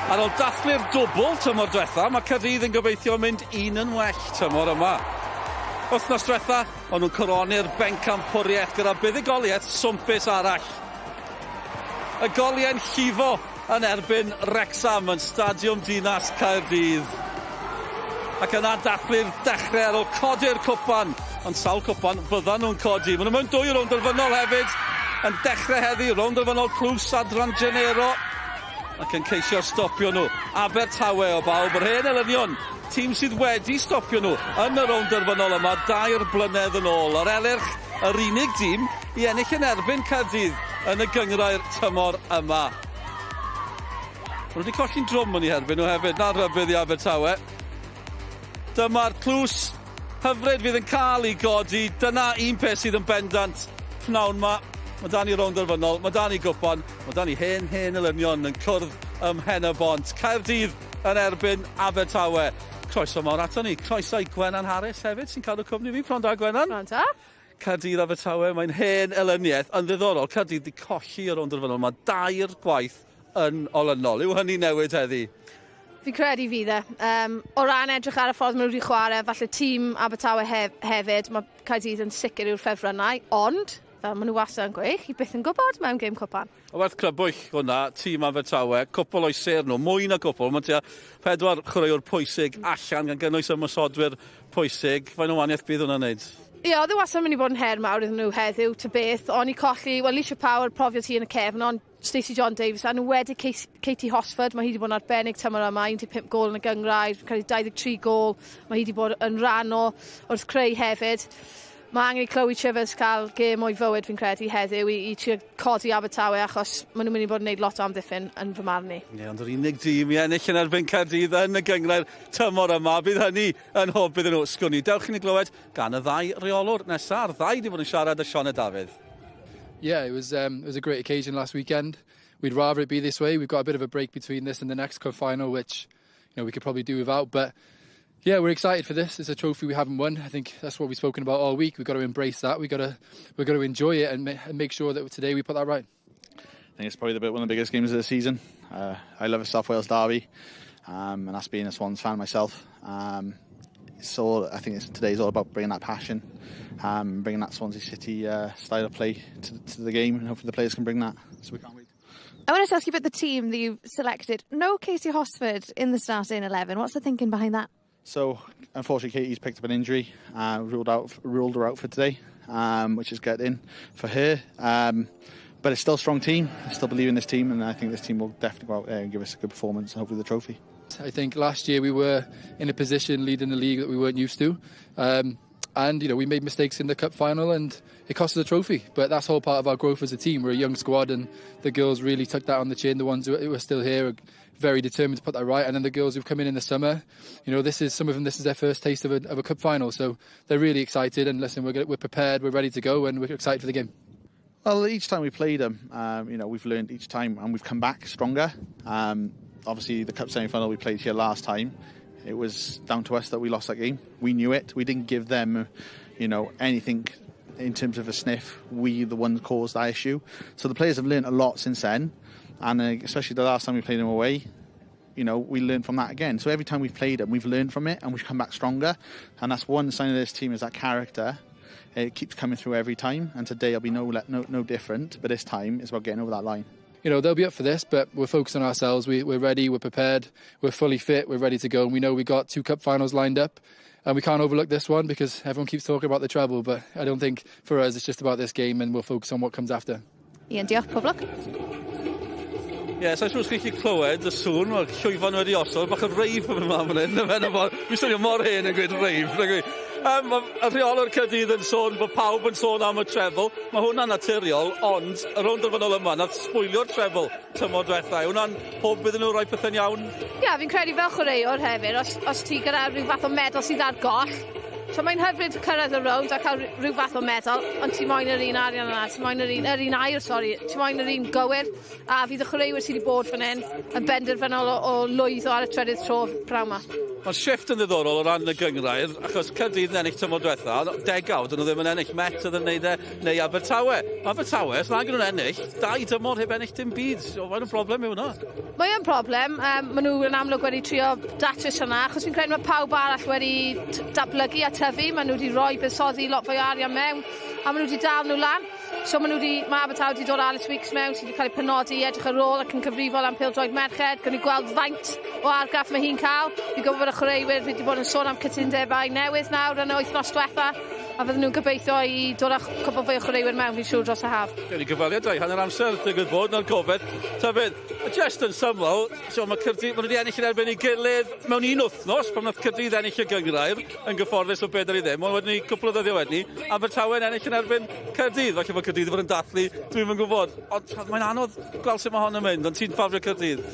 Ar ôl dathlu'r dwbl tymor diwetha, mae Caerdydd yn gobeithio mynd un yn well tymor yma. Wythnos diwetha, o'n nhw'n coroni'r bencampwriaeth gyda buddugoliaeth swmpus arall. Y goliau'n llifo yn erbyn Wrecsam yn Stadiwm Dinas Caerdydd. Ac yna dathlu'r dechrau ar ôl codi'r cwpan, ond sawl cwpan fyddan nhw'n codi. Maen nhw mewn dwy rownd derfynol hefyd, yn dechrau heddi, rownd derfynol Tlws Adran Genero, ac yn ceisio stopio nhw. Abertawe o bawb, yr hen elynion, tîm sydd wedi stopio nhw yn y rownd derfynol yma 2 blynedd yn ôl. Yr Elyrch, yr unig dîm i ennill yn erbyn Caerdydd yn y gynghrair tymor yma. Maen nhw wedi colli'n drwm yn eu herbyn nhw hefyd, na rhybudd i Abertawe. Dyma'r tlws hyfryd fydd yn cael ei godi. Dyna un peth sydd yn bendant pnawn ma. Mae 'da ni rownd derfynol, mae 'da ni gwpan, mae 'da ni hen, hen elynion yn cwrdd ym Mhen-y-bont. Caerdydd yn erbyn Abertawe. Croeso mawr ato ni. Croeso i Gwenan Harris hefyd sy'n cadw cwmni fi. Pnawn da, Gwenan. Pnawn da. Caerdydd Abertawe, mae'n hen elyniaeth. Yn ddiddorol, Caerdydd wedi colli y rownd derfynol. Mae dair gwaith yn olynol. Yw hynny newid heddi? Fi'n credu fydd e. O ran edrych ar y ffordd maen nhw wedi chwarae, falle tîm Abertawe hefyd, mae Caerdydd yn sicr yw'r ffefrynnau, ond, fel maen nhw wastad yn gweud, chi byth yn gwybod mewn gêm cwpan. O werth crybwyll hwnna, tîm Abertawe, cwpl o'i sêr nhw, mwy na cwpl, mae tua 4 chwaraewr pwysig allan, gan gynnwys ymosodwyr pwysig. Faint o wahaniaeth bydd hwnna'n neud? Ie, oedd e wastad yn mynd i bod yn her mawr iddyn nhw heddiw, ta beth, ond i colli, wel, Alicia Power, profiad hi yn y cefn, ond Stacey John Davies, a nhw wedi Katie Hosford, mae hi wedi bod yn arbennig tymor yma, 15 gôl yn y gynghrair, fi'n credu 23 gôl, mae hi wedi bod yn rhan o wrth creu hefyd. Mae angen i Chloe Chivers cael gêm o'i fywyd fi'n credu heddiw i trio codi Abertawe, achos maen nhw'n mynd i bod yn gwneud lot o amddiffyn yn fy marn i. Ie, ond yr unig dîm i ennill yn erbyn Caerdydd yn y gynghrair tymor yma, bydd hynny yn hwb iddyn nhw. Sgwn i, dewch i ni glywed gan y ddau reolwr nesa'r ddau wedi bod yn siarad â Sioned Dafydd. Yeah, it was a great occasion last weekend. We'd rather it be this way. We've got a bit of a break between this and the next cup final, which we could probably do without. But we're excited for this. It's a trophy we haven't won. I think that's what we've spoken about all week. We've got to embrace that. We've got to enjoy it and make sure that today we put that right. I think it's probably one of the biggest games of the season. I love a South Wales derby, and that's being a Swans fan myself. So I think today's all about bringing that passion, bringing that Swansea City style of play to the game, and hopefully the players can bring that. So we can't wait. I want to ask you about the team that you've selected. No Katie Hosford in the starting 11. What's the thinking behind that? So unfortunately, Katie's picked up an injury, ruled her out for today, which is getting for her. But it's still a strong team. I still believe in this team, and I think this team will definitely go out there and give us a good performance and hopefully the trophy. I think last year we were in a position leading the league that we weren't used to. And we made mistakes in the cup final and it cost us a trophy. But that's all part of our growth as a team. We're a young squad and the girls really took that on the chin. The ones who are still here are very determined to put that right. And then the girls who've come in the summer, some of them, this is their first taste of a cup final. So they're really excited. And listen, we're prepared, we're ready to go, and we're excited for the game. Each time we played them, we've learned each time and we've come back stronger. Obviously, the cup semi-final we played here last time, it was down to us that we lost that game. We knew it. We didn't give them, anything in terms of a sniff. We, the ones, caused that issue. So the players have learned a lot since then, and especially the last time we played them away, we learned from that again. So every time we've played them, we've learned from it and we've come back stronger. And that's one sign of this team, is that character. It keeps coming through every time, and today will be no different. But this time, it's about getting over that line. They'll be up for this, but we're focused on ourselves. We're ready, we're prepared, we're fully fit, we're ready to go. And we know we've got 2 cup finals lined up, and we can't overlook this one because everyone keeps talking about the treble, but I don't think for us it's just about this game, and we'll focus on what comes after. Ian, diolch, pob lwc. Ie, so siŵr chi'n gallu clywed y sŵn, mae'r llwyfan wedi osod, bach o rave yn mynd fan hyn, Fi'n swnio mor hen yn gweud rave, nag yw? Y rheolwr Caerdydd yn sôn bod pawb yn sôn am y treble. Mae hwnna'n naturiol, ond y rownd derfynol yma, nath sbwylio'r treble tymor diwetha. Hwnna'n hwb iddyn nhw roi pethau'n iawn? Ie, fi'n credu fel chwaraewr hefyd, os ti gyda rhyw fath o medal sydd ar goll, so mae'n hyfryd cyrraedd y rownd a cael rhyw fath o medal, ond ti moyn yr un arian yna, ti moyn yr un, yr un aur, sori, ti moyn yr un gywir, a fydd y chwaraewyr sydd wedi bod fan hyn yn benderfynol o lwyddo ar y trydydd tro pnawn 'ma. Mae'r shift yn ddiddorol o ran y gynghrair, achos Caerdydd yn ennill tymor diwetha, degawd yn nhw ddim yn ennill, Met oedd yn neud e, neu Abertawe. Abertawe, os nag nhw'n ennill, 2 tymor heb ennill dim byd. So, faint o broblem yw hwnna? Mae yn broblem. Maen nhw yn amlwg wedi trio datrys hwnna, achos fi'n credu mae pawb arall wedi datblygu a tyfu. Maen nhw wedi rhoi buddsoddi lot fwy o arian mewn, a maen nhw wedi dal nhw lan. So maen nhw wedi, mae Abertawe wedi dod Alice Weeks mewn sydd wedi cael ei penodi i edrych ar ôl ac yn cyfrifol am pêl-droed merched. Gawn ni gweld faint o argraff mae hi'n cael. Fi'n gwybod bod y chwaraewyr wedi bod yn sôn am cytundebau newydd nawr yn y wythnos diwetha, a fydden nhw'n gobeithio i dod â cwpl fwy o chwaraewyr mewn, fi'n siŵr, dros y haf. Gawn ni gyfweliad dau hanner amser, digwydd bod na'r gofed. Ta beth, just yn syml, so mae Caerdydd, maen nhw wedi ennill yn erbyn ei gilydd mewn un wythnos, pan nath Caerdydd ennill y gynghrair yn gyfforddus o 4-0, ond wedyn ni, cwpl o ddyddiau wedyn ni, Abertawe yn ennill yn erbyn Caerdydd. Falle bod Caerdydd wedi bod yn dathlu, dwi'm yn gwybod. Ond mae'n anodd gweld sut mae hon yn mynd, ond ti'n ffafrio Caerdydd?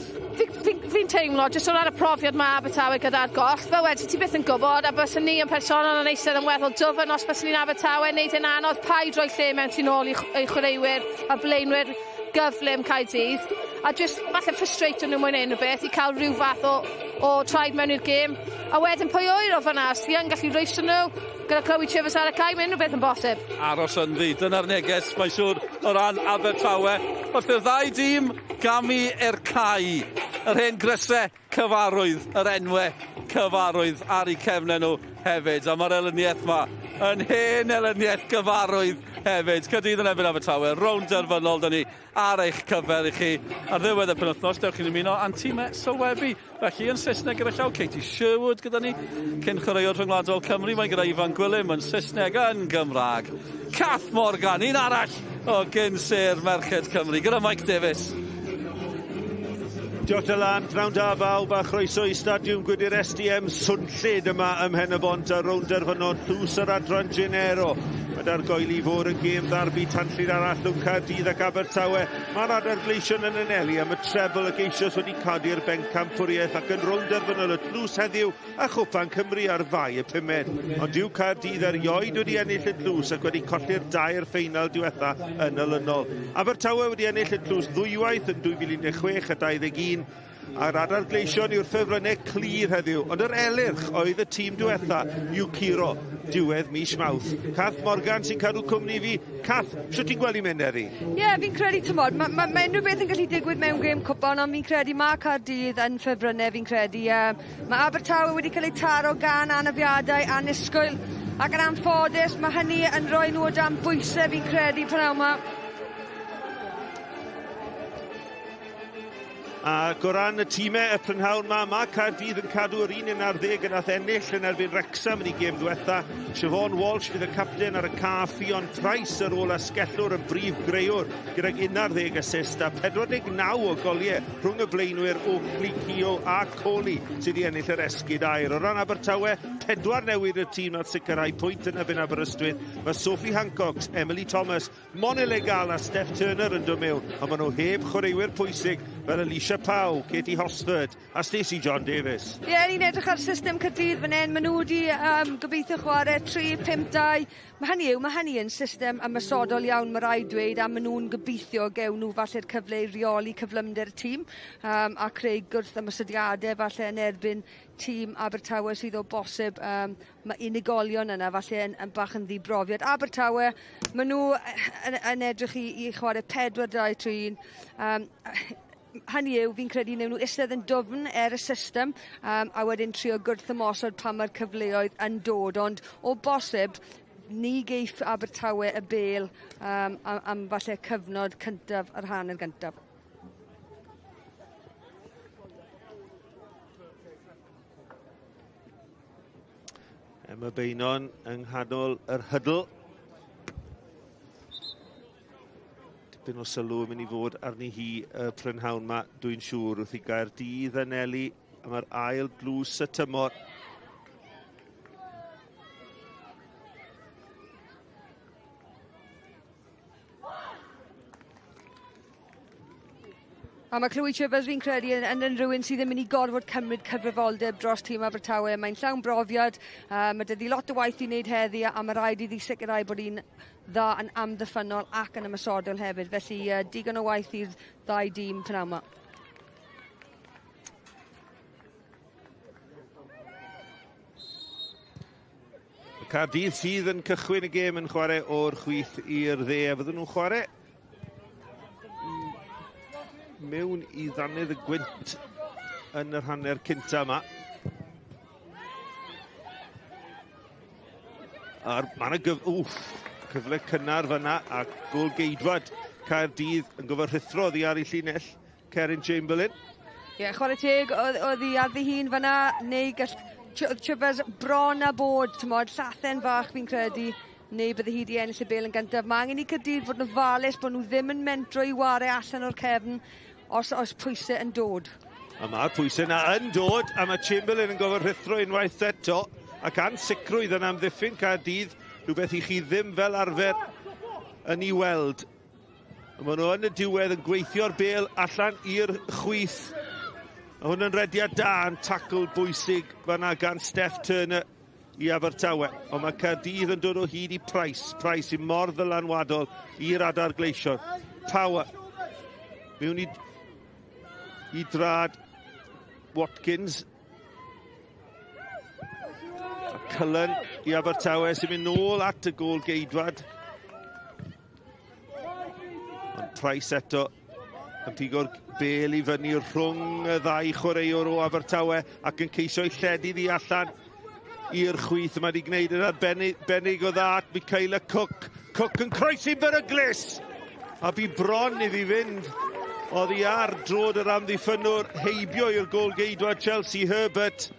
Fi'n teimlo, jyst o ran y profiad mae Abertawe gyda'r goll, fel wedi, ti byth yn gwybod, a byswn ni yn personol yn eistedd yn weddol dwfn os byswn ni'n Abertawe, neud e'n anodd, paid rhoi lle mewn tu nôl i chwaraewyr a blaenwyr gyflym Caerdydd, a jyst falle frustrato nhw mwy neu unrhyw beth i cael rhyw fath o traed mewn i'r gêm. A wedyn pwy oer o fan'na, os ti yn gallu rwystro nhw, gyda Chloe Chivers ar y cae, mae unrhyw beth yn bosib. Aros ynddi, dyna'r neges, mae'n siŵr, o ran Abertawe. Wrth i'r ddau dîm gamu i'r cae, yr hen grysau cyfarwydd, yr enwau cyfarwydd ar eu cefnau nhw hefyd. A mae'r elyniaeth yma yn hen elyniaeth gyfarwydd hefyd. Caerdydd yn erbyn Abertawe, rownd derfynol dyn ni ar eich cyfer i chi. Ar ddiwedd y penwythnos, dewch chi'n ymuno â'n tîmau sylwebu. Felly yn Saesneg gyda llaw, Katie Sherwood gyda ni, cyn chwaraewr rhyngwladol Cymru, mae gyda Ifan Gwilym yn Saesneg yn Gymraeg. Cath Morgan, un arall o gyn sêr Merched Cymru, gyda Mike Davies. Diolch Dylan, pnawn da bawb a chroeso i Stadiwm Gwydir SDM swnllyd yma ym Mhen-y-bont ar rownd derfynol tlws yr adran Genero. Mae dargoeli fod yn gêm ddarbi tanllyd arall rhwng Caerdydd ac Abertawe. Mae'r Adar Gleision yn anelu am y trebl ac eisoes wedi codi'r bencampwriaeth ac yn rownd derfynol y tlws heddiw a Chwpan Cymru ar Fai y pumed. Ond dyw Caerdydd erioed wedi ennill y tlws ac wedi colli'r dair ffeinal diwetha yn olynol. Abertawe wedi ennill y tlws ddwywaith yn 2016 a 21, a'r Adar Gleision yw'r ffefrynnau clir heddiw, ond yr Elyrch oedd y tîm diwetha i'w curo diwedd mis Mawrth. Cath Morgan sy'n cadw cwmni fi. Cath, sut ti'n gweld i mynd heddi? Ie, yeah, fi'n credu, tymod, mae ma, ma unrhyw beth yn gallu digwydd mewn gêm cwpan, ond fi'n credu mae Caerdydd yn ffefrynnau, fi'n credu. Mae Abertawe wedi cael eu taro gan anafiadau annisgwyl, ac yn anffodus, mae hynny yn rhoi nhw o dan bwysau, fi'n credu, pnawn yma. Ac o ran y tîmau y prynhawn ma, mae Caerdydd yn cadw yr 11 yn nath ennill yn erbyn Wrexham yn ei gêm ddiwetha. Siobhan Walsh fydd y capten ar y ca, Ffion Price ar ôl asgellwr yn brif greuwr gydag 11 assist a 49 o goliau rhwng y blaenwyr Oakley, Keogh a Coley sydd wedi ennill yr esgid aur. O ran Abertawe, 4 newid y tîm nath sicrhau pwynt yn erbyn Aberystwyth. Mae Sophie Hancock, Emily Thomas, Mona Legal a Steph Turner yn dod mewn, ond maen nhw heb chwaraewyr pwysig fel Alicia Powell, Katie Hosford a Stacey John Davis. Ie, yeah, ni'n edrych ar system Caerdydd fan hyn. Maen nhw wedi gobeithio chwarae 3-5-2. Mae hynny yn system ymosodol iawn, mae rhaid dweud, a maen nhw'n gobeithio gewn nhw falle'r cyfle i reoli cyflymder y tîm a creu gwrth ymosodiadau falle yn erbyn tîm Abertawe sydd o bosib. Mae unigolion yna falle yn bach yn ddibrofiad. Abertawe, maen nhw yn edrych i chwarae 4-2-3-1. Hynny yw, fi'n credu newn nhw eistedd yn dwfn er y system a wedyn trio gwrth ymosod pan mae'r cyfleoedd yn dod, ond o bosib ni geiff Abertawe y bêl am falle cyfnod cyntaf yr hanner gyntaf. Emma Beynon yng nghanol yr hydl. Dipyn o sylw yn mynd i fod arni hi y prynhawn ma, dwi'n siŵr, wrth i Gaerdydd anelu am yr ail dlws y tymor. A mae Chloe Chivers fi'n credu yn rhywun sydd ddim yn mynd i gorfod cymryd cyfrifoldeb dros tîm Abertawe. Mae'n llawn brofiad, mae 'da hi lot o waith i wneud heddi a mae rhaid iddi sicrhau bod hi'n dda yn amddiffynnol ac yn ymosodol hefyd. Felly digon o waith i'r ddau dîm pnawn 'ma. Caerdydd sydd yn cychwyn y gêm yn chwarae o'r chwith i'r dde, a fydden nhw'n chwarae mewn i ddannedd y gwynt yn yr hanner cynta yma. A'r mae yna gyf wff, cyfle cynnar fyna a gol geidwad Caerdydd yn gofio rhuthro oddi ar ei llinell Cerin Chamberlain. Ie, yeah, chwarae teg, oedd hi ar ddi hun fyna, neu gall Chivers bron a bod, tymod, llathen fach fi'n credu, neu bydde hi wedi ennill y bel yn gyntaf. Mae angen i Caerdydd fod yn ofalus bod nhw ddim yn mentro i ware allan o'r cefn os oes pwysau yn dod. A mae'r pwysau yna yn dod, a mae Chamberlain yn gofio rhuthro unwaith eto, ac ansicrwydd yn amddiffyn Caerdydd, rhywbeth i chi ddim fel arfer yn ei weld. Maen nhw yn y diwedd yn gweithio'r bel allan i'r chwith. A hwn yn rediad da yn tacl bwysig fanna gan Steph Turner i Abertawe. Ond mae Caerdydd yn dod o hyd i Price. Price sy'n mor ddylanwadol i'r adar gleision. Power. Mewn i, i drad Watkins. A Cullen i Abertawe sy'n mynd nôl at y gôl geidwad. Ond Price eto yn pigo'r bel i fyny rhwng y ddau chwaraewr o Abertawe ac yn ceisio'i lledu ddi allan i'r chwith. Mae wedi gwneud yn arbennig benig o dda at Michaela Cook. Cook yn croesi'n beryglus! A bu bron iddi fynd oddi ar drod yr amddiffynnwr heibio i'r gôl geidwad Chelsea Herbert.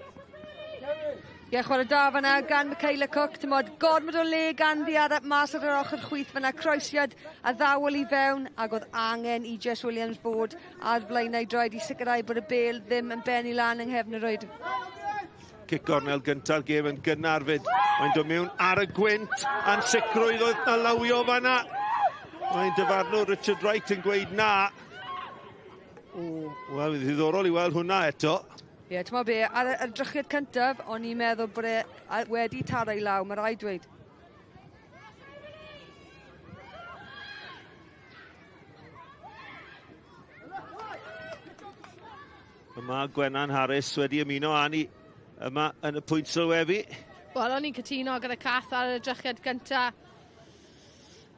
Ie, chwarae da fanna gan Michaela Cook. Tymod, gormod o le ganddi ar mas ar yr ochr chwith fanna. Croesiad addawol i fewn, ac oedd angen i Jess Williams fod ar flaenau droed i sicrhau bod y bel ddim yn bennu lan yng nghefn y rwyd. Cic gornel gynta'r gêm yn gynnar fyd. Mae'n dod mewn ar y gwynt. Ansicrwydd oedd na lawio fanna. Mae'n dyfarnwr Richard Wright yn gweud na. Wel, ddiddorol i weld hwnna eto. Ie, yeah, ti'n be, ar y drychiad cyntaf, o'n i'n meddwl bod e wedi taro i law, mae rhaid dweud. Yma Gwenan Harris wedi ymuno â ni yma yn y pwynt sylwebu. Wel, o'n i'n cytuno gyda Cath ar y drychiad gyntaf.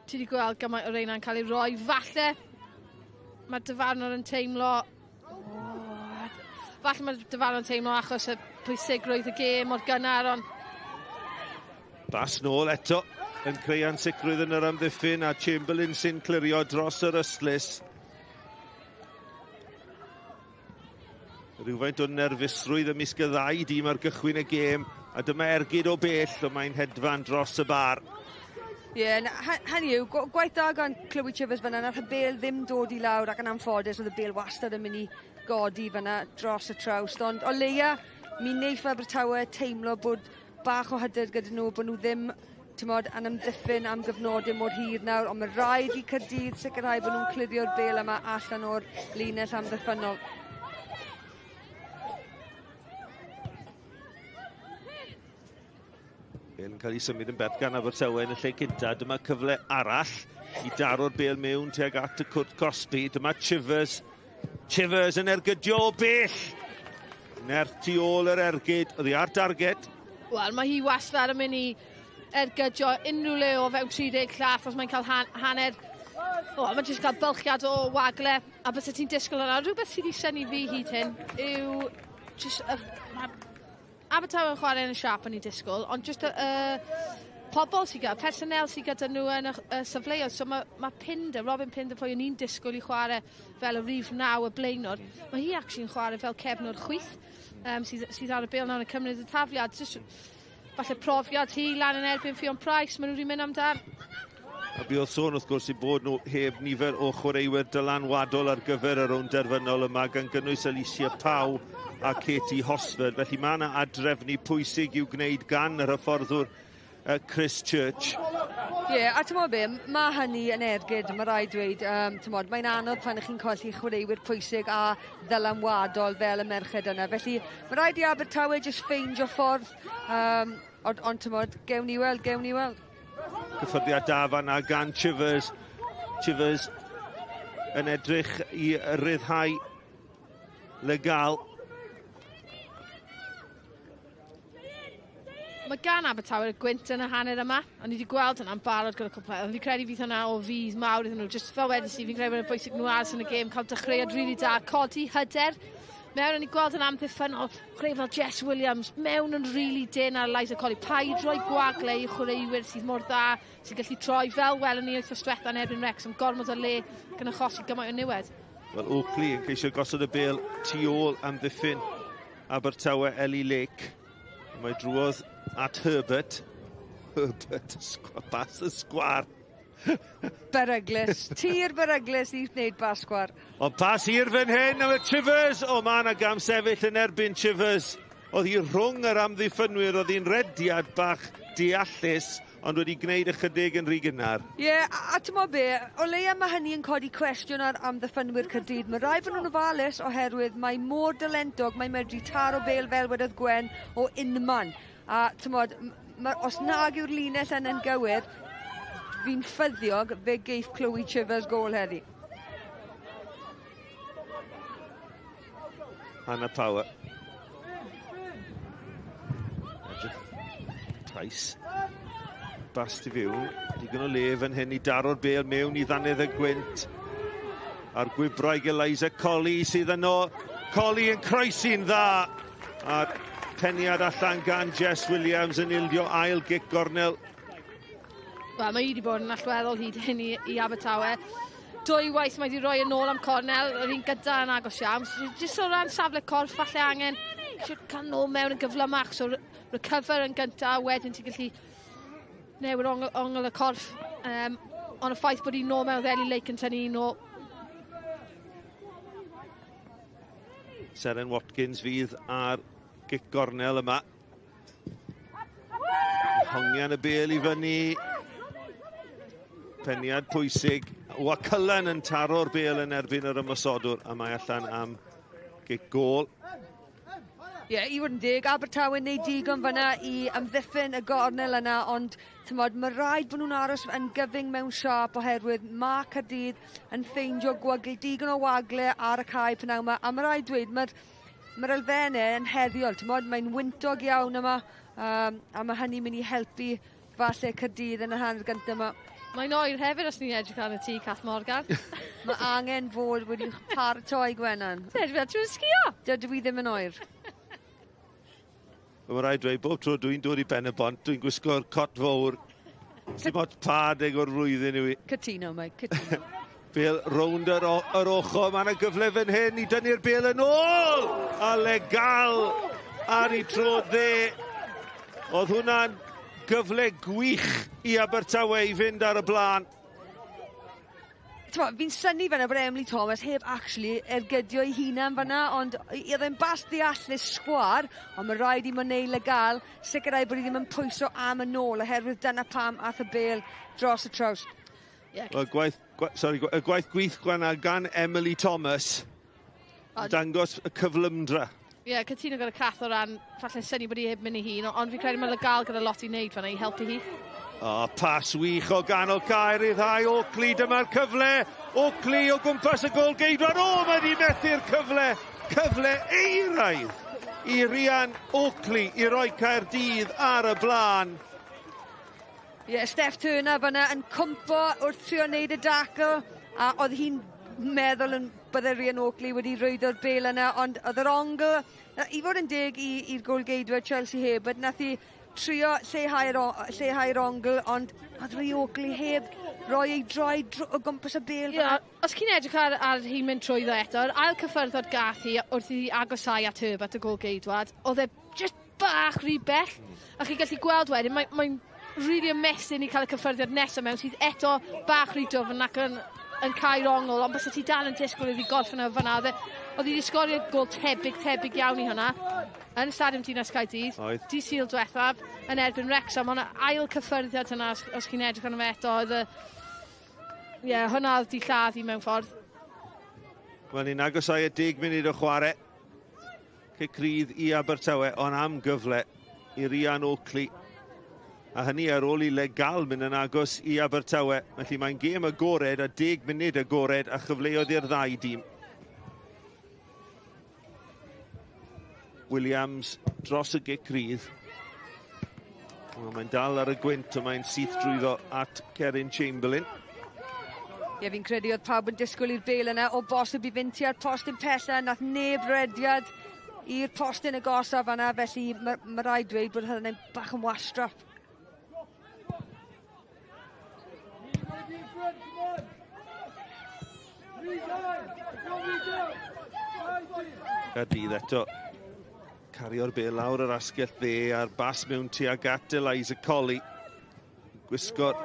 Ti wedi gweld gymaint o reina'n cael ei roi. Falle mae'r dyfarnwr yn teimlo... Oh, falle mae'r dyfarnwr yn teimlo achos y pwysigrwydd y gêm mor gynnar, ond... Bas nôl eto yn creu ansicrwydd yn yr amddiffyn a Chamberlain sy'n clirio dros yr ystlys. Rhywfaint o nerfusrwydd ymysg y ddau dîm ar gychwyn y gêm, a dyma ergyd o bell, ond mae'n hedfan dros y bar. Ie, yeah, hynny yw, gwaith da gan Chloe Chivers fyna, nath y bel ddim dod i lawr ac yn anffodus oedd y bel wastad yn mynd i godi fyna dros y trawst, ond o leia mi wneith Abertawe teimlo bod bach o hyder gyda nhw, bod nhw ddim tymod, yn amddiffyn am gyfnodau mor hir nawr, ond mae rhaid i Caerdydd sicrhau bod nhw'n clirio'r bel yma allan o'r linell amddiffynnol. Bel yn cael ei symud yn bell gan Abertawe yn y lle cynta. Dyma cyfle arall i daro'r bel mewn tuag at y cwrt cosbi. Dyma Chivers. Chivers yn ergydio o bell. Nerth tu ôl yr ergyd. Oedd hi ar darged. Wel, mae hi wastad yn mynd i ergydio unrhyw le o fewn 30 llath os mae'n cael han hanner. O, mae'n jyst cael bylchiad o wagle. A bys ti'n disgwyl yna. Rhywbeth sydd wedi synnu fi hyd hyn yw... Just, ma Abertawe yn chwarae yn y siap o'n i'n disgwyl, ond just y pobl sydd gyda, personnel sydd gyda nhw yn y, y safleoedd. So mae, mae Pinder, Robin Pinder, pwy o'n i'n disgwyl i chwarae fel y rhif 9 y blaenwr, mae hi actually yn chwarae fel cefnwr chwith, sydd, sydd ar y bêl nawr yn cymryd y tafliad. Just, falle profiad hi lan yn erbyn Ffion Price, maen nhw wedi mynd amdan. A buodd sôn wrth gwrs i bod nhw heb nifer o chwaraewyr dylanwadol ar gyfer y rownd derfynol yma gan gynnwys Alicia Pau a Katie Hosford. Felly mae yna adrefnu pwysig i'w gwneud gan yr hyfforddwr Chris Church. Ie, yeah, a ti'n be, mae hynny yn ergyd, mae rhaid dweud. Tymod, mae'n anodd pan ych chi'n colli chwaraewyr pwysig a ddylanwadol fel y merched yna. Felly, mae rhaid i Abertawe jyst ffeindio ffordd, ond on, tymod, gewn ni weld, gewn ni weld. Cyffyrddiad da fanna gan Chivers. Chivers yn edrych i ryddhau Legal. Mae Mae gan Abertawe y gwynt yn y hanner yma, a ni wedi gweld hwnna'n barod gyda cwpl. Ond fi'n credu fydd hwnna o fudd mawr iddyn nhw. Just fel wedys i, fi'n credu bod yn bwysig nhw aros yn y gêm, cael dechreuad rili really da, codi hyder mewn, o'n i gweld yn amddiffynnol, chwarae fel Jess Williams, mewn yn rili really dyn ar Eliza Colley. Paid roi gwagle i chwaraewyr sydd mor dda, sy'n gallu troi fel welwn ni wythnos diwetha yn erbyn Wrexham, gormod o le gan achosi gymaint o niwed. Wel, Oakley yn ceisio gosod y bêl tu ôl amddiffyn Abertawe Ellie Lake. Mae drwodd at Herbert. Herbert, bas y sgwar. Beryglus. Tir beryglus i wneud bas sgwar. Ond pas hir fan hyn am y Chivers. O, mae yna gam sefyll yn erbyn Chivers. Oedd hi rhwng yr amddiffynwyr, oedd hi'n rediad bach deallus, ond wedi gwneud ychydig yn rhy gynnar. Ie, yeah, a, a ti'n be, o leia mae hynny yn codi cwestiwn ar amddiffynwyr Caerdydd. Mae rai bod nhw'n ofalus oherwydd mae mor dalentog, mae'n medru taro bêl fel wedodd Gwen o unman. A ti'n mod, os nag yw'r linell yna'n gywir, fi'n ffyddiog fe geiff Chloe Chivers gol heddi. Hannah Power. Edrych. Price. Bast i fyw. Digon o le fan hyn i daro'r bêl mewn i ddannedd y gwynt. A'r gwybraig Eliza Colley sydd yno. Colley yn croesi'n dda. A peniad allan gan Jess Williams yn ildio ail gic gornel. Wel, mae hi wedi bod yn allweddol hyd hyn i, i Abertawe. Dwy waith mae wedi rhoi yn ôl am cornel, yr un gyda yn agos iawn. So, jyst o ran safle corff, falle angen eisiau cael nôl mewn yn gyflymach. So, recover yn gyntaf, wedyn ti'n gallu newid ongl, ongl y corff. Ond y ffaith bod hi'n nôl mewn, Ellie Lake yn tynnu nôl. Seren Watkins fydd ar gic gornel yma. Hongian y bêl i fyny. Peniad pwysig. Wacylan yn taro'r bêl yn erbyn yr ymosodwr a mae allan am gic gôl. Ie, yeah, i fod yn deg, Abertawe neu digon fyna i amddiffyn y gornel yna, ond tymod, mae rhaid bod nhw'n aros yn gyfyng mewn siâp oherwydd mae Caerdydd yn ffeindio gwagl, digon o wagle ar y cae pnawn yma, a mae rhaid dweud, mae'r mae elfennau yn heriol, tymod, mae'n wyntog iawn yma, a mae hynny'n mynd i helpu falle Caerdydd yn y hanner gyntaf yma. Mae'n oer hefyd os ni'n edrych ar y tŷ, Cath Morgan. Mae angen fod wedi paratoi, Gwenan. Ti'n edrych fel ti'n sgio? Dydw i ddim yn oer. Mae rhaid dweud, bob tro dwi'n dod i Ben y Bont, dwi'n gwisgo'r cot fawr. Dim ots pa deg o'r flwyddyn yw i. Cytuno, Mike, cytuno. Bêl rownd yr, yr ochr, mae yna gyfle fan hyn i dynnu'r bêl yn ôl! A Legal ar ei tro dde. Oedd hwnna'n gyfle gwych i Abertawe i fynd ar y blaen. Fi'n synnu fan'na bod Emily Thomas heb actually ergydio ei hunan fan'na, ond oedd e'n bas ddeallus sgwar, ond mae rhaid i Monet Legal sicrhau bod hi ddim yn pwyso am y nôl, oherwydd dyna pam ath y bêl dros y trawst. Yeah. Well, gwaith, sorry, y gwaith gwych gwana gan Emily Thomas. Dangos y cyflymdra. Ie, yeah, cytuno gyda Cath o ran falle synnu bod hi heb mynd i hun, ond fi'n credu mae Legal gyda lot i wneud fan'na i helpu hi. O, pas wych o ganol cae ryddhau Oakley, dyma'r cyfle. Oakley o gwmpas y gôl geidwad. O, mae wedi methu'r cyfle. Cyfle euraidd i Rhian Oakley i roi Caerdydd ar y blaen. Ie, yeah, Steph Turner fan'na yn cwmpo wrth trio wneud y dacl, a oedd hi'n meddwl yn bydde Rhian Oakley wedi rwydo'r bêl yna, ond oedd yr ongl, i fod yn deg i'r gôl-geidwad Chelsea Herbert, nath hi trio lleihau'r lleihau ongl, ond oedd Rhian Oakley heb roi ei droed o gwmpas y bêl. Ie, yeah, os chi'n edrych ar, ar hi'n mynd trwyddo eto, yr ail cyffyrddiad gath hi wrth i agosau at Herbert y gôl-geidwad, oedd e just bach rhy bell. A chi'n gallu gweld wedyn, mae'n mae really ymestyn i cael y cyffyrddiad nesaf mewn sydd eto bach rhy dwfn ac yn, yn cael ongl, ond bysa ti dal yn disgwyl iddi gorffen o fan'na. Oedd oedd hi wedi sgorio gôl tebyg, tebyg iawn i hwnna yn Stadiwm Dinas Caerdydd. Oedd. Dydd Sul diwethaf yn erbyn Wrexham, ond ail cyffyrddiad hwnna, os, os chi'n edrych arno fe eto, oedd y... Ie, yeah, hwnna oedd di lladd i mewn ffordd. Wel, ni'n agosau at 10 munud o chwarae. Cic rydd i Abertawe, ond am gyfle i Rhian Oakley. A hynny ar ôl i Legal mynd yn agos i Abertawe. Felly mae'n gêm agored a 10 munud agored a chyfleoedd i'r ddau dîm. Williams dros y gic rydd. Wel, mae'n dal ar y gwynt, ond mae'n syth drwyddo at Kerin Chamberlain. Ie, fi'n credu oedd pawb yn disgwyl i'r bel yna o bosib i fynd tua'r postyn pella, nath neb rediad i'r postyn agosaf fanna, felly ma rhaid dweud bod hynny'n bach yn wastraff. Caerdydd eto cario'r bel lawr yr asgell dde a'r bas mewn tuag at Eliza Colley. Gwisgo'r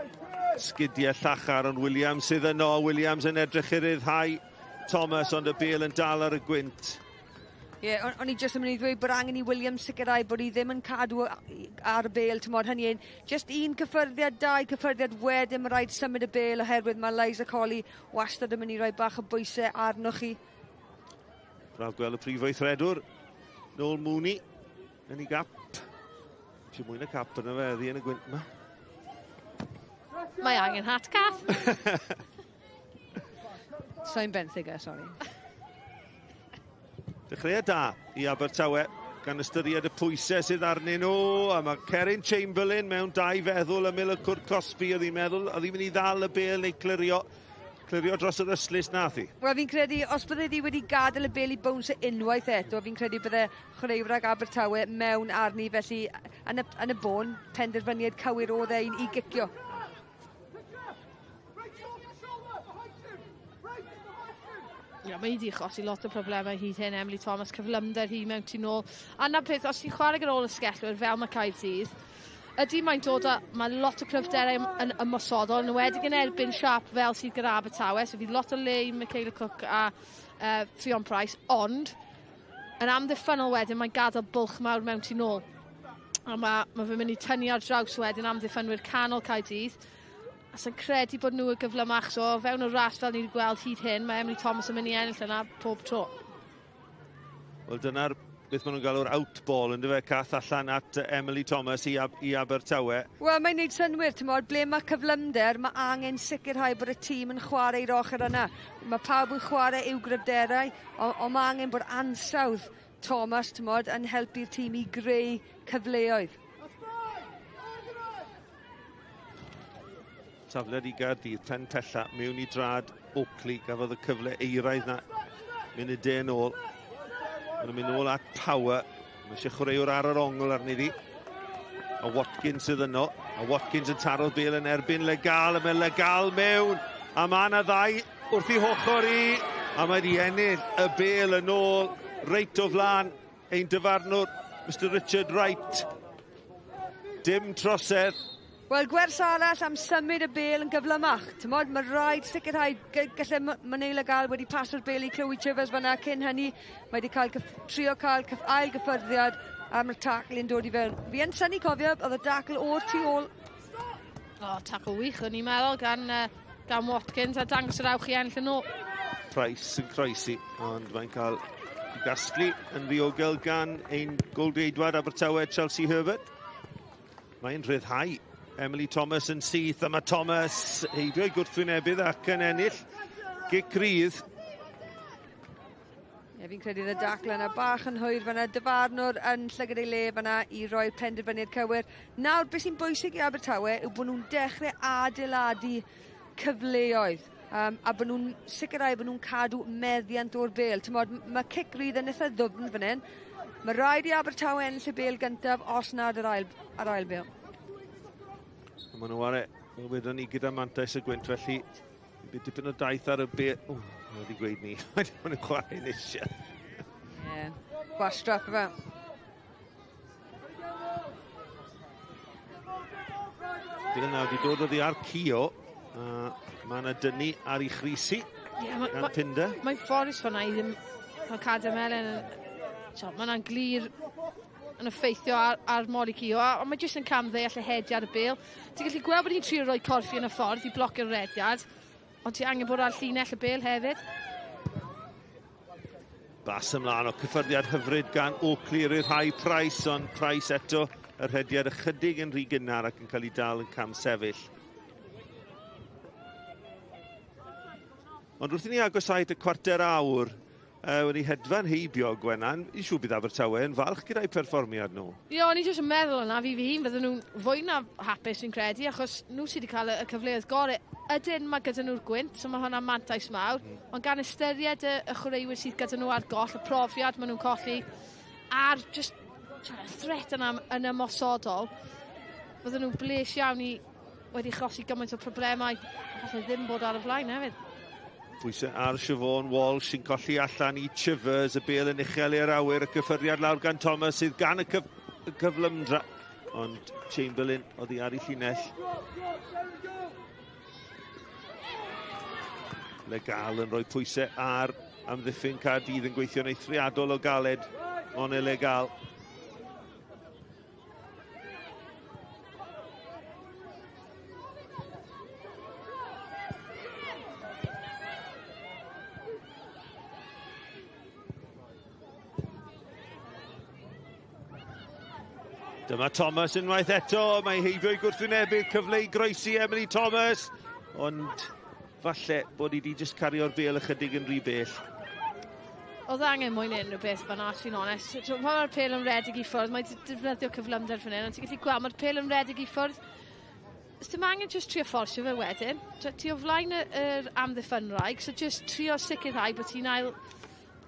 sgidiau llachar, ond Williams sydd yno. Williams yn edrych i ryddhau Thomas, ond y bel yn dal ar y gwynt. Ie, yeah, o'n i jyst yn mynd i ddweud bod angen i Williams sicrhau bod hi ddim yn cadw ar y bel, tymod, hynny un. Jyst un cyffyrddiad, dau cyffyrddiad wedyn mae rhaid symud y bel oherwydd mae Liza Colley wastad yn mynd i roi bach o bwysau arnoch chi. Braf gweld y prif weithredwr, Noel Mooney, yn ei gap. Eisiau mwy na cap yna fe, ddi yn y gwynt yma. Mae angen hat cath. Sa'n benthyg e, sori. Dechreuad da i Abertawe, gan ystyried y pwysau sydd arnyn nhw, a mae Kerin Chamberlain mewn dau feddwl ymyl y cwrt cosbi, oedd hi'n meddwl, oedd hi'n mynd i ddal y bel neu clirio dros yr ystlys nath hi. Wel, fi'n credu, os bydde hi wedi gadael y bel i bownso unwaith eto, fi'n credu bydde chwaraewraig Abertawe mewn arni, felly yn y bôn, penderfyniad cywir oedd e i gicio. Ie, mae hi wedi achosi lot o problemau hyd hyn, Emily Thomas, cyflymder hi mewn tu nôl. A na peth, os ti'n chwarae gyda ôl ysgellwyr fel mae Caerdydd, ydy mae'n dod â, mae lot o cryfderau yn ymosodol, yn enwedig yn erbyn siap fel sydd gyda Abertawe, so fydd lot o le i Michaela Cook a Ffion Price, ond yn amddiffynnol wedyn mae'n gadael bwlch mawr mewn tu nôl. A mae fe'n mynd i tynnu ar draws wedyn amddiffynwyr canol Caerdydd. A sy'n credu bod nhw y gyflymach, so fewn y ras fel ni wedi gweld hyd hyn, mae Emily Thomas yn mynd i ennill yna pob tro. Wel, dyna'r beth maen nhw'n galw'r outball, yndyfe, Cath, allan at Emily Thomas i Abertawe. Wel, mae'n neud synnwyr, t'mod, ble mae cyflymder, mae angen sicrhau bod y tîm yn chwarae i'r ochr yna. Mae pawb yn chwarae i'w gryfderau, ond mae angen bod ansawdd Thomas, t'mod, yn helpu'r tîm i greu cyfleoedd. Tafliad i Gaerdydd, pen pella, mewn i drad Oakley, gafodd y cyfle eiraidd na munudau yn ôl. Maen nhw'n mynd nôl at Power. Mae eisiau chwaraewr ar yr ongl arni ddi. A Watkins sydd yno. A Watkins yn taro'r bel yn erbyn Legal. A mae Legal mewn. A mae yna ddau wrth i hochr i. A mae wedi ennill y bel yn ôl reit o flaen ein dyfarnwr, Mr Richard Wright. Dim trosedd. Wel, gwers arall am symud y bel yn gyflymach. T'mod, mae rhaid sicrhau, gallai Manuela Gal wedi paso'r bel i Chloe Chivers fanna cyn hynny. Mae wedi cael trio cael ail gyffyrddiad a mae'r tackle yn dod i fewn. Fi yn synnu cofio, oedd y tackle o'r tu ôl. O, tackle wych, o'n i'n meddwl, gan Watkins, a dangos yr awch i ennill yn ôl. Price yn croesi, ond mae'n cael gasglu yn ddiogel gan ein golgeidwad Abertawe, Chelsea Herbert. Mae'n rhyddhau Emily Thomas yn syth, a mae Thomas heibio i gwrthwynebydd ac yn ennill gic rydd. Ie, fi'n credu y dacl yna bach yn hwyr fanna, dyfarnwr yn llygad ei le fanna i roi'r penderfyniad cywir. Nawr, beth sy'n bwysig i Abertawe yw bod nhw'n dechrau adeiladu cyfleoedd. A bod nhw'n sicrhau bod nhw'n cadw meddiant o'r bel. T'mod, mae cic rydd yn eitha ddwfn fan hyn. Mae rhaid i Abertawe ennill y bel gyntaf os nad yr ail bel. Maen nhw ar e, wedon ni gyda mantais y gwynt, felly bydd dipyn o daith ar y bel. O, mae wedi gweud ni, maen nhw'n chwarae'n eisiau. Ie, gwastraff fe. Dyna wedi dod oddi ar Cio, a mae yna dynnu ar ei chrisi gan Pinder. Mae'n ffordd fan'na i ddim cael cadair melyn. Mae hwnna'n glir yn effeithio ar Molly Keogh, ond mae jyst yn cam ddeall y hediad y bel. Ti'n gallu gweld bod hi'n trio rhoi corffi yn y ffordd i blocio'r rediad, ond ti angen bod ar llinell y bel hefyd. Bas ymlaen o cyffyrddiad hyfryd gan Oakley ryddhau Price, ond Price eto yr rhediad ychydig yn rhy gynnar ac yn cael ei dal yn cam sefyll. Ond wrth i ni agosáu at y cwarter awr, wedi hedfan heibio Gwenan. I siŵr bydd Abertawe yn falch gyda'i perfformiad nhw. Ie, o'n i jyst yn meddwl yna fi fy hun, fydden nhw'n fwy na hapus fi'n credu, achos nhw sydd wedi cael y cyfleoedd gorau. Ydyn, mae gyda nhw'r gwynt, so mae hwnna'n mantais mawr, ond gan ystyried y chwaraewyr sydd gyda nhw ar goll, y profiad maen nhw'n colli, a'r just threat yna yn ymosodol, fydden nhw'n bles iawn i wedi achosi gymaint o problemau, falle ddim bod ar y flaen hefyd. Pwysau ar Siobhan Walsh sy'n colli allan i Chivers, y bêl yn uchel i'r awyr, y cyffyrddiad lawr gan Thomas sydd gan y cyflymdra, ond Chamberlain oddi ar ei llinell. Le Gall yn rhoi pwysau ar amddiffyn Caerdydd, yn gweithio'n eithriadol o galed, ond Le Gall. Dyma Thomas unwaith eto, mae heibio i gwrthwynebydd, cyfle i groesi Emily Thomas, ond falle bod hi wedi just cario'r bêl ychydig yn rhy bell. Oedd angen mwy na unrhyw beth fan'na, os fi'n onest. Pan mae'r pêl yn redeg i ffwrdd, mae defnyddio cyflymder fan hyn, ond ti'n gallu gweld, mae'r pêl yn redeg i ffwrdd. Dim angen just trio fforsio fe wedyn. Ti o flaen yr amddiffynwraig, so just trio sicrhau bod ti'n ail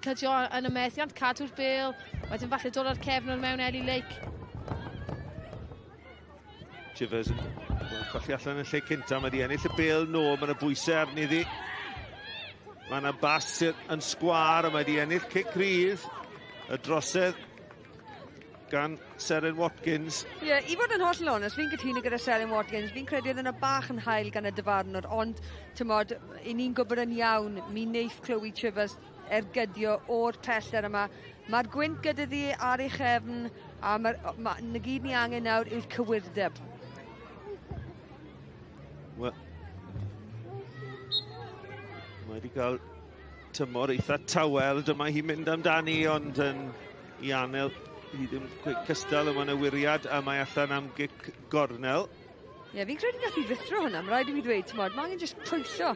cydio yn y methiant, cadw'r bêl, wedyn falle dod â'r cefn o'r mewn Ellie Lake. Chivers yn colli allan yn lle cynta, mae wedi ennill y bêl nôl, mae yna bwysau arni iddi. Mae yna bas yn sgwâr a mae wedi ennill cic rydd. Y drosedd gan Seren Watkins. Ie, yeah, i fod yn hollol onest, fi'n cytuno gyda Seren Watkins. Fi'n credu oedd yna bach yn hael gan y dyfarnwr, ond, tymod, i ni'n gwybod yn iawn, mi neiff Chloe Chivers ergydio o'r pellter yma. Mae'r gwynt gyda ddi ar ei chefn, a ma, na gyd ni angen nawr yw'r cywirdeb. Wel, mae wedi cael tymor eitha tawel, dyma hi'n mynd amdani, ond yn i anel hi ddim cystal yma yn y wiriad, a mae allan am gic gornel. Ie, yeah, fi'n credu nath i ddithro hwnna, mae rhaid i fi ddweud, tymod, mae angen jyst pwyso.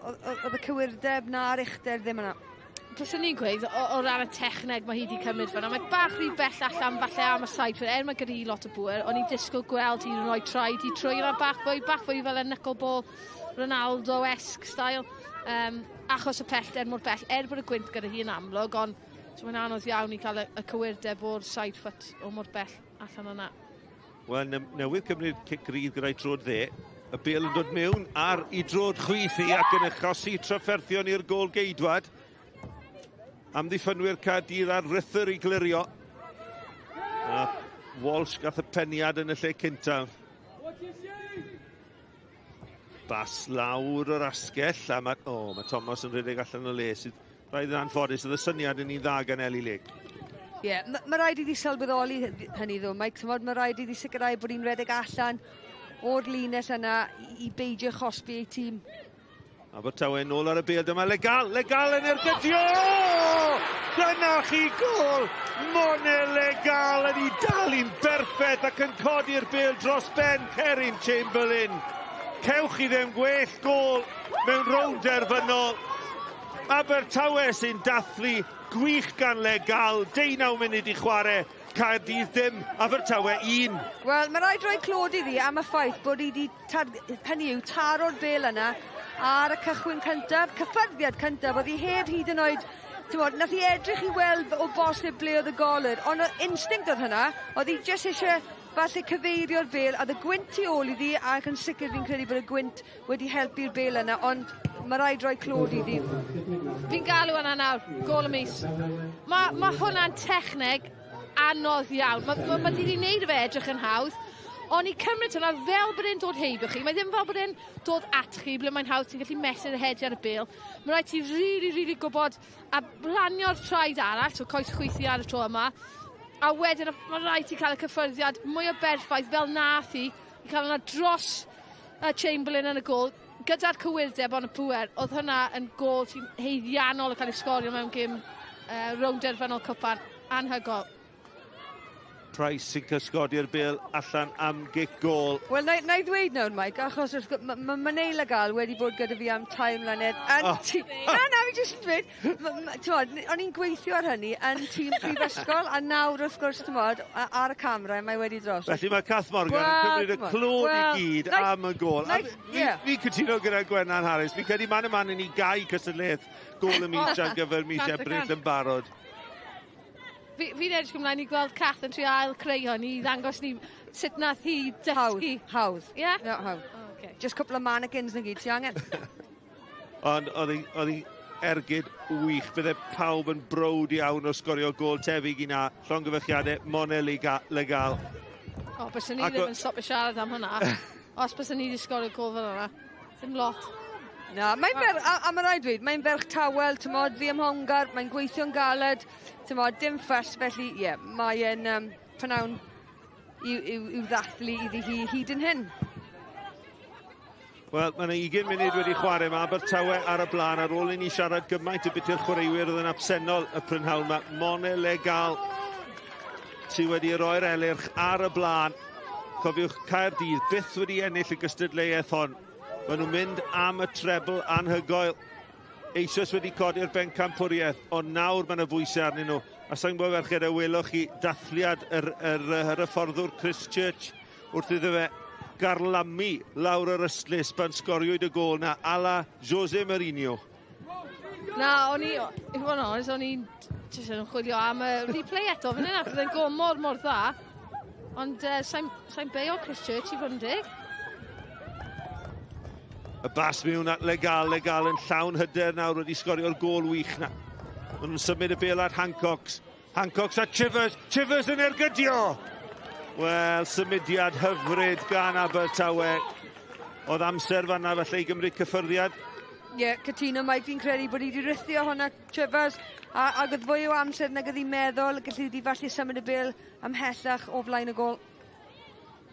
Oedd y cywirdeb na'r uchder ddim yna. Byswn ni'n gweud, o ran y techneg mae hi wedi cymryd fyna, mae bach rhy bell allan falle am y side foot, er mae gyda hi lot o bŵer, o'n i'n disgwyl gweld hi'n rhoi traed i trwy yna bach fwy fel y knuckleball Ronaldo-esque style, achos y pellter mor bell, er bod y gwynt gyda hi yn amlwg, ond so mae'n anodd iawn i cael y cywirdeb o'r side foot o mor bell allan yna. Wel, newydd cymryd cic rydd gyda'i troed dde, y bêl yn dod mewn ar i droed chwith hi ac yn achosi trafferthion i'r gôl geidwad. Amddiffynwyr Caerdydd ar ruthr i glirio. A Walsh gath y peniad yn y lle cyntaf. Bas lawr yr asgell a mae, oh, mae Thomas yn rhedeg allan o le sydd rhaid yn anffodus. Oedd y syniad yn un dda gan Ellie Lake. Ie, yeah, mae rhaid iddi sylweddoli hynny ddo, Mike. Tymod, mae rhaid iddi sicrhau bod hi'n rhedeg allan o'r linell yna i beidio chosbi ei tîm. Abertawe nôl ar y bêl, dyma Le Gall, Le Gall yn ergydio! Dyna chi gôl! Mone Le Gall yn ei dalu'n berffaith ac yn codi'r bêl dros ben Cerin Chamberlain. Cewch chi ddim gwell gôl mewn rownd derfynol. Abertawe sy'n dathlu, gwych gan Le Gall, 19 munud i chwarae. Caerdydd dim, Abertawe 1. Wel, mae rhaid rhoi clod iddi am y ffaith bod hi wedi, hynny yw, taro'r bêl yna ar y cychwyn cyntaf, cyffyrddiad cyntaf, oedd hi heb hyd yn oed, tymod, nath hi edrych i weld o bosib ble oedd y golwr, ond instinct oedd hynna, oedd hi jyst eisiau falle cyfeirio'r bêl, a oedd y gwynt tu ôl iddi, ac yn sicr fi'n credu bod y gwynt wedi helpu'r bêl yna, ond mae rhaid rhoi clod iddi. Fi'n galw yna nawr, gôl y mis. Mae hwnna'n techneg anodd iawn. Mae wedi wneud fe edrych yn hawdd, ond i cymryd hwnna fel bod e'n dod heibio chi, mae ddim fel bod e'n dod at chi, ble mae'n hawdd, ti'n gallu mesur y hediad y bêl. Mae rhaid ti really, really gwybod a blanio'r traed arall, so coes chwith hi ar y tro yma, a wedyn mae rhaid ti cael y cyffyrddiad mwy o berffaith fel nath hi, i cael hwnna dros Chamberlain yn y gôl, gyda'r cywirdeb ond y pŵer, oedd hwnna yn gôl sy'n haeddiannol o cael ei sgorio mewn gêm rownd derfynol cwpan anhygoel. Price sy'n cysgodi'r bêl allan am gic gôl. Wel, na, na i ddweud nawr, Mike, achos mae ma Neil Agal wedi bod gyda fi am 3 mlynedd. Yn Oh. Na, na, fi jyst yn dweud, t'mod, o'n i'n gweithio ar hynny yn tîm prifysgol, a nawr, wrth gwrs, t'mod, ar y camera, mae wedi dros. Felly mae Cath Morgan yn Wel, cymryd y t'mod, clod i wel, gyd am y gôl. A fi cytuno gyda Gwennan Harris. Fi'n credu man y man i ni gau cystadleuaeth gôl y mis ar gyfer mis 100%. Ebrill yn barod. Fi'n edrych ymlaen i gweld Cath yn trio ail creu hwn i ddangos ni sut nath hi dysgu. Hawdd, hawdd. Ie? No, hawdd. Oh, okay. Just couple of mannequins na gyd ti angen. Ond oedd hi ergyd wych. Bydde pawb yn browd iawn o sgorio gôl tebyg i na. Llongyfarchiadau, Mona Legal. O, byswn ni ddim yn stopio siarad am hwnna. Os byswn ni wedi sgorio gôl fel yna. Ddim lot. Na, mae'n ferch, a mae rhaid dweud, mae'n ferch tawel, t'mod, ddiymhongar, mae'n gweithio'n galed, t'mod, dim ffys, felly, ie, yeah, mae'n pnawn i'w ddathlu iddi hi hyd yn hyn. Wel, mae yna 20 munud wedi chwarae. Mae Abertawe ar y blaen ar ôl i ni siarad gymaint y biti'r chwaraewyr oedd yn absennol y prynhawn yma. Mona Legal sydd wedi roi'r Elyrch ar y blaen. Cofiwch, Caerdydd byth wedi ennill y gystadleuaeth hon. Maen nhw'n mynd am y trebl anhygoel. Eisoes wedi codi'r bencampwriaeth, ond nawr mae yna bwysau arnyn nhw. A sa'n gwybod ferched, a welwch chi dathliad yr hyfforddwr Chris Church wrth iddo fe garlamu lawr yr ystlys pan sgoriwyd y gôl na a la Jose Mourinho. Na, o'n i, i fod yn onest, o'n i'n jyst yn chwilio am y replay eto fan hyn, achos oedd e'n gôl mor, mor dda. Ond sa'n beio Chris Church i fod yn deg. Y bas mewn at Legal, Legal yn llawn hyder nawr wedi sgorio'r gôl wych na. Maen nhw'n symud y bêl at Hancox. Hancox a Chivers, Chivers yn ergydio! Wel, symudiad hyfryd gan Abertawe. Oedd amser fanna falle i gymryd cyffyrddiad. Ie, yeah, cytuno, Mike, fi'n credu bod hi wedi rithio hwnna Chivers, ac oedd fwy o amser nag oedd hi'n meddwl, gallu di falle symud y bêl ymhellach o flaen y gôl.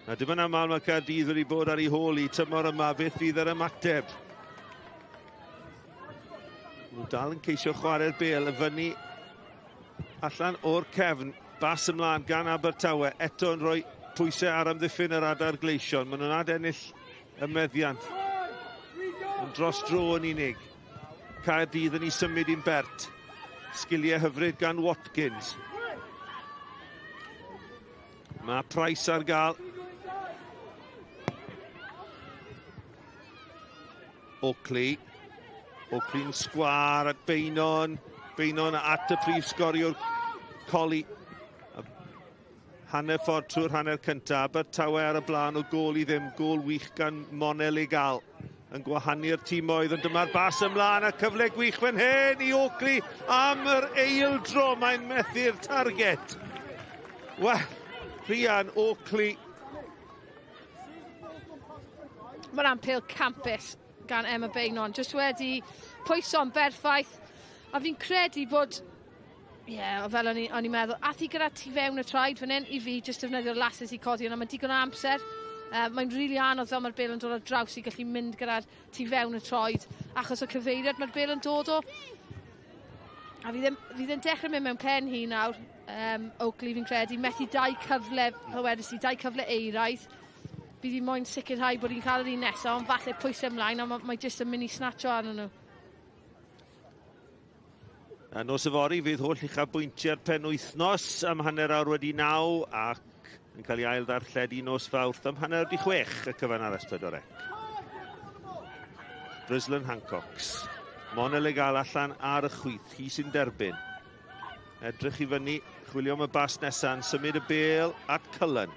Na, dim yn aml mae Caerdydd wedi bod ar ei hôl i tymor yma, beth fydd yr ymateb? Nhw dal yn ceisio chwarae'r bêl, y fyny allan o'r cefn, bas ymlaen gan Abertawe, eto yn rhoi pwysau ar amddiffyn yr adar gleision. Maen nhw'n adennill y meddiant. Yn dros dro yn unig. Caerdydd yn ei symud i'n bert. Sgiliau hyfryd gan Watkins. Mae Price ar gael. Oakley. Oakley'n sgwar at Beynon. Beynon at y prif sgoriwr Colli. Hanner ffordd trwy'r hanner cyntaf. Abertawe ar y blaen o gôl i ddim. Gôl wych gan Mona Legal yn gwahanu'r timoedd, ond dyma'r bas ymlaen a cyfle gwych fan hyn i Oakley am yr eil dro. Mae'n methu'r target. Wel, Rhian Oakley. Mae'n am pêl campus gan Emma Beynon. Just wedi pwyso'n berffaith. A fi'n credu bod, ie, yeah, fel o'n i'n meddwl, ath i gyda tu fewn y traed fan hyn, i fi jyst defnyddio'r laces i codi, ond mae digon o amser. Mae'n rili really anodd fel mae'r bêl yn dod ar draws i gallu mynd gyda'r tu fewn y troed, achos o cyfeiriad mae'r bêl yn dod o. A fi ddim dechrau mynd mewn pen hi nawr, Oakley fi'n credu, methu dau cyfle, fel wedys i, dau cyfle eiraidd. Fi ddim moyn sicrhau bod hi'n cael yr un nesaf, ond falle pwysau ymlaen, a mae jyst yn mynd i snatcho arnyn nhw. A nos yfory fydd holl uchafbwyntiau'r penwythnos am 9:30 ac yn cael ei ail ddarlledu nos Fawrth am 5:30 y cyfan ar S4C. Brislin Hancox. Mona Legal allan ar y chwith, hi sy'n derbyn. Edrych i fyny, chwilio am y bas nesaf, yn symud y bêl at Cullen.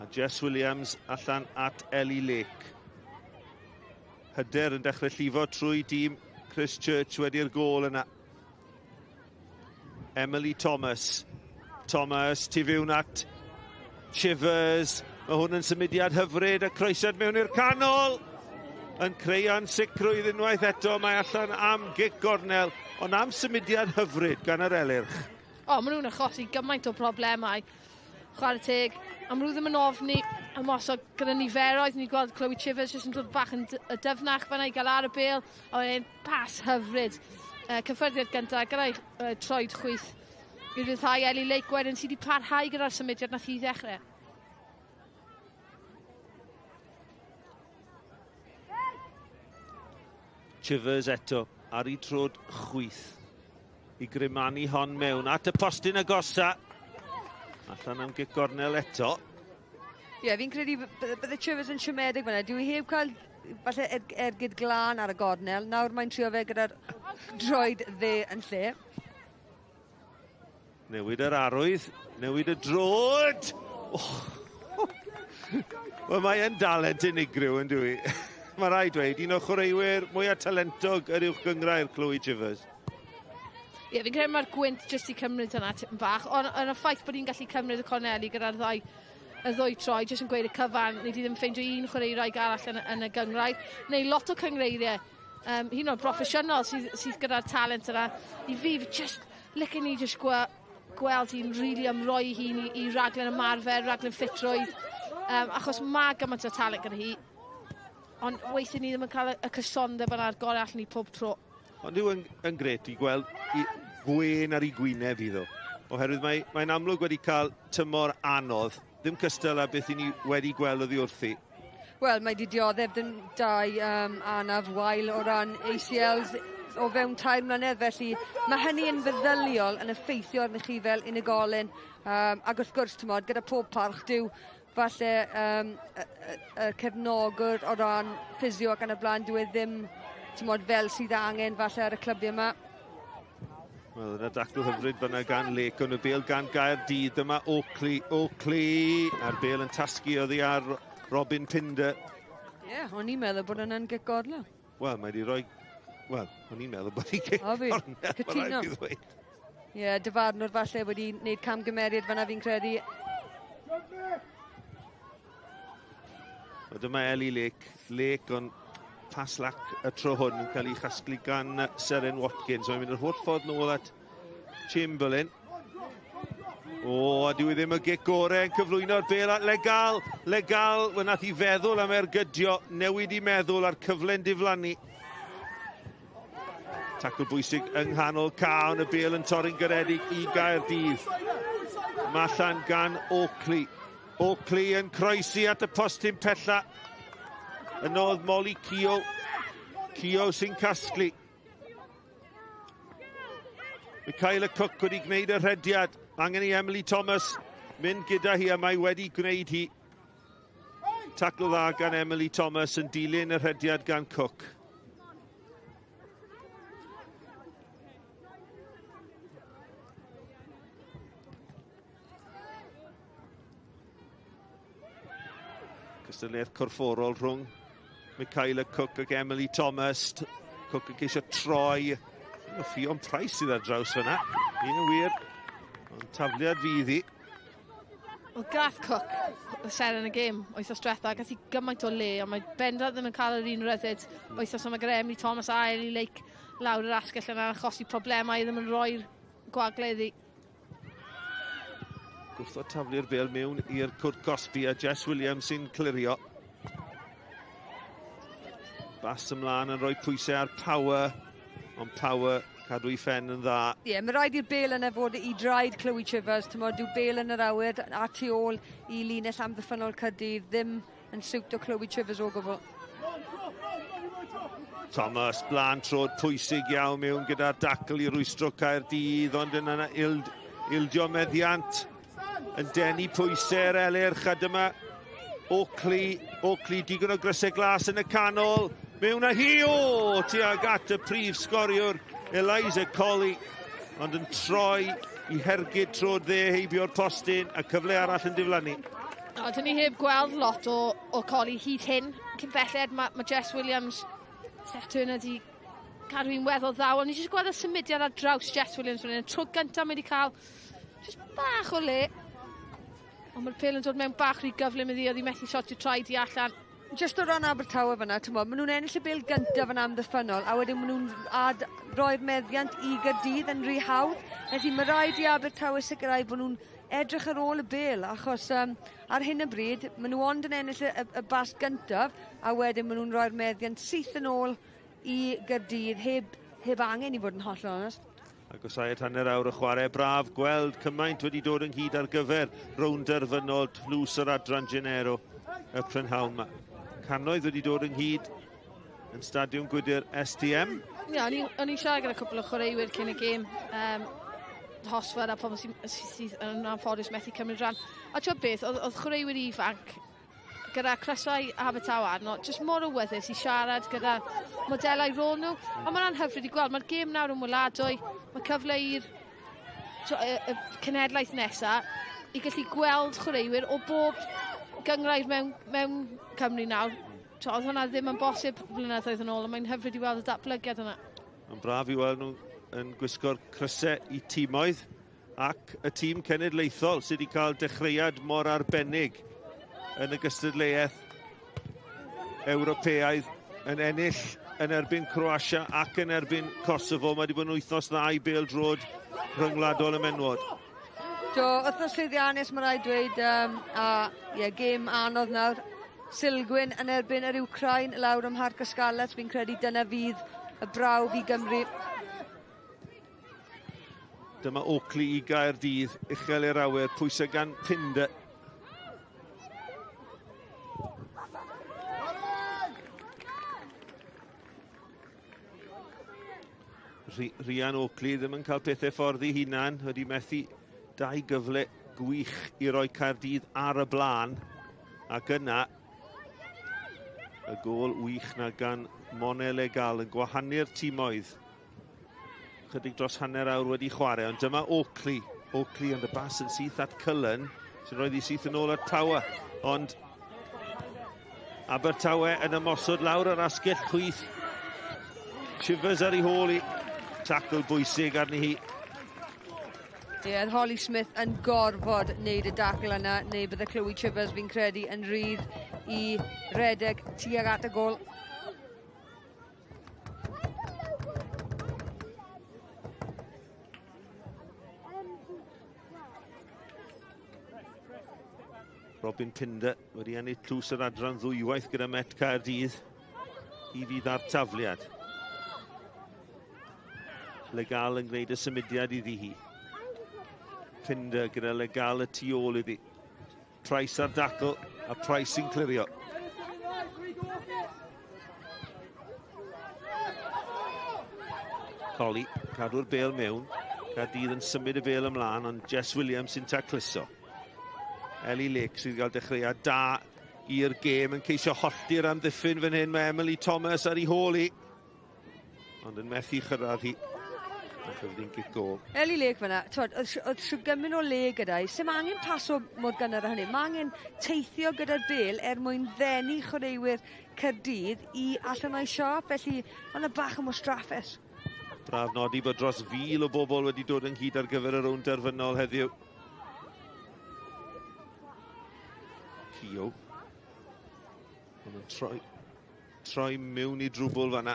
A Jess Williams allan at Ellie Lake. Hyder yn dechrau llifo trwy dîm Chris Church wedi'r gôl yna. Emily Thomas. Thomas, tu fewn at Chivers. Mae hwn yn symudiad hyfryd, a croesiad mewn i'r canol. Yn creu ansicrwydd unwaith eto, mae allan am gic gornel, ond am symudiad hyfryd gan yr Elyrch. O, maen nhw'n achosi gymaint o problemau. Chwarae teg, a maen nhw ddim yn ofni ymosod gyda niferoedd. Ni'n gweld Chloe Chivers jyst yn dod bach yn y dyfnach fan'na i gael ar y bêl. A wedyn pas hyfryd. Cyffyrddiad gyntaf gyda'i troed chwith. I ryddhau Ellie Lake wedyn sydd wedi parhau gyda'r symudiad nath hi ddechrau. Chivers eto ar ei trod chwith i grimanu hon mewn at y postyn agosa. Allan am gic gornel eto. Ie, yeah, fi'n credu bydde Chivers yn siomedig fyna. Dwi heb cael falle ergyd glân ar y gornel. Nawr mae'n trio fe gyda'r droed dde yn lle. Newid yr arwydd, newid y droed. Oh. Wel, mae yn dalent unigryw yn dwi. Mae rhaid dweud, un o chwaraewyr mwyaf talentog yr uwch gynghrair, Chloe Chivers. Ie, yeah, fi'n credu mae'r gwynt jyst i cymryd yna tipyn bach, ond y ffaith bod hi'n gallu cymryd y corneli gyda'r ddwy troi, jyst yn gweud y cyfan, ni di ddim ffeindio un chwaraewraig arall yn y gynghrair, neu lot o cyngreiriau, hyd yn oed broffesiynol sydd gyda'r talent yna. I fi, just licen ni just gweld hi'n rili really ymroi hi'n i raglen ymarfer, raglen ffitrwydd, achos mae gymaint o talent gyda hi, ond weithiau ni ddim yn cael y cysondeb yna'r gorau allan ni pob tro. Ond yw yn gret i gweld gwên ar ei gwyneb iddo, oherwydd mae'n amlwg wedi cael tymor anodd, ddim cystal â beth i ni wedi gweld oddi wrthi. Wel, mae wedi dioddef dyn dau anaf wael o ran ACLs o fewn 3 mlynedd, felly mae hynny yn feddyliol yn effeithio arnych chi fel unigolyn. Ac wrth gwrs, tymod, gyda pob parch, dyw falle y cefnogwr o ran ffisio ac yn y blaen, dyw e ddim, tymod, fel sydd angen falle ar y clybiau yma. Wel, yna dacl hyfryd fyna gan Lake, ond y bêl gan Gaerdydd. Dyma Oakley, a'r bêl yn tasgu oddi ar Robin Pinder. Ie, yeah, o'n i'n meddwl bod yna'n gic gornel. Wel, mae wedi rhoi... Wel, o'n i'n meddwl bod hi'n gic gornel. Cytuno. Ie, yeah, dyfarnwr falle wedi gwneud camgymeriad fyna fi'n credu. Wel, dyma Ellie Lake. Lake, ond pas lac y tro hwn yn cael ei chasglu gan Seren Watkins. Mae'n mynd yr holl ffordd nôl at Chamberlain. O, a dyw e ddim y gic gorau yn cyflwyno'r bêl at Legal. Legal, wel, nath i feddwl am ergydio, newid i meddwl a'r cyfle'n diflannu. Tacl bwysig yng nghanol cae, y bêl yn torri'n garedig i Gaerdydd. Mallan gan Oakley. Oakley yn croesi at y postyn pella. Yn ôl Molly Keogh. Keogh sy'n casglu. Michaela Cook wedi gwneud y rhediad. Angen i Emily Thomas mynd gyda hi, a mae wedi gwneud hi. Tacl dda gan Emily Thomas yn dilyn y rhediad gan Cook. Cystadleuaeth corfforol rhwng Michaela Cook ac Emily Thomas. Cook yn ceisio troi. O, Ffion Price sydd ar draws fyna. Un yn wir. Ond tafliad fydd hi. Wel, gath Cook y seren y gêm wythnos diwetha, gath hi gymaint o le, ond mae bendant ddim yn cael yr un ryddid wythnos yma gyda Emily Thomas a Ellie Lake lawr yr asgell yna, achosi problemau, ddim yn rhoi'r gwagle iddi. Gwrthod taflu'r bêl mewn i'r cwrt cosbi a Jess Williams sy'n clirio. Bas ymlaen yn rhoi pwysau ar Power, ond Power cadw ei phen yn dda. Ie, yeah, mae rhaid i'r bêl yna fod i draed Chloe Chivers, tymod, dyw bêl yn yr awyr a tu ôl i linell amddiffynnol Caerdydd ddim yn siwto Chloe Chivers o gwbl. Thomas, blaen trod pwysig iawn mewn gyda'r dacl i rwystro Caerdydd, ond yna ildio meddiant yn denu pwysau'r elyrch, a dyma Oakley digon o grysau glas yn y canol, mewn â hi, o, tuag at y prif sgoriwr Eliza Colley, ond yn troi i hergyd trod dde heibio'r postyn, a cyfle arall yn diflannu. O, dyn ni heb gweld lot o Colley hyd hyn. Cyn belled, mae Jess Williams, Steph Turner di cadw hi'n weddol ddaw, ond ni jyst gweld y symudiad ar draws Jess Williams fan hyn. Tro gyntaf mae wedi cael jyst bach o le. Ond mae'r pêl yn dod mewn bach rhy gyflym iddi, oedd hi methu sortio traed i allan. Just o ran Abertawe fyna, tymod, maen nhw'n ennill y bêl gyntaf yn amddiffynnol, a wedyn maen nhw'n roi'r meddiant i Gaerdydd yn rhy hawdd. Felly mae rhaid i Abertawe sicrhau bod nhw'n edrych ar ôl y bêl, achos ar hyn o bryd, maen nhw ond yn ennill y bas gyntaf, a wedyn maen nhw'n rhoi'r meddiant syth yn ôl i Gaerdydd, heb angen i fod yn hollol onest. Agosau at hanner awr y chwarae. Braf gweld cymaint wedi dod ynghyd ar gyfer rownd derfynol tlws yr adran Genero y prynhawn yma. Cannoedd wedi dod ynghyd yn Stadiwm Gwydyr STM. Ie, yeah, o'n i'n siarad gyda cwpl o chwaraewyr cyn y gêm. Hosford a pobl sydd sy yn anffodus methu cymryd rhan. A ti'n beth, oedd chwaraewyr ifanc gyda crysau Abertawe arno, jyst mor awyddus i siarad gyda modelau rôl nhw. Ond mae'n anhyfryd i gweld, mae'r gêm nawr yn weladwy, mae cyfle i'r y cenedlaeth nesaf i gallu gweld chwaraewyr o bob gynghrair mewn Cymru nawr. Oedd hwnna ddim yn bosib flynyddoedd yn ôl, ond mae'n hyfryd i weld y datblygiad yna. Mae'n braf i weld nhw yn gwisgo'r crysau i tîmoedd ac y tîm cenedlaethol sydd wedi cael dechreuad mor arbennig yn y gystadleuaeth Ewropeaidd, yn ennill yn erbyn Croatia ac yn erbyn Kosovo. Mae wedi bod yn wythnos dda i bêl-droed rhyngwladol y menwod. Do, wythnos llwyddiannus mae rhaid dweud, a ie, gêm anodd nawr. Cilgwyn yn erbyn yr Wcrain lawr ym Mharc y Scarlets. Fi'n credu dyna fydd y brawf i Gymru. Dyma Oakley i Gaerdydd, uchel i'r awyr, pwysau gan Pinder. Rhian Oakley ddim yn cael pethau ffordd i hunan, wedi methu dau gyfle gwych i roi Caerdydd ar y blaen, ac yna y gôl wych na gan Mone Legal yn gwahanu'r timoedd. Chydig dros hanner awr wedi chwarae, ond dyma Oakley. Oakley yn y bas yn syth at Cullen, sy'n rhoi ddi syth yn ôl at Tower, ond Abertawe yn ymosod lawr yr asgell chwith. Chivers ar ei hôl i. Tackle bwysig arni hi. Ie, yeah, Holly Smith yn gorfod wneud y dacl yna, neu bydde Chloe Chivers fi'n credu yn rhydd i redeg tuag at y gôl. Robin Pinder wedi ennill tlws yr adran ddwywaith gyda Met Caerdydd i fydd ar tafliad. Legal yn gwneud y symudiad iddi hi. Pinder gyda Legal y tu ôl iddi. Price ar dacl a Price yn clirio. Colli, cadw'r bêl mewn. Caerdydd yn symud y bêl ymlaen, ond Jess Williams sy'n tacluso. Ellie Lake sydd wedi cael dechreuad da i'r gêm yn ceisio hollti'r amddiffyn fan hyn. Mae Emily Thomas ar ei hôl hi, ond yn methu chyrraedd hi. Ac oedd gic gôl. Ellie Lake fyna, twod, oedd shwd gymaint o le gyda hi. Sim angen paso mor gynnar â hynny. Mae angen teithio gyda'r bêl er mwyn ddenu chwaraewyr Caerdydd i allan o'i siâp, felly mae yna bach yn wastraffus. Braf nodi bod dros 1,000 o bobl wedi dod ynghyd ar gyfer y rownd derfynol heddiw. Keogh. Ond yn troi mewn i drwbl fanna.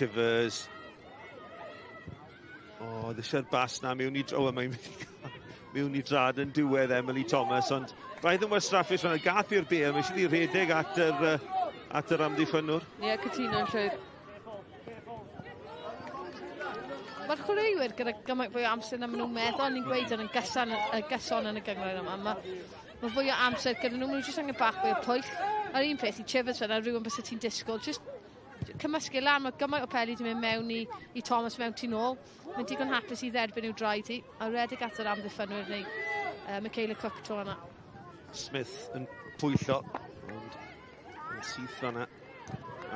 Chivers. O, oedd eisiau'r bas na mewn i... O, mae'n mynd i mewn i drad yn diwedd Emily Thomas, ond braidd yn wastraffus fanna. Gath i'r bêl, mae eisiau rhedeg at yr amddiffynnwr. Ie, yeah, cytuno'n llwyr. Mae'r chwaraewyr gyda gymaint fwy o amser na maen nhw'n meddwl. Ni'n gweud yn gyson yn y gynghrair yma. Mae fwy o amser gyda nhw, maen nhw jyst angen bach fwy o pwyll. A'r un peth i Chivers fyna, rhywun bysa ti'n disgwyl. Jyst cymysgu lan, mae gymaint o peli di mynd mewn i Thomas mewn tu nôl. Mae'n digon hapus i dderbyn i'w draed hi, a redeg at yr amddiffynwyr neu Michaela Cook tro yna. Smith yn pwyllo, ond yn syth fanna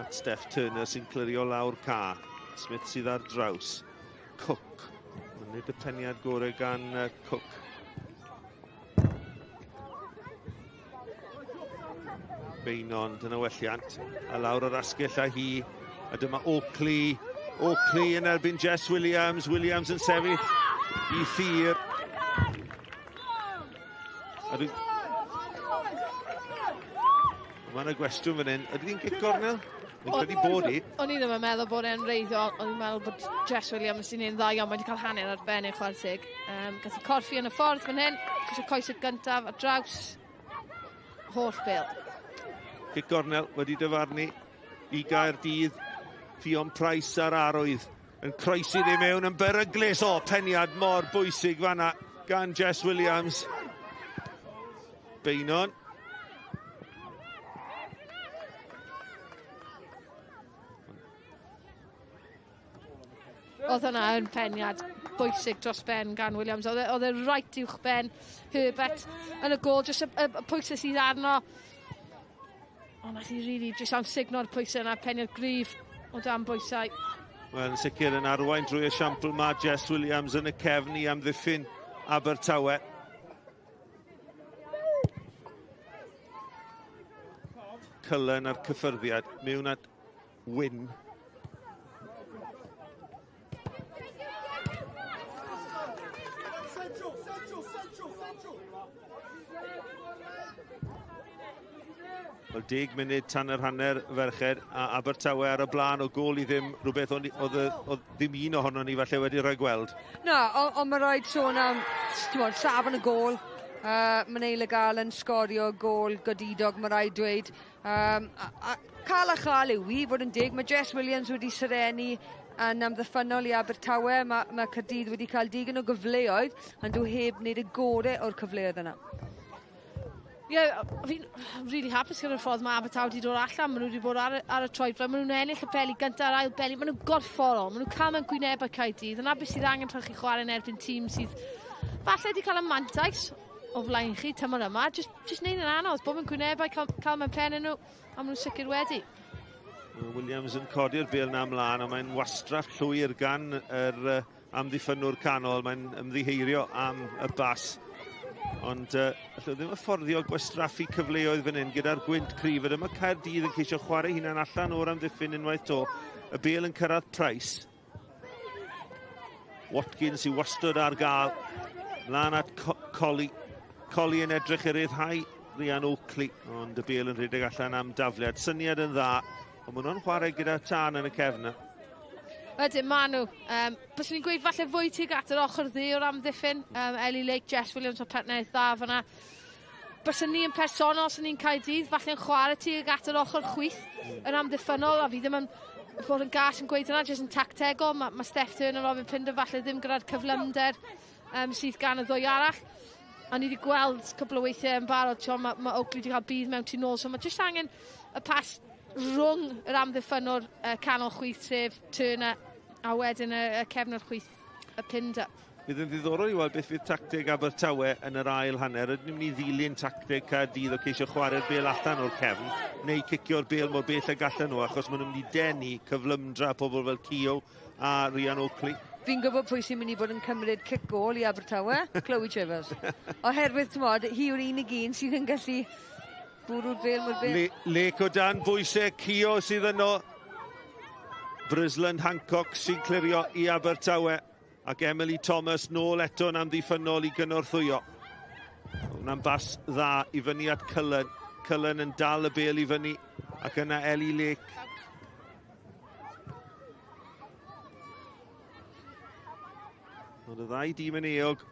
at Steph Turner sy'n clirio lawr ca. Smith sydd ar draws. Cook. Ond nid y peniad gorau gan Cook. Beinon, dyna welliant. A lawr yr asgell â hi. A dyma Oakley. Oakley yn erbyn Jess Williams. Williams yn sefyll i thir. A dwi... Mae yna gwestiwn fan hyn. Ydy hi'n gic gornel? Fi'n credu bod hi. O'n i ddim yn meddwl bod e'n reiddiol. O'n i'n meddwl bod Jess Williams sy'n un dda iawn. Mae wedi cael hanner arbennig chwarae teg. Gath i corffi yn y ffordd fan hyn. Jyst y coesau gyntaf ar draws holl bêl. Cic gornel wedi dyfarnu i Gaerdydd. Ffion Price ar arwydd yn croesi ddi mewn yn beryglus. O, peniad mor bwysig fanna gan Jess Williams. Beynon. Oedd hwnna yn peniad bwysig dros ben gan Williams. Oedd e right uwch ben Herbert yn y gôl, jyst y pwysau sydd arno. Ond nath hi really jyst amsugno'r pwysau yna, peniad gryf o dan bwysau. Wel, yn sicr yn arwain drwy esiampl mae Jess Williams yn y cefn i amddiffyn Abertawe. Cullen a'r cyffyrddiad mewn at Wyn. Wel, 10 munud tan yr hanner ferched, a Abertawe ar y blaen o gôl i ddim, rhywbeth oedd ddim un ohonon ni falle wedi rhoi gweld. Na, ond mae rhaid sôn am, ti'n safon y gôl. Mae Neil Gael yn sgorio gôl godidog, mae rhaid dweud. A cael a chael yw i, fod yn deg. Mae Jess Williams wedi serenu yn amddiffynnol i Abertawe. Mae Caerdydd wedi cael digon o gyfleoedd, ond dw heb wneud y gorau o'r cyfleoedd yna. Ie, yeah, fi'n really hapus gyda'r ffordd mae Abertawe wedi dod allan. Maen nhw wedi bod ar y troed. Maen nhw'n ennill y peli gyntaf a'r ail beli. Maen nhw'n gorfforol. Maen nhw'n cael mewn gwynebau Caerdydd. Yna beth sydd angen pan chi chwarae yn erbyn tîm sydd falle wedi cael y mantais o flaen chi tymor yma. Just neud yn anodd. Bod mewn gwynebau, cael mewn pen nhw, a maen nhw'n sicr wedi. Williams yn codi'r bêl na ymlaen, ond mae'n wastraff llwyr gan yr amddiffynnwr canol. Mae'n ymddiheirio am y bas. Ond allai ddim afforddio gwastraffu cyfleoedd fan hyn gyda'r gwynt cryf. Yma Caerdydd yn ceisio chwarae hunan allan o'r amddiffyn unwaith to. Y bêl yn cyrraedd Price. Watkins i wastad ar gael. Mlaen at Colli. Colli yn edrych i ryddhau Rhian Oakley, ond y bêl yn rhedeg allan am dafliad. Syniad yn dda, ond maen nhw'n chwarae gyda tân yn y cefn. Wedyn, maen nhw. Byswn i'n gweud falle fwy tuag at yr ochr dde o'r amddiffyn. Ellie Lake, Jess Williams o partneriaeth dda fyna. Byswn ni yn personol, os ni'n Caerdydd, falle'n chwarae tuag at yr ochr chwith yn amddiffynnol, a fi ddim yn bod yn gas yn gweud yna, jyst yn tactegol. Mae Steph Turner a Robin Pinder falle ddim gyda'r cyflymder sydd gan y ddwy arall. A ni wedi gweld cwpl o weithiau yn barod, mae Oakley wedi cael budd mewn tu nôl, so mae jyst angen y pas rhwng yr amddiffynnwr canol chwith, sef Turner, a wedyn y cefnwr chwith, y Pinder. Bydd yn ddiddorol i weld beth fydd tacteg Abertawe yn yr ail hanner. Ydyn ni'n mynd i ddilyn tacteg Caerdydd o ceisio chwarae'r bêl allan o'r cefn, neu cicio'r bêl mor bell ag allan nhw, achos maen nhw'n mynd i denu cyflymdra pobl fel Keogh a Rhian Oakley. Fi'n gwybod pwy sy'n mynd i bod yn cymryd cic gôl i Abertawe, Chloe Chivers. Oherwydd, t'mod, hi yw'r unig un sydd yn gallu bwrw'r bêl mor bell. Lake o dan bwysau, Keogh sydd yno. Brisland Hancock sy'n clirio i Abertawe. Ac Emily Thomas nôl eto yn amddiffynnol i gynorthwyo. Hwna'n bas dda i fyny at Cullen. Cullen yn dal y bêl i fyny. Ac yna Ellie Lake. Ond y ddau dîm yn euog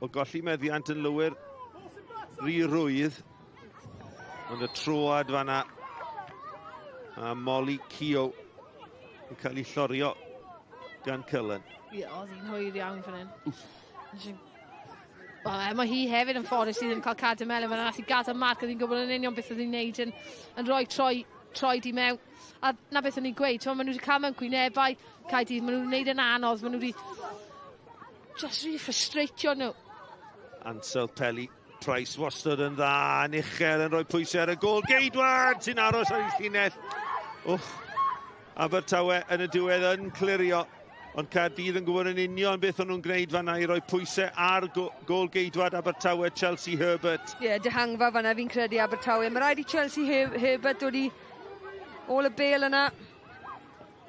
o golli meddiant yn lwyr rhy rwydd. Ond y troad fanna. A Molly Keogh yn cael ei llorio gan Cullen. Ie, oedd hi'n hwyr iawn fan hyn. Wel, mae hi hefyd yn ffordd sydd ddim cael cadw melyn fan nath i gadael marc, oedd hi'n gwybod yn union beth oedd hi'n neud yn rhoi troed i mewn. A na beth o'n i'n gweud, maen nhw wedi cael mewn gwynebau Caerdydd, maen nhw'n neud yn anodd, maen nhw wedi just really frustratio nhw. Ansel Peli, Price wastad yn dda, yn uchel, yn rhoi pwysau ar y gôl. Geidwad sy'n aros ar ei llinell. Wff, Abertawe yn y diwedd yn clirio. Ond Caerdydd yn gwybod yn union beth o'n nhw'n gwneud fanna i roi pwysau ar gôl geidwad Abertawe, Chelsea Herbert. Ie, dihangfa fanna fi'n credu Abertawe. Mae rhaid i Chelsea Herbert dod i ôl y bêl yna.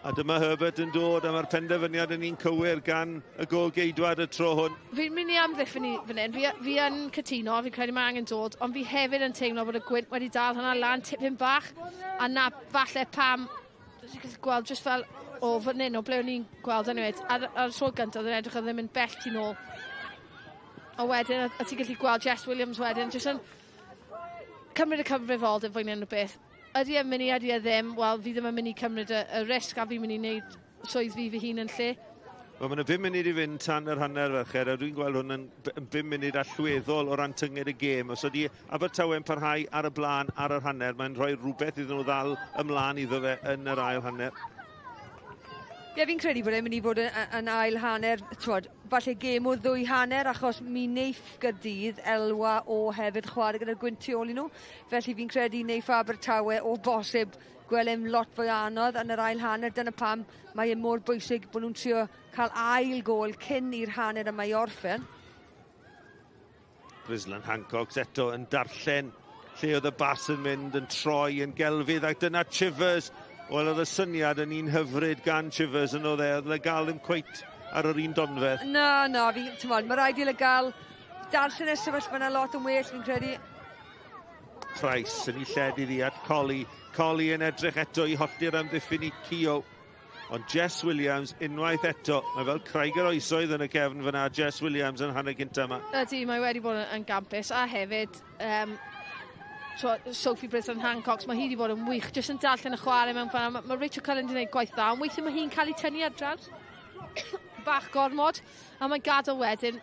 A dyma Herbert yn dod, a mae'r penderfyniad yn un cywir gan y gôl geidwad y tro hwn. Fi'n mynd i amddiffyn i fan hyn. Fi yn cytuno, fi'n credu mae angen dod, ond fi hefyd yn teimlo bod y gwynt wedi dal hwnna lan tipyn bach, a na falle pam, ti'n gallu gweld just fel o fan hyn, o ble o'n i'n gweld anyway, ar y tro gyntaf oedd yn edrych oedd ddim yn bell tu nôl. A wedyn, a ti'n gallu gweld Jess Williams wedyn, jyst yn cymryd y cyfrifoldeb fwy neu beth. Ydy e'n mynd i, ydy e ddim, wel, fi ddim yn mynd i cymryd y risg a fi'n mynd i wneud swydd fi fy hun yn lle. Wel, mae yna 5 munud i fynd tan yr hanner, ferched, a dwi'n gweld hwn yn 5 munud allweddol o ran tynged y gêm. Os ydy Abertawe'n parhau ar y blaen ar yr hanner, mae'n rhoi rhywbeth iddyn nhw ddal ymlaen iddo fe yn yr ail hanner. Ie, fi'n credu bod e'n mynd i fod yn ail hanner, t'wod, falle gêm o ddwy hanner, achos mi neiff Gaerdydd elwa o hefyd chwarae gyda'r gwynt tu ôl i nhw. Felly fi'n credu neiff Abertawe o bosib gweld e'n lot fwy anodd yn yr ail hanner. Dyna pam mae e mor bwysig bod nhw'n trio cael ail gôl cyn i'r hanner yma i orffen. Brislan Hancock eto yn darllen lle oedd y bas yn mynd, yn troi, yn gelfydd, ac dyna Chivers. Wel, oedd y syniad yn un hyfryd gan Chivers yn oedd e, oedd Le Gall ddim cweit ar yr un donfedd. Na, na, fi, t'mod, mae rhaid i Le Gall darllen y sefyllfa yna lot yn well, fi'n credu. Price yn ei lled iddi at Colli. Colli yn edrych eto i hollti'r amddiffyn i Keogh. Ond Jess Williams unwaith eto, mae fel craig yr oesoedd yn y cefn fyna, Jess Williams yn hanner gynta yma. Ydy, mae wedi bod yn gampus, a hefyd Sophie Brislan Hancock, mae hi wedi bod yn wych, jyst yn darllen y chwarae mewn fanna. Mae Rachel Cullen wedi gwneud gwaith dda, ond weithiau mae hi'n cael ei tynnu ar draws bach gormod, a mae'n gadael wedyn.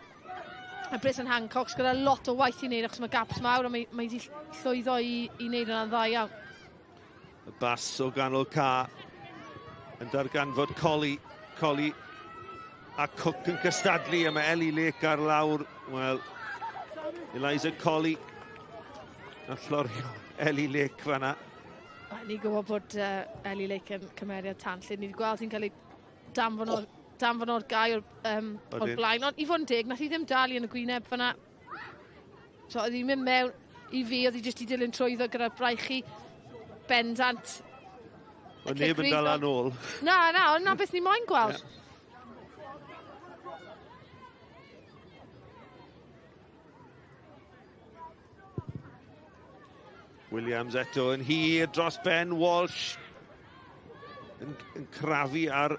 A Brislan Hancock gyda lot o waith i wneud achos mae gaps mawr, a mae wedi llwyddo i wneud hwnna'n dda iawn. Y bas o ganol ca yn darganfod Colli. Colli a Cook yn cystadlu, a mae Ellie Lake ar lawr. Wel, Eliza Colli a llorio Ellie Lake fanna. Ni'n gwybod bod Ellie Lake yn cymeriad tanllyd. Ni wedi gweld hi'n cael ei danfon o'r gae o'r blaen. Ond i fod yn deg, nath hi ddim dal i yn y gwyneb fanna. So oedd hi'n mynd mewn i fi, oedd hi jyst i dilyn trwyddo gyda'r braichu bendant. Oedd neb yn dal yn ôl. Na, na, ond na beth ni moyn gweld. Yeah. Williams eto yn hir dros ben, Walsh yn crafu ar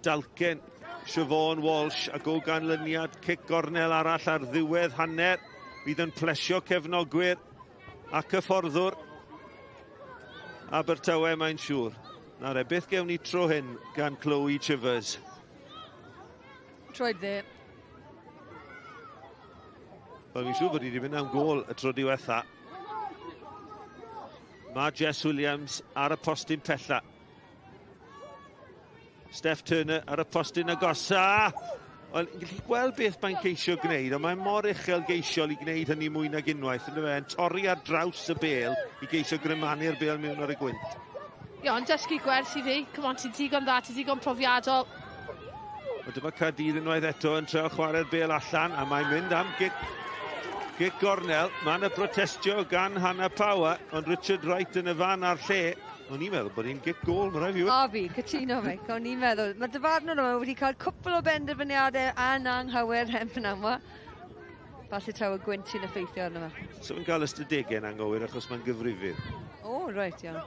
dalcen Siobhan Walsh, ac o ganlyniad cic gornel arall ar ddiwedd hanner fydd yn plesio cefnogwyr ac y fforddwr Abertawe, mae'n siŵr. Nawr e, beth gewn ni tro hyn gan Chloe Chivers? Troed dde. Wel, fi'n siŵr bod hi wedi mynd am gôl y tro diwetha. Mae Jess Williams ar y postyn pella. Steph Turner ar y postyn agosa. Wel, yn gallu gweld beth mae'n ceisio gwneud, ond mae'n mor uchelgeisiol i gwneud hynny mwy nag unwaith. Yndyfe, yn torri ar draws y bêl i geisio grymanu'r bêl mewn ar y gwynt. Ie, ond dysgu gwers i fi. Come on, ti'n digon dda, ti'n digon profiadol. Wel, dyma Caerdydd unwaith eto yn trio chwarae'r bêl allan, a mae'n mynd am gic gornel. Mae yna protestio gan Hannah Power, ond Richard Wright yn y fan a'r lle. O'n i'n meddwl bod hi'n gic gôl, mae rhaid fi. O fi, cytuno fe, o'n i'n meddwl. Mae'r dyfarnwr yma wedi cael cwpl o benderfyniadau an anghywir hen pnawn yma. Falle taw y gwynt sy'n effeithio arno fe. So fi'n cael ystadegau'n anghywir achos mae'n gyfrifydd. O, reit, iawn.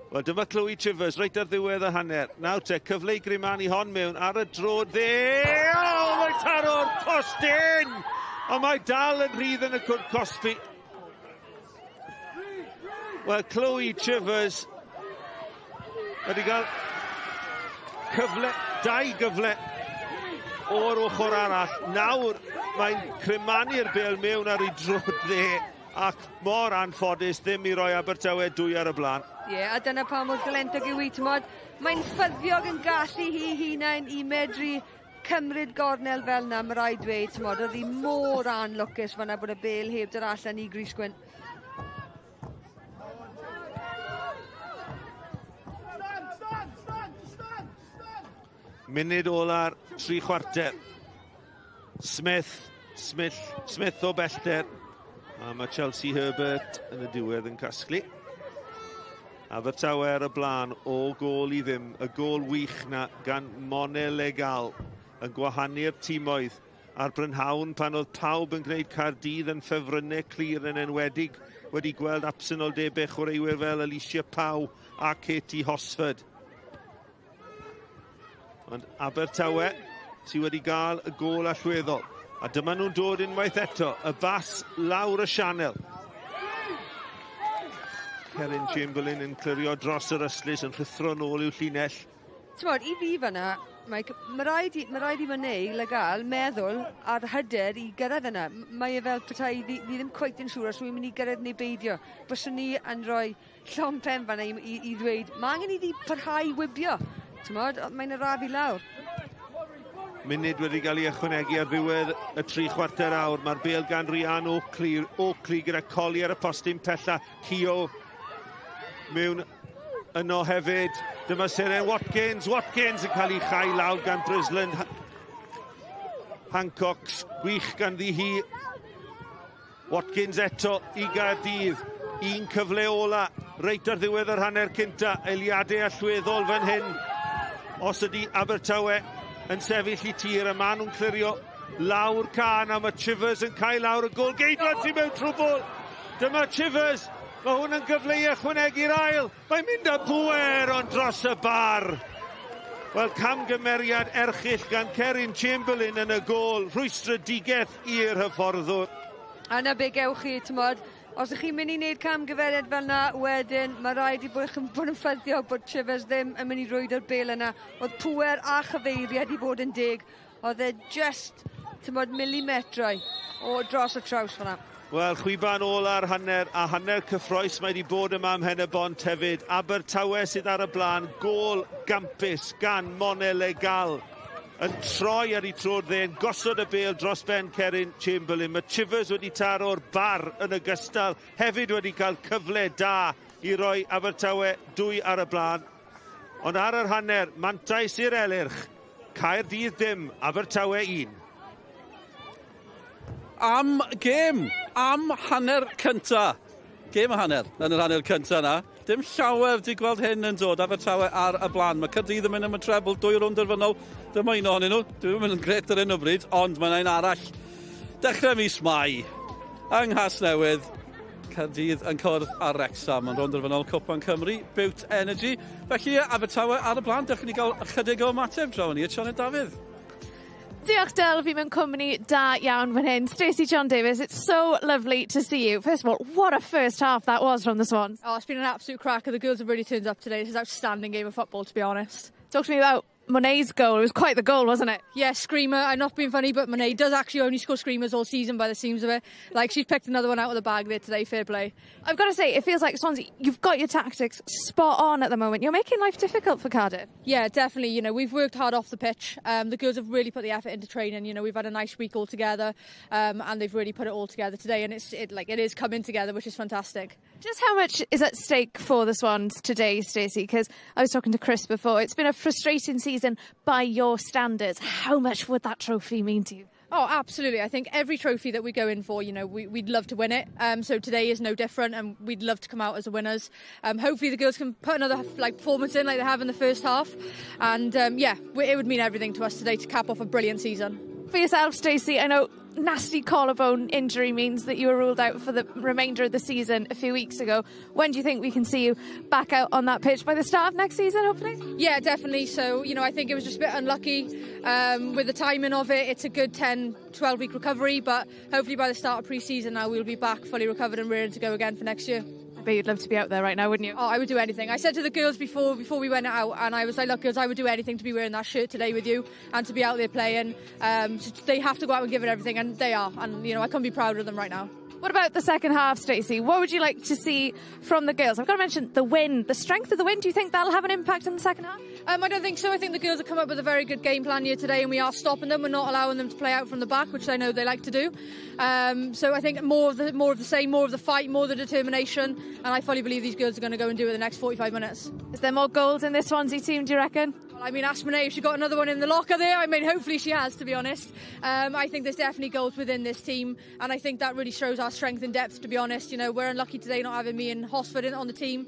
Wel, dyma Chloe Chivers, reit ar ddiwedd y hanner. Nawr te, cyfle i grimanu hon mewn ar y droed dde. O, mae taro'r postyn! Ond mae dal yn rhydd yn y cwrt cosbi. Wel, Chloe Chivers wedi cael cyfle, dau gyfle o'r ochr arall. Nawr mae'n crymanu'r bêl mewn ar ei droed dde, ac mor anffodus ddim i roi Abertawe 2 ar y blaen. Ie, yeah, a dyna pa mor galentog yw hi, t'mod. Mae'n ffyddiog yn gallu hi hunain i medru cymryd gornel fel na, mae rhaid dweud, t'mod, oedd hi mor anlwcus fan'na bod y bêl heb dod allan i Gris Gwyn. Munud ola'r 3/4. Smith o bellter. A mae Chelsea Herbert yn y diwedd yn casglu. Abertawe ar y blaen o gôl i ddim. Y gôl wych na gan Mone Legal yn gwahanu'r timoedd ar brynhawn pan oedd pawb yn gwneud Caerdydd yn ffefrynnau clir, yn enwedig wedi gweld absenoldebau chwaraewyr fel Alicia Pau a Katie Hosford. Ond Abertawe sydd wedi gael y gôl allweddol. A dyma nhw'n dod unwaith eto, y bas lawr y sianel. Kerin Chamberlain yn clirio dros yr ystlys, yn rhuthro nôl i'w llinell. T'mod, i fi fyna, Mike, mae rhaid i, ma rhaid i Monet Legal meddwl ar hyder i gyrraedd yna. Mae e fel petai ni ddim cweit yn siŵr os wy'n mynd i gyrraedd neu beidio. Byswn ni yn rhoi llond pen fanna i ddweud, mae angen iddi parhau wibio. T'mod, mae'n arafu lawr. Munud wedi cael ei ychwanegu ar ddiwedd y 3/4 awr. Mae'r bêl gan Rhian Oakley, Oakley gyda Colli ar y postyn pella. Cio mewn yno hefyd. Dyma Seren Watkins. Watkins yn cael ei chau lawr gan Brisland. Hancox, gwych ganddi hi. Watkins eto i Gaerdydd. Un cyfle ola, reit ar ddiwedd yr hanner cynta. Eiliadau allweddol fan hyn. Os ydy Abertawe yn sefyll i tir, a maen nhw'n clirio lawr can, a mae Chivers yn cael lawr y gôl. Geidwad sy'n mewn trwbl. Dyma Chivers. Mae hwn yn gyfle i ychwanegu'r ail. Mae'n mynd â bwer ond dros y bar. Wel, camgymeriad erchyll gan Kerin Chamberlain yn y gôl. Rhwystredigaeth i'r hyfforddwr. A na be gewch chi, t'mod, os ych chi'n mynd i wneud camgymeriad fel yna, wedyn mae rhaid i bod chi'n bod yn ffyddiog bod Chivers ddim yn mynd i rwydo'r bêl yna. Oedd pŵer a chyfeiriad i fod yn deg. Oedd e just, t'mod, milimetrau o dros y traws fyna. Wel, chwiban ôl ar hanner, a hanner cyffrous mae wedi bod yma ym Mhen-y-bont hefyd. Abertawe sydd ar y blaen, gôl gampus gan Mone Legal yn troi ar ei troed dde, yn gosod y bêl dros ben Kerin Chamberlain. Mae Chivers wedi taro'r bar yn ogystal, hefyd wedi cael cyfle da i roi Abertawe 2 ar y blaen. Ond ar yr hanner, mantais i'r Elyrch. Caerdydd dim, Abertawe 1. Am gêm, am hanner cynta. Gêm a hanner yn yr hanner cynta na. Dim llawer di gweld hyn yn dod, Abertawe ar y blaen. Mae Caerdydd yn mynd am y trebl, 2 rownd derfynol. Dyma un ohonyn nhw. Dwi'n mynd yn grêt ar hyn o bryd, ond mae'n un arall. Dechrau mis Mai, yng Nghasnewydd, Caerdydd yn cwrdd ar Wrexham yn rownd derfynol Cwpan Cymru, Bute Energy. Felly, Abertawe ar y blaen, dewch i ni gael ychydig o ymateb draw ni at Sioned Dafydd. Diolch, Del, fi mewn cwmni da iawn fan hyn. Stacey John Davis, it's so lovely to see you. First of all, what a first half that was from the Swans. Oh, it's been an absolute cracker. The girls have really turned up today. This is an outstanding game of football, to be honest. Talk to me about Monet's goal. It was quite the goal, wasn't it? Yeah, screamer. I'm not being funny, but Monet does actually only score screamers all season by the seams of it. Like, she's picked another one out of the bag there today, fair play. I've got to say, it feels like Swansea, you've got your tactics spot on at the moment. You're making life difficult for Cardiff. Yeah, definitely. You know, we've worked hard off the pitch. The girls have really put the effort into training. You know, we've had a nice week all together, and they've really put it all together today. And it is coming together, which is fantastic. Just how much is at stake for the Swans today, Stacey? Because I was talking to Chris before. It's been a frustrating season by your standards. How much would that trophy mean to you? Oh, absolutely. I think every trophy that we go in for, you know, we'd love to win it. So today is no different, and we'd love to come out as the winners. Hopefully the girls can put another performance in like they have in the first half. And it would mean everything to us today to cap off a brilliant season. For yourself, Stacey, I know nasty collarbone injury means that you were ruled out for the remainder of the season a few weeks ago. When do you think we can see you back out on that pitch? By the start of next season, hopefully? Yeah, definitely. So, you know, I think it was just a bit unlucky with the timing of it. It's a good 10, 12 week recovery, but hopefully by the start of pre-season now we'll be back fully recovered and ready to go again for next year. I bet you'd love to be out there right now, wouldn't you? Oh, I would do anything. I said to the girls before we went out, and I was like, "Look, girls, I would do anything to be wearing that shirt today with you and to be out there playing." So they have to go out and give it everything, and they are. And, you know, I couldn't be prouder of them right now. What about the second half, Stacey? What would you like to see from the girls? I've got to mention the win, the strength of the win. Do you think that'll have an impact on the second half? I don't think so. I think the girls have come up with a very good game plan here today, and we are stopping them. We're not allowing them to play out from the back, which I know they like to do. So I think more of the same, more of the fight, more of the determination, and I fully believe these girls are going to go and do it in the next 45 minutes. Is there more goals in this Swansea team, do you reckon? Well, I mean, ask Monet if she got another one in the locker there. I mean, hopefully she has, to be honest. I think there's definitely goals within this team, and I think that really shows our strength and depth, to be honest. You know, we're unlucky today not having me and Hosford on the team.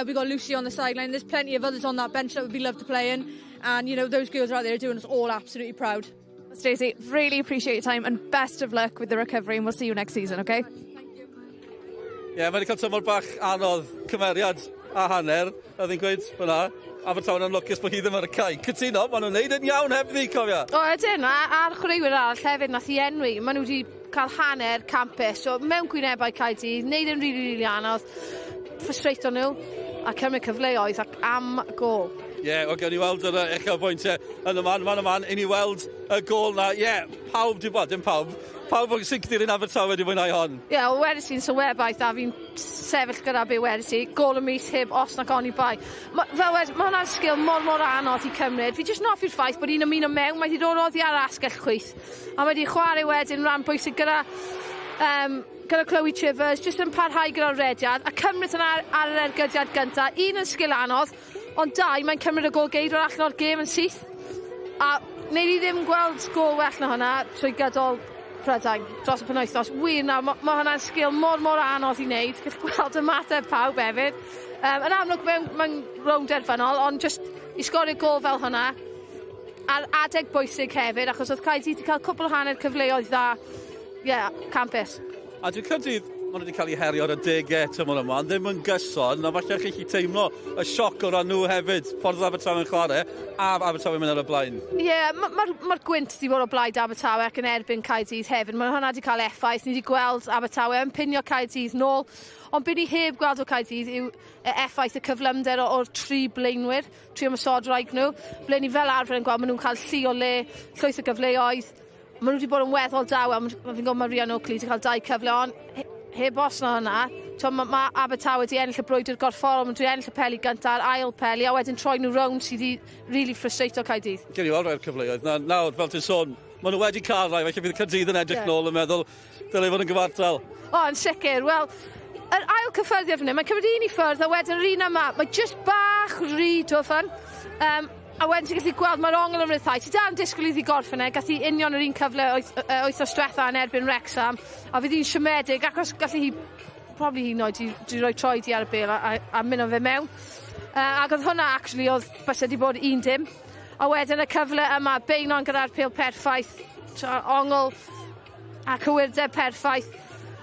We got Lucy on the sideline. There's plenty of others on that bench that would be love to play in. And, you know, those girls are out there doing us all absolutely proud. Stacey, really appreciate your time and best of luck with the recovery, and we'll see you next season, okay? Ie, yeah, mae wedi cael tymor bach anodd, cymeriad a hanner, oedd hi'n gweud fyna. Abertawe'n anlwcus bod hi ddim ar y cae. Cytuno, maen nhw'n neud yn iawn hebddi, cofia. O, ydyn, a'r chwaraewyr arall hefyd nath i enwi, maen nhw wedi cael hanner campus, so mewn gwynebau Caerdydd, neud yn rili, rili anodd, frustrato nhw, a cymryd cyfleoedd ac am gol. Ie, yeah, wel, gawn ni weld yr uchelbwyntiau yn y man, man y man, i ni weld y gol na. Ie, yeah, pawb di bod, dim pawb, pawb o'n sy'n dilyn Abertawe wedi mwynhau hon. Ie, yeah, wedes i'n sylwebaeth a fi'n sefyll gyda be wedes i, gol y mis heb os nac oni bai. Ma, fel wed, mae hwnna'n sgil mor mor anodd i cymryd. Fi jyst yn hoffi'r ffaith bod un ymuno mewn, mae wedi dod oddi ar asgell chwith. A mae wedi chwarae wedyn rhan bwysig gyda gyda Chloe Chivers, jyst yn parhau gyda'r rediad a cymryd hwnna ar, ar yr ergydiad gyntaf. Un yn sgil anodd, ond dau, mae'n cymryd y gol geidwad allan o'r gêm yn syth. A wneud i ddim gweld gol well na hwnna trwy gydol Prydain dros y penwythnos. Wir na, mae ma hwnna'n sgil mor mor anodd i wneud. Gall gweld ymateb pawb hefyd. Yn amlwg mewn, mewn rownd derfynol, ond just i sgorio gol fel hwnna, ar adeg bwysig hefyd, achos oedd Caerdydd wedi cael cwpl o hanner cyfleoedd dda, ie, yeah, campus. A dwi'n Caerdydd, maen nhw wedi cael eu herio ar y degau tymor yma, ond ddim yn gyson, a falle chi gallu teimlo y sioc o ran nhw hefyd, ffordd oedd Abertawe'n chwarae, a Abertawe'n mynd ar y blaen. Ie, yeah, mae'r ma, ma gwynt wedi bod o blaid Abertawe ac yn erbyn Caerdydd hefyd. Mae hwnna wedi cael effaith. Ni wedi gweld Abertawe yn pinio Caerdydd nôl, ond be ni heb gweld o Caerdydd yw effaith y cyflymder o'r tri blaenwyr, tri ymosodwraig nhw, ble ni fel arfer yn gweld maen nhw'n cael llu o le, llwyth o gyfleoedd. Maen nhw wedi bod yn weddol dawel, fi'n gwybod mae Rhian Oakley wedi cael dau cyfle, ond heb os na hwnna, mae ma Abertawe wedi ennill y brwydr gorfforol, maen nhw wedi ennill y peli gyntaf, ail peli, a wedyn troi nhw rownd sydd wedi really frustrato Caerdydd. Gen i weld rhai'r cyfleoedd. Na, nawr, fel ti'n sôn, maen nhw wedi cael rhai, felly bydd Caerdydd yn edrych nôl yn meddwl, dylai fod yn gyfartal. O, yn sicr. Wel, yr ail cyffyrddiad fan hyn, mae'n cymryd un i ffwrdd, a wedyn yr un yma, mae just bach rhy dwfn. A wedyn ti'n gallu gweld mae'r ongl yn rhyddhau. Ti dal yn disgwyl iddi gorffen e, gath hi union yr un cyfle wythnos diwetha yn erbyn Wrexham, a fydd hi'n siomedig, achos gallu hi, probably hi'n oed di roi troed hi ar y bêl a mynd o fe mewn. Ac oedd hwnna, actually, oedd byse di bod 1-0. A wedyn y cyfle yma, Beinon gyda'r pêl perffaith, ongl a cywirdeb perffaith.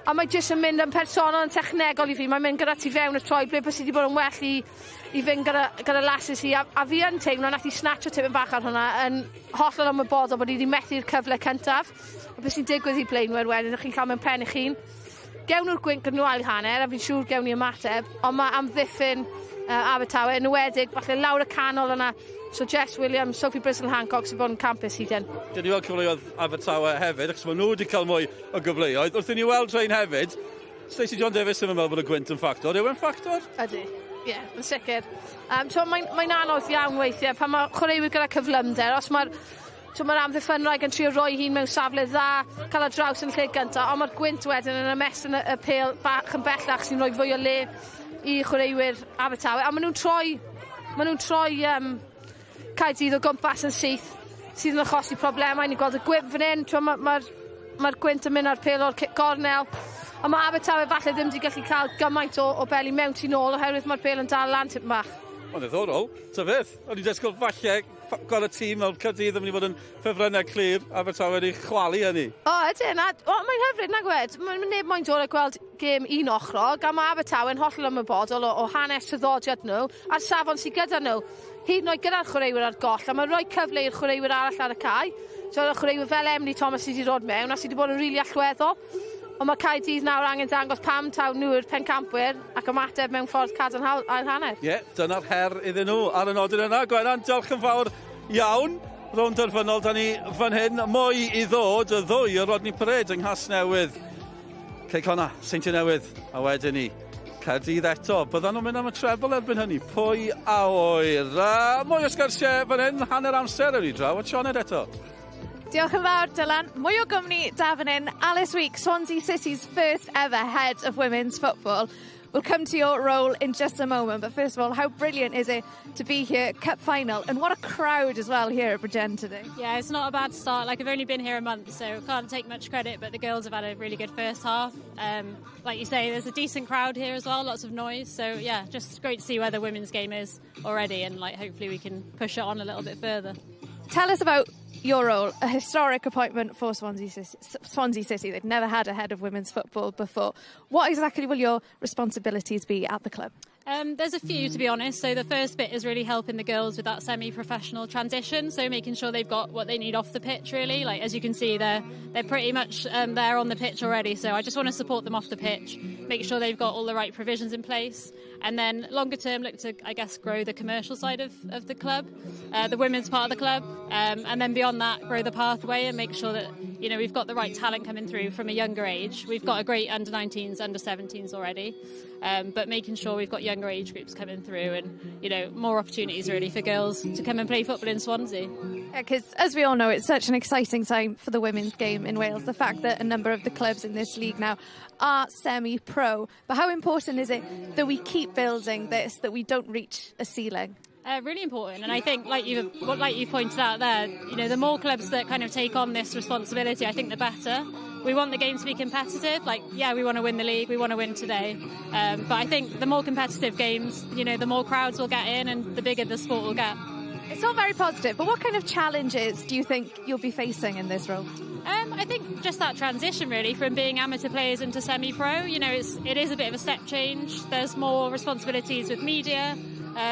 A mae jyst yn mynd yn personol, yn technegol i fi. Mae'n mynd gyda ti fewn y troed, ble bys i wedi bod yn well i fynd gyda lasus hi. A fi yn teimlo, nath i snatcho tipyn bach ar hwnna, yn hollol ymwybodol bod hi wedi methu'r cyfle cyntaf. A beth sy'n digwydd i blaenwyr wedyn, chi'n cael mewn pen eich hun. Gewn nhw'r gwynt gyda nhw ail hanner, a fi'n siŵr gewn ni ymateb, ond mae amddiffyn Abertawe, yn enwedig, falle lawr y canol yna, so Jess Williams, Sophie Bristol Hancock sy'n bod yn campus hyd yn. Dyn ni weld cyfleoedd Abertawe hefyd, achos maen nhw wedi cael mwy o gyfleoedd. Wrth i ni weld rhain hefyd, Stacey John Davies ddim yn meddwl bod y gwynt yn ffactor. Yw e'n ffactor? Ydy, ie, yeah, yn sicr. So mae'n anodd iawn weithiau pan mae chwaraewyr gyda cyflymder, os mae'r so mae'r amddiffynwraig yn trio roi hun mewn safle dda, cael ar draws yn lle gyntaf, ond mae'r gwynt wedyn yn ymestyn y pêl bach yn bellach sy'n rhoi fwy o le i chwaraewyr Abertawe. A maen nhw'n troi Caerdydd o gwmpas yn syth, sydd yn achosi problemau. Ni'n gweld y gwynt fan hyn, mae'r ma gwynt yn mynd ar pêl o'r gornel. Ond mae Abertawe falle ddim wedi gallu cael gymaint o beli mewn tu nôl oherwydd mae'r pêl yn dal lan tipyn bach. Mae'n ddiddorol, ta beth. O'n i'n disgwyl falle gweld y tîm fel Caerdydd yn mynd i fod yn ffefrynnau clir, Abertawe wedi chwalu hynny. O, ydyn. Mae'n hyfryd, nag wed. Mae'n neb moyn dod a gweld gêm un ochrog, a mae Abertawe yn hollol ymwybodol o hanes traddodiad nhw a'r safon sydd gyda nhw. Hyd yn oed gyda'r chwaraewyr ar goll, a mae'n rhoi cyfle i'r chwaraewyr arall ar y cae. So, y chwaraewyr fel Emily Thomas sydd wedi dod mewn a sydd wedi bod yn rili allweddol. Ond mae Caerdydd nawr angen dangos pam taw nhw yw'r pencampwyr ac ymateb mewn ffordd cadarnhaol ail hanner. Ie, yeah, dyna'r her iddyn nhw ar y nodyn yna. Gwenan, diolch yn fawr iawn. Rownd derfynol, da ni fan hyn. Mwy i ddod, y ddwy o Rodney Parade yng Nghasnewydd. Cei Connah, Seintiau Newydd, a wedyn ni Caerdydd eto. Byddan nhw'n mynd am y trebl erbyn hynny. Pwy a ŵyr? Mwy o sgyrsiau fan hyn, hanner amser yn ei draw, a Sioned eto. Diolch yn fawr, Dylan. Mwy o gwmni da fan hyn. Alice Week, Swansea City's first ever head of women's football. We'll come to your role in just a moment, but first of all, how brilliant is it to be here, Cup final, and what a crowd as well here at Bridgend today. Yeah, it's not a bad start. Like, I've only been here a month, so can't take much credit, but the girls have had a really good first half. Like you say, there's a decent crowd here as well, lots of noise. So, yeah, just great to see where the women's game is already, and like hopefully we can push it on a little bit further. Tell us about your role, a historic appointment for Swansea City. Swansea City. They've never had a head of women's football before. What exactly will your responsibilities be at the club? There's a few, to be honest. So the first bit is really helping the girls with that semi-professional transition. So making sure they've got what they need off the pitch, really. Like, as you can see, they're pretty much there on the pitch already. So I just want to support them off the pitch, make sure they've got all the right provisions in place. And then longer term, look to, I guess, grow the commercial side of the club, the women's part of the club. And then beyond that, grow the pathway and make sure that, you know, we've got the right talent coming through from a younger age. We've got a great under-19s, under-17s already, but making sure we've got younger age groups coming through and, you know, more opportunities really for girls to come and play football in Swansea. Because as we all know, it's such an exciting time for the women's game in Wales. The fact that a number of the clubs in this league now are semi-pro. But how important is it that we keep building this, that we don't reach a ceiling? Really important, and I think, like you pointed out there, you know, the more clubs that kind of take on this responsibility, I think the better. We want the game to be competitive. Like, yeah, we want to win the league, we want to win today. But I think the more competitive games, you know, the more crowds will get in and the bigger the sport will get. It's all very positive, but what kind of challenges do you think you'll be facing in this role? I think just that transition, really, from being amateur players into semi-pro. You know, it is a bit of a step change. There's more responsibilities with media,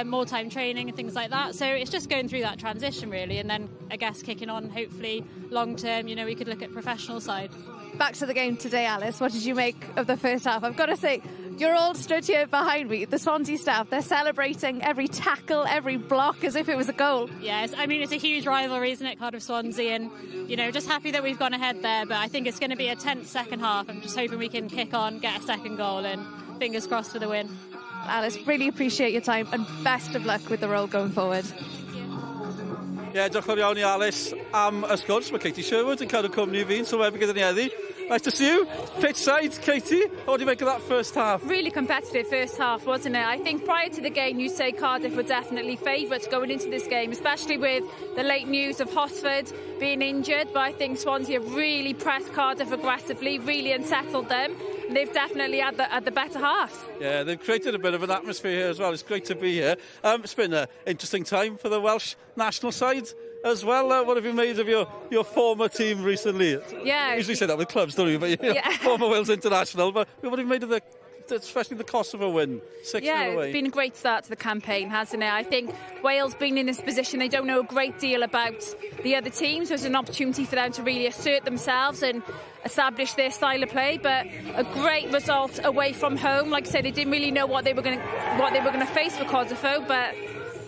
more time training and things like that. So it's just going through that transition, really, and then, I guess, kicking on, hopefully, long term, you know, we could look at professional side. Back to the game today, Alice. What did you make of the first half? I've got to say, you're all stood here behind me, the Swansea staff, they're celebrating every tackle, every block as if it was a goal. Yes, I mean, it's a huge rivalry, isn't it, Cardiff Swansea, and, you know, just happy that we've gone ahead there, but I think it's going to be a tense second half. I'm just hoping we can kick on, get a second goal, and fingers crossed for the win. Alice, really appreciate your time and best of luck with the role going forward. Yeah, diolch yn fawr iawn i Alice am y sgwrs. Mae Katie Sherwood yn cadw cwmni fi, so sylwebu gyda ni heddi. Nice to see you. Pitch side, Katie. What do you make of that first half? Really competitive first half, wasn't it? I think prior to the game, you say Cardiff were definitely favourites going into this game, especially with the late news of Hosford being injured. But I think Swansea have really pressed Cardiff aggressively, really unsettled them. And they've definitely had the better half. Yeah, they've created a bit of an atmosphere here as well. It's great to be here. It's been an interesting time for the Welsh national side as well. What have you made of your former team recently? Yeah. You usually say that with clubs, don't you? But you know, yeah. Former Wales international. But what have you made of the, especially the Kosovo win, 6-0 yeah, away? It's been a great start to the campaign, hasn't it? I think Wales being in this position, they don't know a great deal about the other teams. So it's an opportunity for them to really assert themselves and establish their style of play. But a great result away from home. Like I said, they didn't really know what they were going to face for Kosovo, but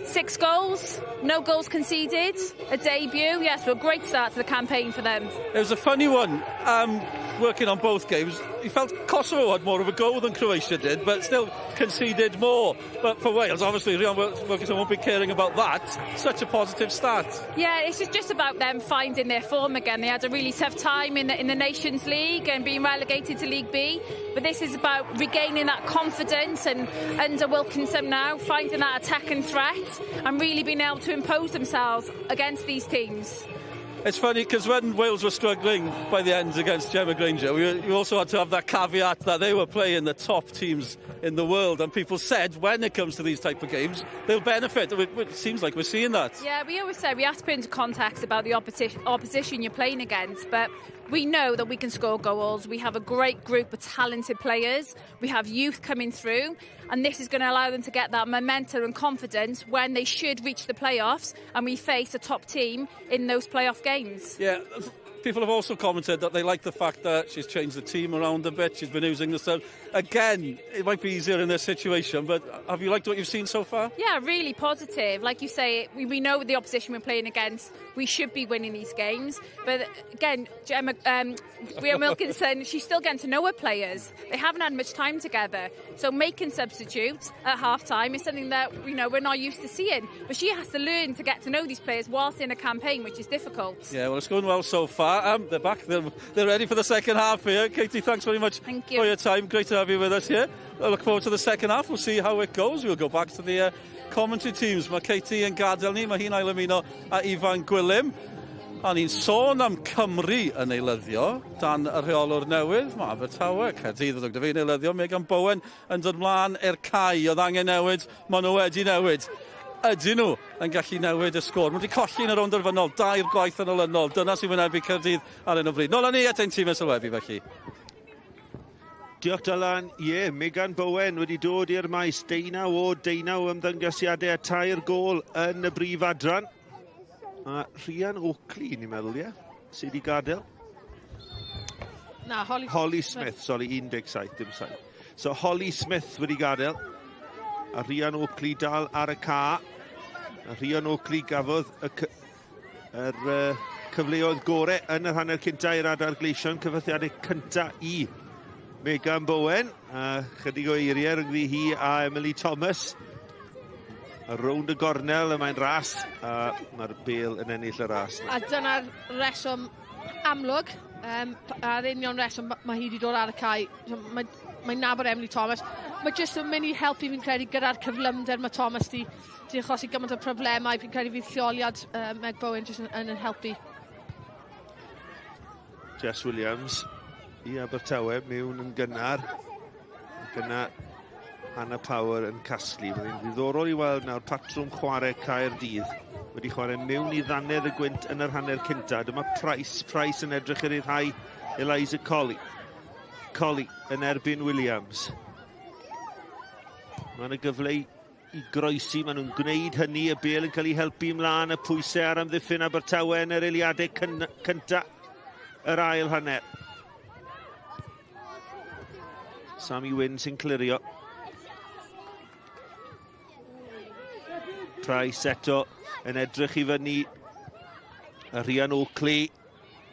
6 goals, no goals conceded, a debut. Yes, well, a great start to the campaign for them. It was a funny one, working on both games. You felt Kosovo had more of a goal than Croatia did, but still conceded more. But for Wales, obviously, Rhian Wilkinson won't be caring about that. Such a positive start. Yeah, it's just about them finding their form again. They had a really tough time in the Nations League and being relegated to League B. But this is about regaining that confidence and under Wilkinson now, finding that attack and threat and really being able to impose themselves against these teams. It's funny because when Wales were struggling by the end against Gemma Grainger, you also had to have that caveat that they were playing the top teams in the world, and people said when it comes to these type of games, they'll benefit. It seems like we're seeing that. Yeah, we always say we have to put into context about the opposition you're playing against, but we know that we can score goals. We have a great group of talented players. We have youth coming through, and this is going to allow them to get that momentum and confidence when they should reach the playoffs and we face a top team in those playoff games. Yeah, people have also commented that they like the fact that she's changed the team around a bit, she's been using the sub. Again, it might be easier in this situation, but have you liked what you've seen so far? Yeah, really positive. Like you say, we know the opposition we're playing against, we should be winning these games. But again, Gemma, Rhian Wilkinson, she's still getting to know her players. They haven't had much time together. So making substitutes at half-time is something that, you know, we're not used to seeing. But she has to learn to get to know these players whilst in a campaign, which is difficult. Yeah, well, it's going well so far. They're back. They're ready for the second half here. Katie, thanks very much for your time. Great to have you with us here. I look forward to the second half. We'll see how it goes. We'll go back to the commentary teams. Mae Katie yn gadael ni. Mae hi'n ailymuno â Ifan Gwilym. A ni'n sôn am Cymru yn eilyddio dan y rheolwr newydd. Mae Abertawe, Caerdydd oedd gyda fi'n eilyddio. Megan Bowen yn dod mlaen i'r cae. Oedd angen newid, maen nhw wedi newid. Ydyn nhw yn gallu newid y sgôr. Maen nhw wedi colli yn y rownd derfynol, 2 gwaith yn olynol. Dyna sy'n wynebu Caerdydd ar hyn o bryd. Nôl â ni at ein tîm sylwebu felly. Diolch Dylan. Ie, yeah, Megan Bowen wedi dod i'r maes. 19 o 19 ymddangosiadau a 3 gôl yn y brif adran. A Rhian Oakley, ni'n meddwl, ie? Yeah? Sydd wedi gadael? Na, Holly, Holly Smith, sorry, 17, dim 7. So Holly Smith wedi gadael. A Rhian Oakley dal ar y ca. A Rhian Oakley gafodd y cyfleoedd gorau yn yr hanner cynta i'r Adar Gleision, cysylltiadau cynta i Megan Bowen. A chydig o eiriau rhyngddi hi a Emily Thomas. A rownd y gornel y mae'n ras, a mae'r bêl yn ennill y ras. A dyna'r reswm amlwg, a'r union reswm mae hi wedi dod ar y cae. Mae'n nabod Emily Thomas. Mae jyst yn mynd i helpu fi'n credu gyda'r cyflymder mae Thomas di achosi gymaint o problemau. Fi'n credu fydd lleoliad Meg Bowen jyst yn helpu. Jess Williams i Abertawe mewn yn gynnar. Ac yna Hannah Power yn casglu. Mae'n ddiddorol i weld nawr patrwm chwarae Caerdydd. Wedi chwarae mewn i ddannedd y gwynt yn yr hanner cynta. Dyma Price. Price yn edrych ar ei rhai Eliza Colley. Colley yn erbyn Williams. Mae yna gyfle i groesi, maen nhw'n gwneud hynny, y bêl yn cael ei helpu ymlaen, y pwysau ar amddiffyn Abertawe yn yr eiliadau cynta yr ail hanner. Sammy Wynn sy'n clirio. Price eto yn edrych i fyny. A Rhian Oakley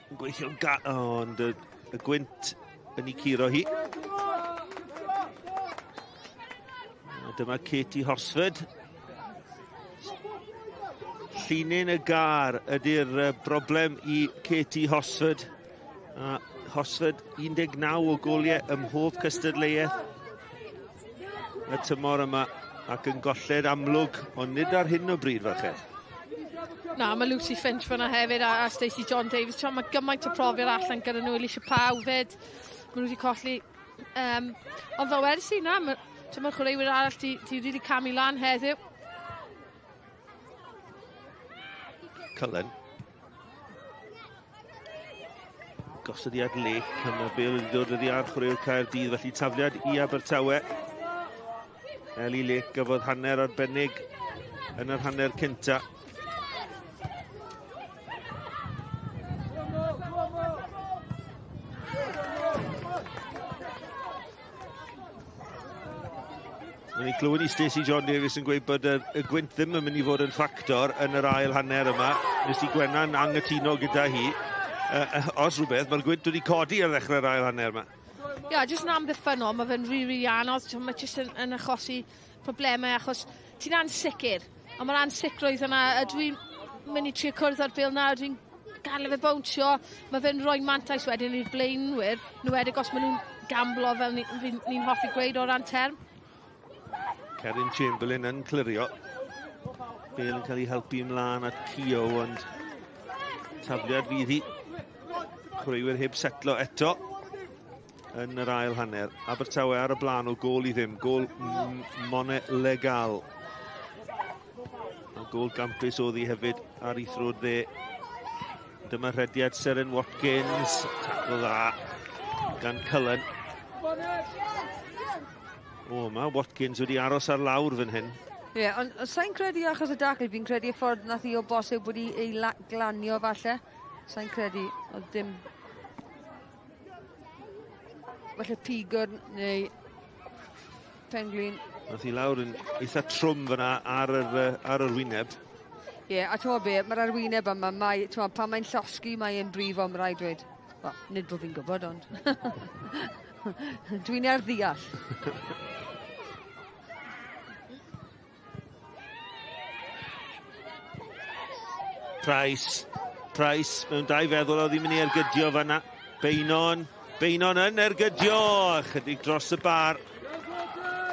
yn gweithio'n ond y gwynt yn ei curo hi. A dyma Katie Horsford. Llinyn y gar ydy'r broblem i Katie Horsford. A Horsford 19 o goliau ym mhob cystadleuaeth y tymor yma ac yn golled amlwg, ond nid ar hyn o bryd, ferched. Na, mae Lucy Finch fyna hefyd a Stacey John Davies. Mae gymaint o profiad allan gyda nhw, Alicia Pau fyd. Maen nhw wedi colli. Ond fel wedys i, na, mae'r chwaraewyr arall di really camu lan heddiw. Cullen. Gosodiad Lake, a mae bêl wedi dod oddi ar chwaraewr Caerdydd, felly tafliad i Abertawe. Ellie Lake gafodd hanner arbennig yn yr hanner cynta. Mae'n ei glywed i Stacey John Davies yn gweud bod y gwynt ddim yn mynd i fod yn ffactor yn yr ail hanner yma. Nes i Gwennan anghytuno gyda hi. Os rhywbeth, mae'r gwynt wedi codi ar ddechrau'r ail hanner yma. Ie, yeah, jyst yn amddiffynnol, mae fe'n rili, rili anodd. Mae jyst yn achosi problemau achos ti'n ansicr. A mae'r ansicrwydd yna, ydw i'n mynd i trio cwrdd â'r bêl nawr, dwi'n gadael fe bownsio. Mae fe'n rhoi mantais wedyn i'r blaenwyr, enwedig os maen nhw'n gamblo fel ni'n hoffi gweud o ran term. Kerin Chamberlain yn clirio. Bale yn cael ei helpu ymlaen at Keogh, ond tafliad fydd hi. Chwaraewyr heb setlo eto yn yr ail hanner. Abertawe ar y blaen o gôl i ddim. Gôl Monet Legal. A gôl gampus oedd hi hefyd ar ei throd dde. Dyma rhediad Seren Watkins. Tacl dda gan Cullen. O, mae Watkins wedi aros ar lawr fan hyn. Ie, yeah, ond sa'n credu achos y dacl, fi'n credu y ffordd nath hi o bosib wedi ei glanio falle. Sa'n credu, oedd dim... Falle pigwr neu penglin. Nath hi lawr yn eitha trwm fyna ar yr wyneb. Ie, yeah, a ti'n be, mae'r arwyneb yma, mae, ti'n pan mae'n llosgi, mae'n brifo, mae rhaid dweud. Wel, nid bod fi'n gwybod, ond... Dwi'n ar ddeall. Price, Price, mewn dau feddwl oedd hi'n mynd i ergydio fanna. Beynon, Beynon yn ergydio, chydig dros y bar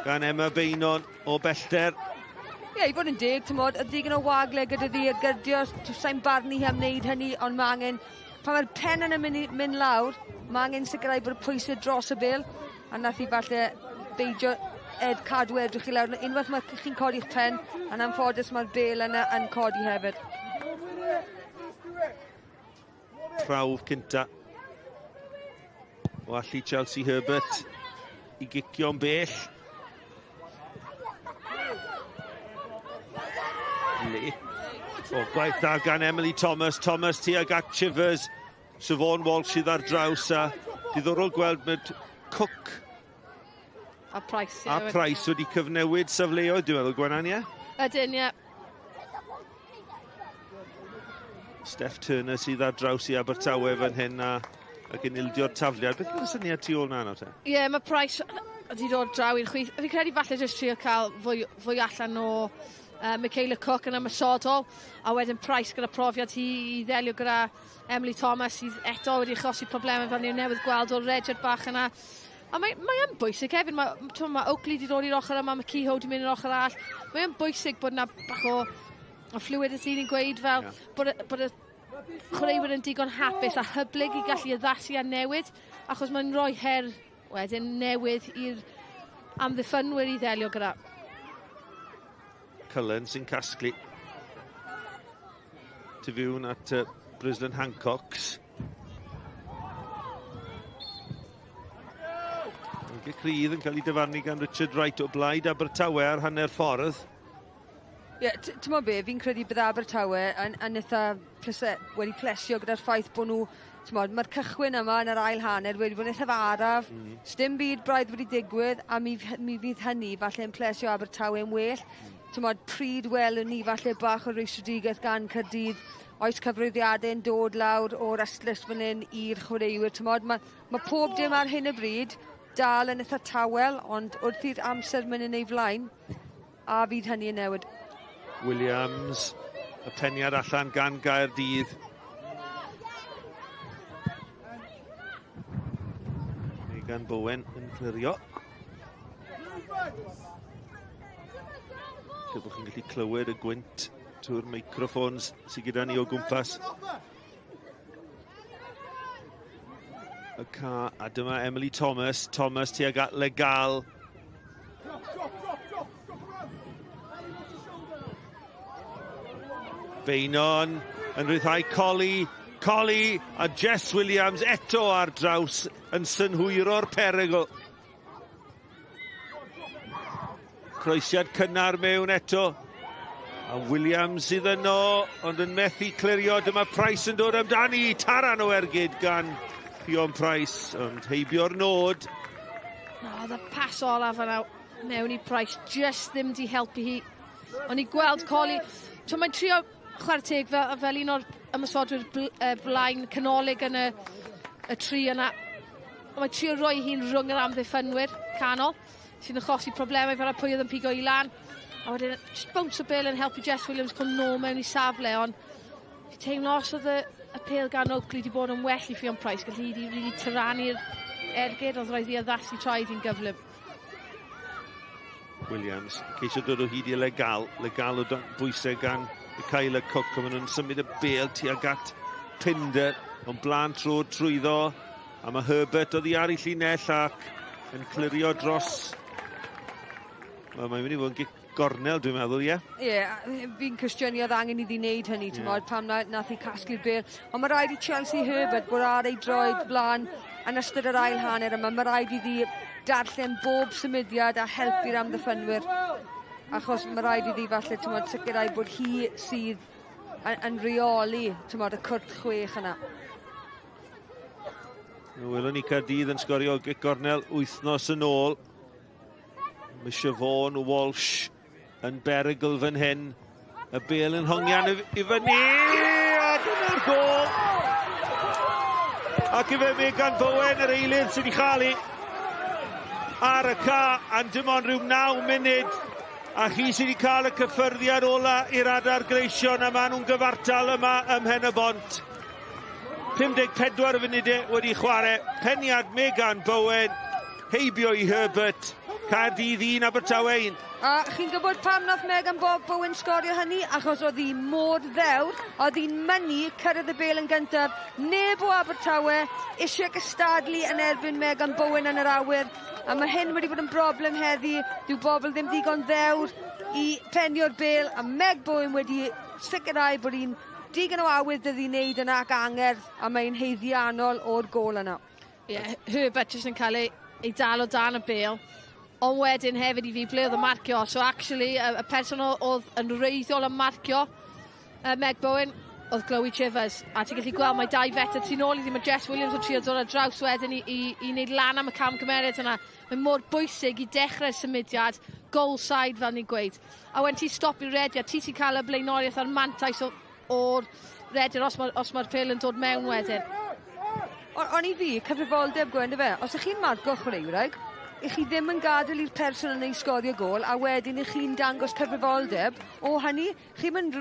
gan Emma Beynon o bellter. Ie, yeah, i fod yn deg, ti'n modd, y digon o wagle gyda ddi ergydio, sa'n barnu hi am wneud hynny, ond mae angen, pan mae'r pen yn mynd lawr, mae angen sicrhau bod y pwysau dros y bêl, a nath hi falle beidio cadw edrych i lawr. Unwaith mae chi'n codi'ch pen, yn anffodus mae'r bêl yna yn codi hefyd. Prawf cynta o allu Chelsea Herbert i gicio'n bell. Le. O, gwaith da gan Emily Thomas. Thomas tuag at Chivers. Siobhan Walsh sydd ar draws a diddorol gweld med Cook a Price, a Price wedi cyfnewid safleoedd, dwi'n meddwl, Gwenan, ie? Ydyn, ie. Steph Turner sydd ar draws i Abertawe fan hyn a ac yn ildio'r tafliad. Beth yw'r syniad tu ôl na nawr te? Ie, yeah, mae Price wedi dod draw i'r chwith. Fi'n credu falle jyst trio cael fwy, fwy allan o Michaela Cook yn ymosodol, a wedyn Price gyda profiad hi i ddelio gyda Emily Thomas sydd eto wedi achosi problemau fel ni'n newydd gweld o'r rediad bach yna. A mae, mae yn bwysig hefyd, mae, mae Oakley wedi dod i'r ochr yma, mae Kehoe wedi mynd i'r ochr arall. Mae yn bwysig bod yna bach o, o fluidity ni'n gweud fel yeah. bod, bod y chwaraewyr yn digon hapus a hyblyg i gallu addasu a newid, achos mae'n rhoi her wedyn newydd i'r amddiffynwyr i ddelio gyda. Cullen sy'n casglu tu fewn at Brisbane Hancocks. Gic rydd yn cael ei dyfarnu gan Richard Wright o blaid Abertawe ar hanner ffordd. Ie, yeah, ti'n be, fi'n credu bydd Abertawe yn, yn eitha plese, wedi plesio gyda'r ffaith bod nhw, ti'n mae'r cychwyn yma yn yr ail hanner wedi bod yn eithaf araf, mm. Sdim byd braidd wedi digwydd, a mi, mi fydd hynny falle yn plesio Abertawe yn well. Mm. Ti'n pryd welwn ni falle bach o rwystredigaeth gan Caerdydd, oes cyfrwyddiadau yn dod lawr o'r ystlys fan hyn i'r chwaraewyr. Ti'n mae, mae pob dim ar hyn o bryd dal yn eitha tawel, ond wrth i'r amser mynd yn ei flaen, a fydd hynny yn newid. Williams, y peniad allan gan Gaerdydd. Megan Bowen yn clirio. Lle bod chi'n gallu clywed y gwynt trwy'r meicroffons sydd gyda ni o gwmpas. Y ca, a dyma Emily Thomas. Thomas tuag at Legal. Beinon yn rhyddhau Colli. Colli a Jess Williams eto ar draws yn synhwyro'r perygl. Croesiad cynnar mewn eto. A Williams sydd yno, ond yn methu clirio. Dyma Price yn dod amdani. Taran o ergyd gan Ffion Price, ond heibio'r nod. No, oedd y pas olaf yna mewn i Price just ddim di helpu hi. O'n i gweld Colli... Mae'n trio chwarae teg fel, fel un o'r ymosodwyr bl, blaen canolig yn y, y tri yna. Mae'n trio roi hi'n rhwng yr amddiffynwyr canol, sy'n achosi problemau fel pwy oedd yn pigo i lan. A wedyn, just bounce o bel yn helpu Jess Williams cael nôl mewn i safle, ond fi teimlo os oedd y, y pêl gan Oakley wedi bod yn well i Ffion Price, gallu hi wedi really tyrannu'r ergyd, oedd rhaid i addasu traed hi'n gyflym. Williams, ceisio dod o hyd i Legal. Legal o dan bwysau gan Michaela Cook, a maen nhw'n symud y bêl tuag at Pinder, ond blaen tro trwyddo, a mae Herbert oddi ar ei llinell ac yn clirio dros. Wel, mae'n mynd i fod yn gic gornel, dwi'n meddwl, ie? Ie, yeah, fi'n cwestiynu oedd angen iddi wneud hynny, ti'n yeah. pam na, nath hi casglu'r bêl. Ond mae rhaid i Chelsea Herbert bod ar ei droed blaen yn ystod yr ail hanner yma. Mae rhaid iddi darllen bob symudiad a helpu'r amddiffynwyr. Achos mae rhaid iddi falle, ti'n modd, sicrhau bod hi sydd yn, yn reoli, ti'n modd, y cwrt chwech yna. Welwn ni Caerdydd yn sgorio gic gornel wythnos yn ôl. Mae Siobhan Walsh yn berygl fan hyn. Y bêl yn hongian i fyny. A dyna'r gôl. Ac i fe Megan Bowen, yr eilydd sydd wedi chael ei ar y ca, a dim ond rhyw 9 munud. A chi sydd wedi cael y cyffyrddiad ola i'r adar gleision, a maen nhw'n gyfartal yma ym Mhen y Bont. 54 funudau wedi chwarae. Peniad Megan Bowen, heibio i Herbert. Caerdydd 1, Abertawe 1. A chi'n gwybod pam nath Megan Bowen sgorio hynny? Achos oedd hi mor ddewr, oedd hi'n mynnu cyrraedd y bêl yn gyntaf. Neb o Abertawe eisiau gystadlu yn erbyn Megan Bowen yn yr awyr. A mae hyn wedi bod yn broblem heddi. Dyw bobl ddim digon ddewr i penio'r bêl. A Meg Bowen wedi sicrhau bod hi'n digon o awydd iddi wneud yna ac angerdd, a mae'n haeddiannol o'r gôl yna. Ie, yeah, Herbert jyst yn cael ei ei dal o dan y bêl. Ond wedyn hefyd i fi, ble oedd y marcio? So actually, y person oedd yn wreiddiol yn marcio Meg Bowen, oedd Chloe Chivers. A ti'n gallu gweld mae 2 fetr tu nôl iddi, mae Jess Williams yn trio dod ar draws wedyn i, i, i wneud lan am y camgymeriad yna. Mae mor bwysig i dechrau'r symudiad, goal side fel ni'n gweud. A wedyn ti'n stopio'r rediad, ti ti'n cael y blaenoriaeth a'r mantais o'r rediad os mae'r os ma pêl yn dod mewn wedyn. Ond i fi, cyfrifoldeb Gwen, fe, os ych chi'n marco chwaraewraig, ych chi ddim yn gadael i'r person yna i sgorio gôl, a wedyn ych chi'n dangos cyfrifoldeb o hynny, chi'n mynd,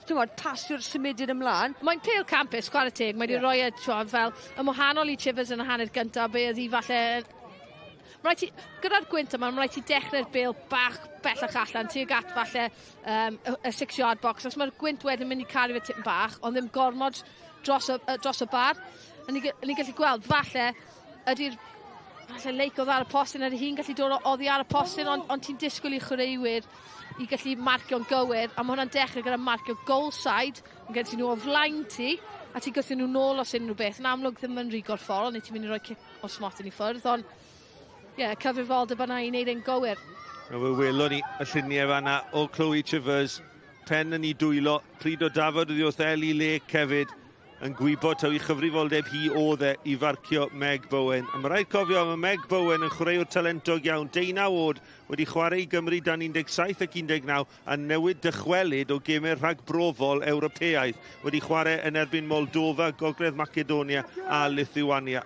ti'n pasio'r symudiad ymlaen. Mae'n pêl campus, chwarae teg, mae wedi rhoi e, t'wod, fel, yn wahanol i Chivers yn y hanner gyntaf, be oedd hi falle. Mae rhaid ti, gyda'r gwynt yma, mae rhaid ti dechrau'r bêl bach bellach allan, tuag at falle y 6 yard box. Os mae'r gwynt wedyn mynd i cario fe tipyn bach, ond ddim gormod dros y bar. A ni gallu gweld, falle, ydy'r falle Lake oedd ar y postyn, ydy hi'n gallu dod oddi ar y postyn, ond ti'n disgwyl i chwaraewyr i gallu marcio'n gywir, a mae hwnna'n dechrau gyda marcio goal side, yn gen ti nhw o flaen ti, a ti'n gwthio nhw nôl os unrhyw beth. Yn amlwg ddim yn rhy gorfforol, neu ti'n mynd i roi cic o smotyn i ffwrdd, ond ie, yeah, cyfrifoldeb yna i wneud e'n gywir. A fe welon ni y lluniau fanna o Chloe Chivers, pen yn ei dwylo, pryd o dafod oddi wrth Ellie Lake hefyd, yn gwybod taw ei chyfrifoldeb hi oedd e i farcio Meg Bowen. A mae rhaid cofio, mae Meg Bowen yn chwaraewr talentog iawn, 19 oed, wedi chwarae i Gymru dan 17 ac 19 a newid dychwelyd o gemau rhagbrofol Ewropeaidd. Wedi chwarae yn erbyn Moldova, Gogledd Macedonia a Lithuania.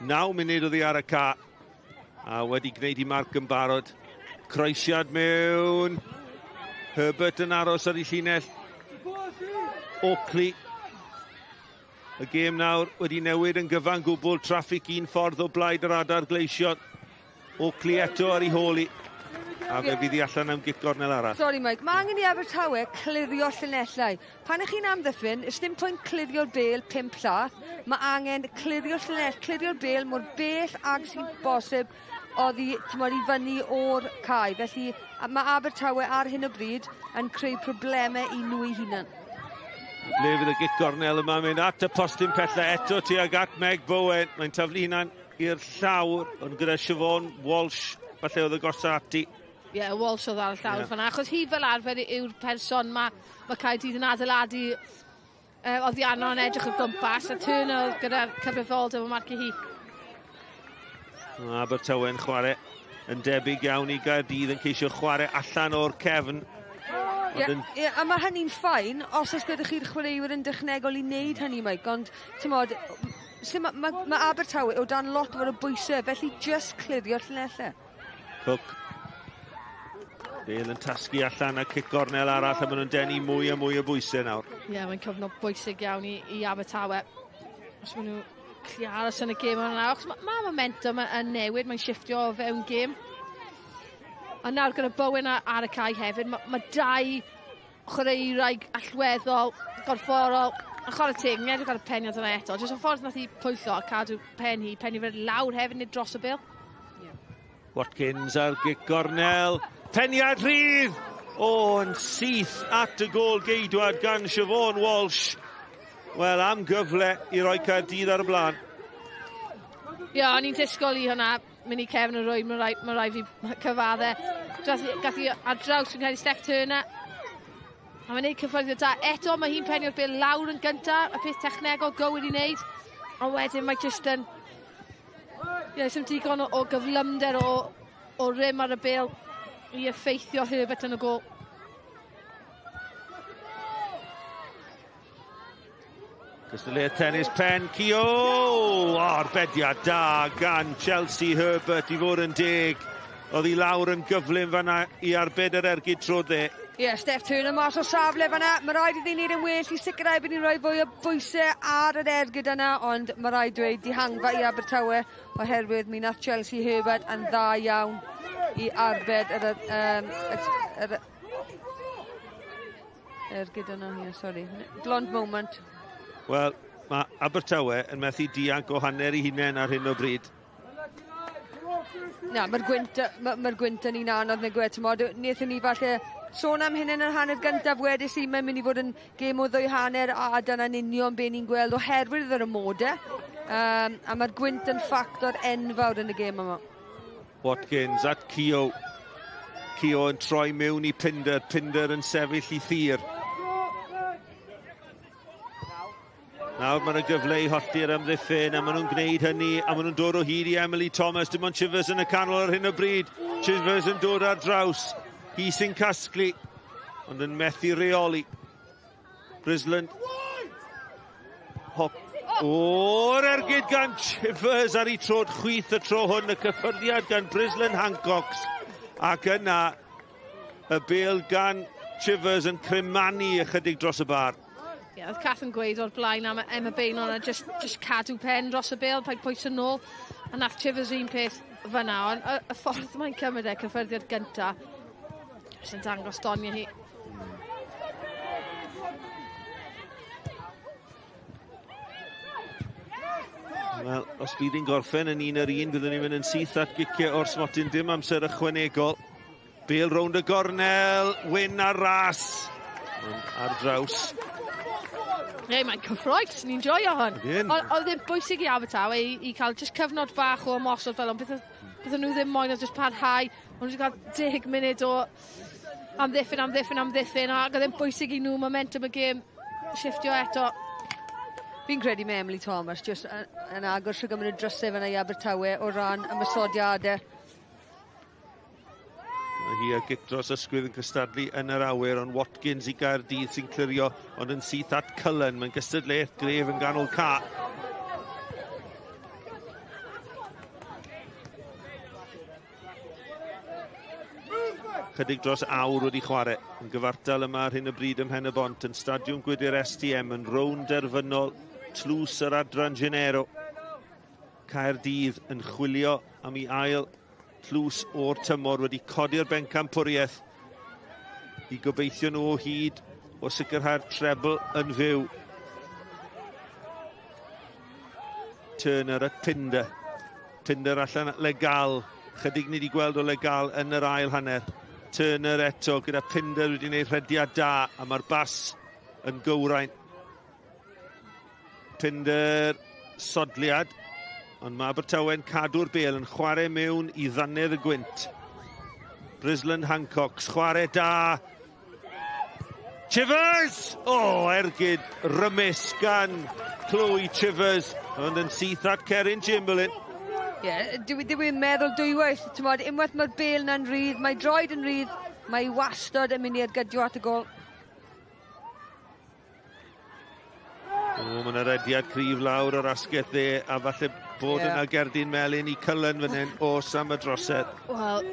9 munud oddi ar y ca a wedi gwneud i marc yn barod. Croesiad mewn. Herbert yn aros ar ei llinell. Oakley. Y gêm nawr wedi newid yn gyfan gwbl. Traffig un ffordd o blaid yr Adar Gleision. Oakley eto ar ei hôl hi. A fe fydd hi allan am gic gornel arall. Sorry Mike, mae angen i Abertawe clirio llinellau. Pan ych chi'n amddiffyn, ys dim pwynt clirio'r bêl 5 llath. Mae angen clirio'r llinell, clirio'r bêl mor bell ag sy'n bosib oddi, t'mod, i fyny o'r cae. Felly mae Abertawe ar hyn o bryd yn creu problemau i nhw eu hunan. Ble fydd y gic gornel yma mynd at y postyn pella eto tuag at Meg Bowen. Mae'n taflu hunan i'r llawr, ond gyda Siobhan Walsh, falle oedd y gosa ati. Ie, yeah, Walsh oedd ar y llawr fan'na. Achos hi fel arfer yw'r person mae Caerdydd yn adeiladu oddi arno yn edrych o gwmpas, a Turner oedd gyda'r cyfrifoldeb o marcio hi. Abertawe'n chwarae yn debyg iawn i Gaerdydd, yn ceisio chwarae allan o'r cefn. Ie, yeah, a mae hynny'n fine os oes gyda chi'r chwaraewyr yn dechnegol i wneud hynny, Mike, ond ti'n mae ma Abertawe o dan lot fawr o bwysau, felly just clirio'r llinellau. Cook. Bale yn tasgu allan a cic gornel arall, a maen nhw'n denu mwy a mwy o bwysau nawr. Ie, yeah, mae'n cyfnod bwysig iawn i Abertawe. Os maen nhw gallu aros yn y gêm yna nawr. Achos ma momentum yn newid, mae'n shiftio o fewn gêm. A nawr gyda Bowen ar y cae hefyd, mae dau chwaraewraig allweddol, gorfforol, a chwarae teg, ni'n edrych ar y peniad yna eto. Jyst y ffordd nath hi pwyllo a cadw pen hi, pen hi fe lawr hefyd nid dros y bêl. Watkins ar gic gornel. Peniad rhydd! O, yn syth at y gôl geidwad gan Siobhan Walsh. Wel, am gyfle i roi Caerdydd ar y blaen. Ie, yeah, o'n i'n disgwyl i hwnna mynd i cefn y rwyd, mae rai fi cyfadde. Gath hi ar draws yn cael ei Steph Turner. A mae'n neud cyffyrddiad da. Eto mae hi'n penio'r bêl lawr yn gyntaf, y peth technegol gywir i wneud. Ond wedyn mae jyst yn... Ie, yeah, sim digon o gyflymder o rym ar y bêl i effeithio Herbert yn y gôl. Cystadleuaeth tennis pen, Cio! O, arbediad da gan Chelsea Herbert i fod yn deg. Oedd hi lawr yn gyflym fanna i arbed yr ergyd tro dde. Ie, yeah, Steph Turner mas o safle fanna. Mae rhaid iddi wneud yn well i sicrhau bod ni'n rhoi fwy o bwysau ar yr ergyd yna, ond mae rhaid dweud dihangfa i Abertawe oherwydd mi nath Chelsea Herbert yn dda iawn i arbed yr ergyd yna. Yeah, sorry. Blond moment. Wel, mae Abertawe yn methu dianc o hanner i hunain ar hyn o bryd. Na, mae'r gwynt, ma gwynt yn un anodd nag yw e, t'mod, wnaethon ni falle sôn am hyn yn yr hanner gyntaf, wedys i, mae'n mynd i fod yn gêm o ddwy hanner a dyna'n union be ni'n gweld oherwydd yr amodau. A mae'r gwynt yn ffactor enfawr yn y gêm yma. Watkins at Keogh. Keogh yn troi mewn i Pinder. Pinder yn sefyll i thir. Nawr mae yna gyfle i hollti'r amddiffyn a maen nhw'n gwneud hynny a maen nhw'n dod o hyd i Emily Thomas. Dim ond Chivers yn y canol ar hyn o bryd. Chivers yn dod ar draws. Hi sy'n casglu, ond yn methu reoli. Brisland. Hop. O'r ergyd gan Chivers ar ei trod chwith y tro hwn, y cyffyrddiad gan Brisland Hancox. Ac yna, y bêl gan Chivers yn cremanu ychydig dros y bar. Ie, yeah, oedd Kath yn gweud o'r blaen am Emma Bainon a just cadw pen dros y bêl, paid pwyso nôl. A nath Chivers un peth fyna, ond y ffordd mae'n cymryd e, cyffyrddiad gynta, jyst yn dangos doniau hi. Wel, os bydd hi'n gorffen yn 1-1, byddwn ni'n mynd yn syth at giciau o'r smotyn, dim amser ychwanegol. Bêl rownd y gornel, Wyn ar ras. Ond ar draws. Ei, mae'n cyffroes, ni'n joio hwn. Oedd e'n bwysig i Abertawe i cael just cyfnod bach o ymosod fel ond beth nhw ddim moyn oedd just parhau. Ond nhw wedi cael 10 munud o amddiffyn, amddiffyn, amddiffyn, ac oedd e'n bwysig i nhw momentum y gêm shifftio eto. Fi'n credu mae Emily Thomas just yn agor trwy gymryd y drysau fyna i Abertawe o ran ymosodiadau. Mae hi a gic dros ysgwydd yn cystadlu yn yr awyr, ond Watkins i Gaerdydd sy'n clirio, ond yn syth at Cullen. Mae'n gystadleuaeth gref yn ganol ca. Chydig dros awr wedi chwarae. Yn gyfartal yma ar hyn o bryd ym Mhen-y-bont yn Stadiwm Gwydir STM yn rownd derfynol tlws yr adran Genero. Caerdydd yn chwilio am ei ail tlws o'r tymor, wedi codi'r bencampwriaeth i gobeithio nhw o hyd o sicrhau'r trebl yn fyw. Turner at Pinder. Pinder allan at Legal. Chydig ni wedi gweld o Legal yn yr ail hanner. Turner eto gyda Pinder wedi gwneud rhediad da a mae'r bas yn gywrain. Pinder sodliad, ond mae Abertawe'n cadw'r bêl yn chwarae mewn i ddannedd y gwynt. Brisland Hancox, chwarae da. Chivers! O, oh, ergyd rymus gan Chloe Chivers, ond yn syth at Cerin Chamberlain. Ie, yeah, dwi'n meddwl dwywaith, t'mod, unwaith mae'r bêl na'n rhydd, mae droed yn rhydd, mae wastad yn mynd i ergydio at y gôl. O, mae yna rediad cryf lawr o'r asgell dde, a falle bod yna gerdyn melyn i Cullen fan hyn, os am y drosedd. Wel,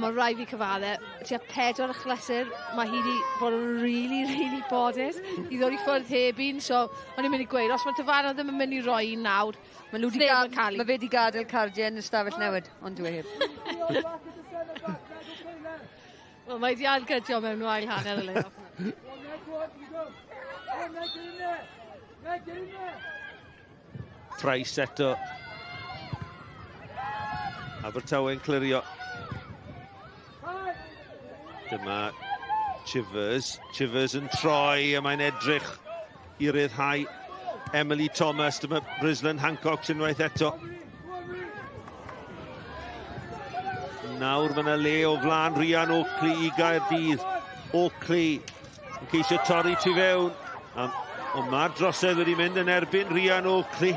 mae rhaid fi cyfadde, tua 4 achlysur, mae hi wedi bod yn really, really bodus i ddod i ffwrdd heb un, so o'n i'n mynd i gweud, os mae dyfarnwr ddim yn mynd i roi un nawr, mae nhw wedi mae fe wedi gadael cardiau yn y stafell newid, ond dwi heb. Wel, mae wedi ailgydio mewn ail hanner o leiaf. Price eto. Abertawe'n clirio. Dyma Chivers. Chivers yn troi a mae'n edrych i ryddhau Emily Thomas. Dyma Brisland Hancock unwaith eto. Nawr mae yna le o flaen Rhian Oakley i Gaerdydd. Oakley yn ceisio torri tu fewn. Ond mae'r drosedd wedi mynd yn erbyn Rhian Oakley.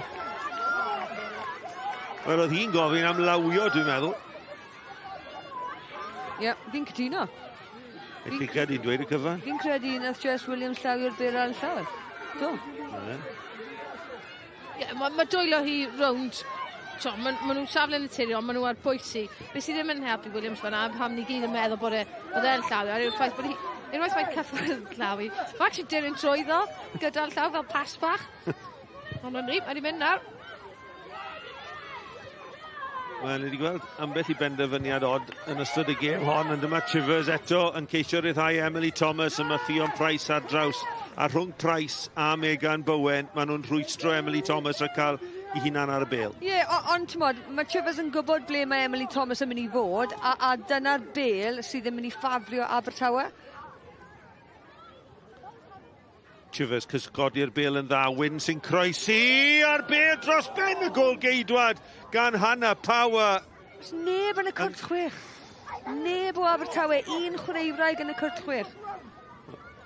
Wel, oedd hi'n gofyn am lawio, dwi'n meddwl. Ie, yeah, fi'n cytuno. Fi'n credu i'n dweud y cyfan. Fi'n credu nath Jess Williams llawio'r bêl ar y llawr. Do. Ie, yeah, mae dwylo hi rownd. So, ma nhw'n safle naturiol, ma nhw ar bwysi. Be sydd ddim yn helpu Williams fan'na, pam ni gyd yn meddwl bod e'n llawio, yw'r ffaith bod hi, unwaith mae'n cyffwrdd llaw hi, mae actually dilyn trwyddo gyda'r llaw fel pas bach. Ond mae'n rhi, mae wedi mynd nawr. Wel, ni wedi gweld ambell i benderfyniad od yn ystod y gêm hon, ond dyma Chivers eto yn ceisio rhyddhau Emily Thomas, a mae Ffion Price ar draws. A rhwng Price a Megan Bowen, maen nhw'n rhwystro Emily Thomas a cael i hunan ar y bêl. Ie, yeah, ond t'mod, mae Chivers yn gwybod ble mae Emily Thomas yn mynd i fod, a dyna'r bêl sydd yn mynd i ffafrio Abertawe. Chivers cysgodi'r bel yn dda. Wyn sy'n croesi a'r bel dros ben y gol geidwad gan Hannah Power. Oes neb yn y cwrt chwech. Neb o Abertawe, un chwaraewraig yn y cwrt chwech.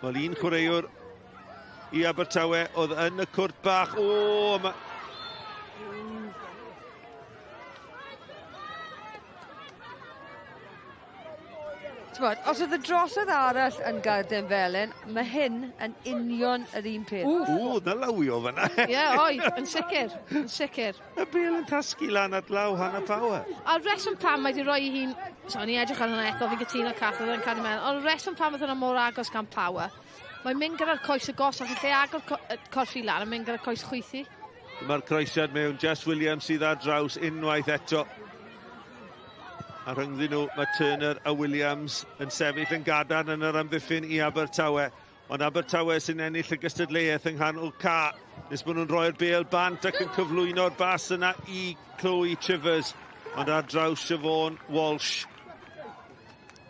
Wel, un chwaraewr i Abertawe oedd yn y cwrt bach. O, ma... T'mod, os oedd y drosodd arall yn Garden Felyn, mae hyn yn union yr un peth. Ww, na lawio fyna. Ie, yeah, oedd, yn sicr, yn sicr. Y bel yn tasgu lan at law Hannah Power. A'r reswm pam mae wedi rhoi ei hun... So, o'n i edrych ar hwnna eto, fi'n cytuno Cath, oedd yn cadw mewn. Ond y reswm pam oedd hwnna mor agos gan Power, mae'n mynd gyda'r coes y gosach, yn lle agor corff i lan, yn mynd gyda'r coes chwythu. Dyma'r croesiad mewn, Jess Williams sydd ar draws unwaith eto. A rhyngddyn nhw mae Turner a Williams yn sefyll yn gadarn yn yr amddiffyn i Abertawe. Ond Abertawe sy'n ennill y gystadleuaeth yng nghanol ca. Nes maen nhw'n rhoi'r bêl bant ac yn cyflwyno'r bas yna i Chloe Chivers. Ond ar draws Siobhan Walsh.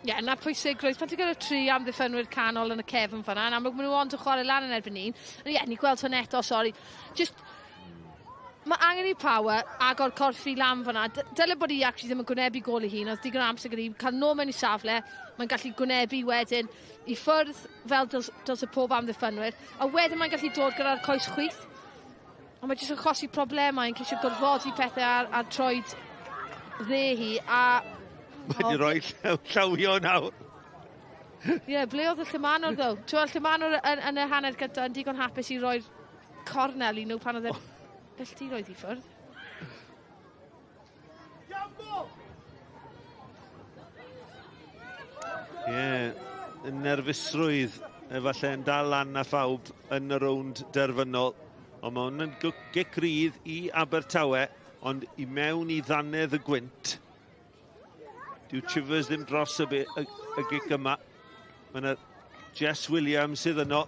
Ie, yeah, na pwysigrwydd. Pan ti'n gyda tri amddiffynwyr canol yn y cefn fan'na, yn amlwg maen nhw ond yn chwarae lan yn erbyn un. Ie, yeah, ni gweld hwn eto, sori. Just, mae angen i Power agor corff i lan fan'na. Dyle bod hi actually ddim yn gwynebu gôl ei hun, oedd digon o amser gyda hi cael nôl mewn i safle, mae'n gallu gwynebu wedyn i ffwrdd fel dylse pob amddiffynwyr, a wedyn mae'n gallu dod gyda'r coes chwith. Ond mae jyst yn achosi problemau yn ceisio gorfodi pethau ar, ar troed dde hi, a... Mae wedi rhoi llawio nawr. Ie, yeah, ble oedd y Llymanwr ddo? Ti'n gweld Llymanwr yn, yn y hanner gyda yn digon hapus i roi'r cornel i nhw pan oedd e filltiroedd i ffwrdd. Ie, yeah, yn nerfusrwydd efallai yn dal lan a phawb yn y rownd derfynol. Ond mae hwn yn gic rydd i Abertawe, ond i mewn i ddannedd y gwynt. Dyw Chivers ddim dros y, y, y gic yma. Mae yna Jess Williams sydd yno.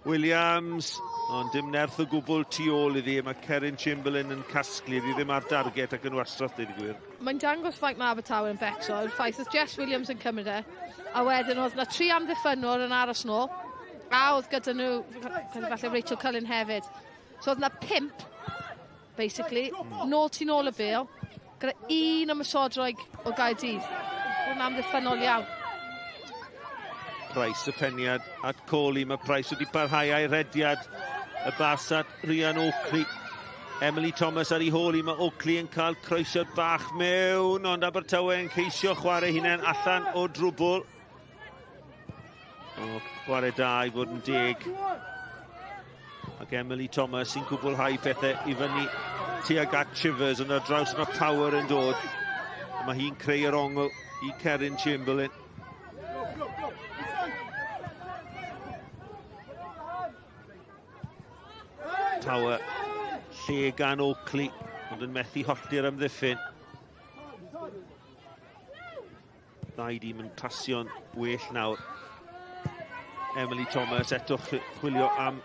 Williams, ond dim nerth o gwbl tu ôl iddi. Mae Kerin Chamberlain yn casglu, iddi ddim ar darget ac yn wastraff, dweud y gwir. Mae'n dangos faint mae Abertawe yn becso, yw'r ffaith oedd Jess Williams yn cymryd e, a wedyn oedd na tri amddiffynwr yn aros nôl, a oedd gyda nhw, falle Rachel Cullen hefyd. So oedd na pump, basically, nôl tu nôl y bêl, gyda un ymosodroig o Gaerdydd. Oedd yn amddiffynnol iawn. Price y peniad at Coley. Mae Price wedi parhau a'i rediad y bas at Rhian Oakley. Emily Thomas ar ei hôl i. Mae Oakley yn cael croesiad bach mewn, ond Abertawe yn ceisio chwarae hunain allan o drwbl. O, chwarae da i fod yn deg. Ac Emily Thomas sy'n cwblhau pethau i fyny tuag at Chivers, ond ar draws mae Power yn dod. Mae hi'n creu yr ongl i Kerin Chamberlain. Power lle gan Oakley, ond yn methu hollti'r amddiffyn. Ddau dîm yn pasio'n well nawr. Emily Thomas eto chwilio am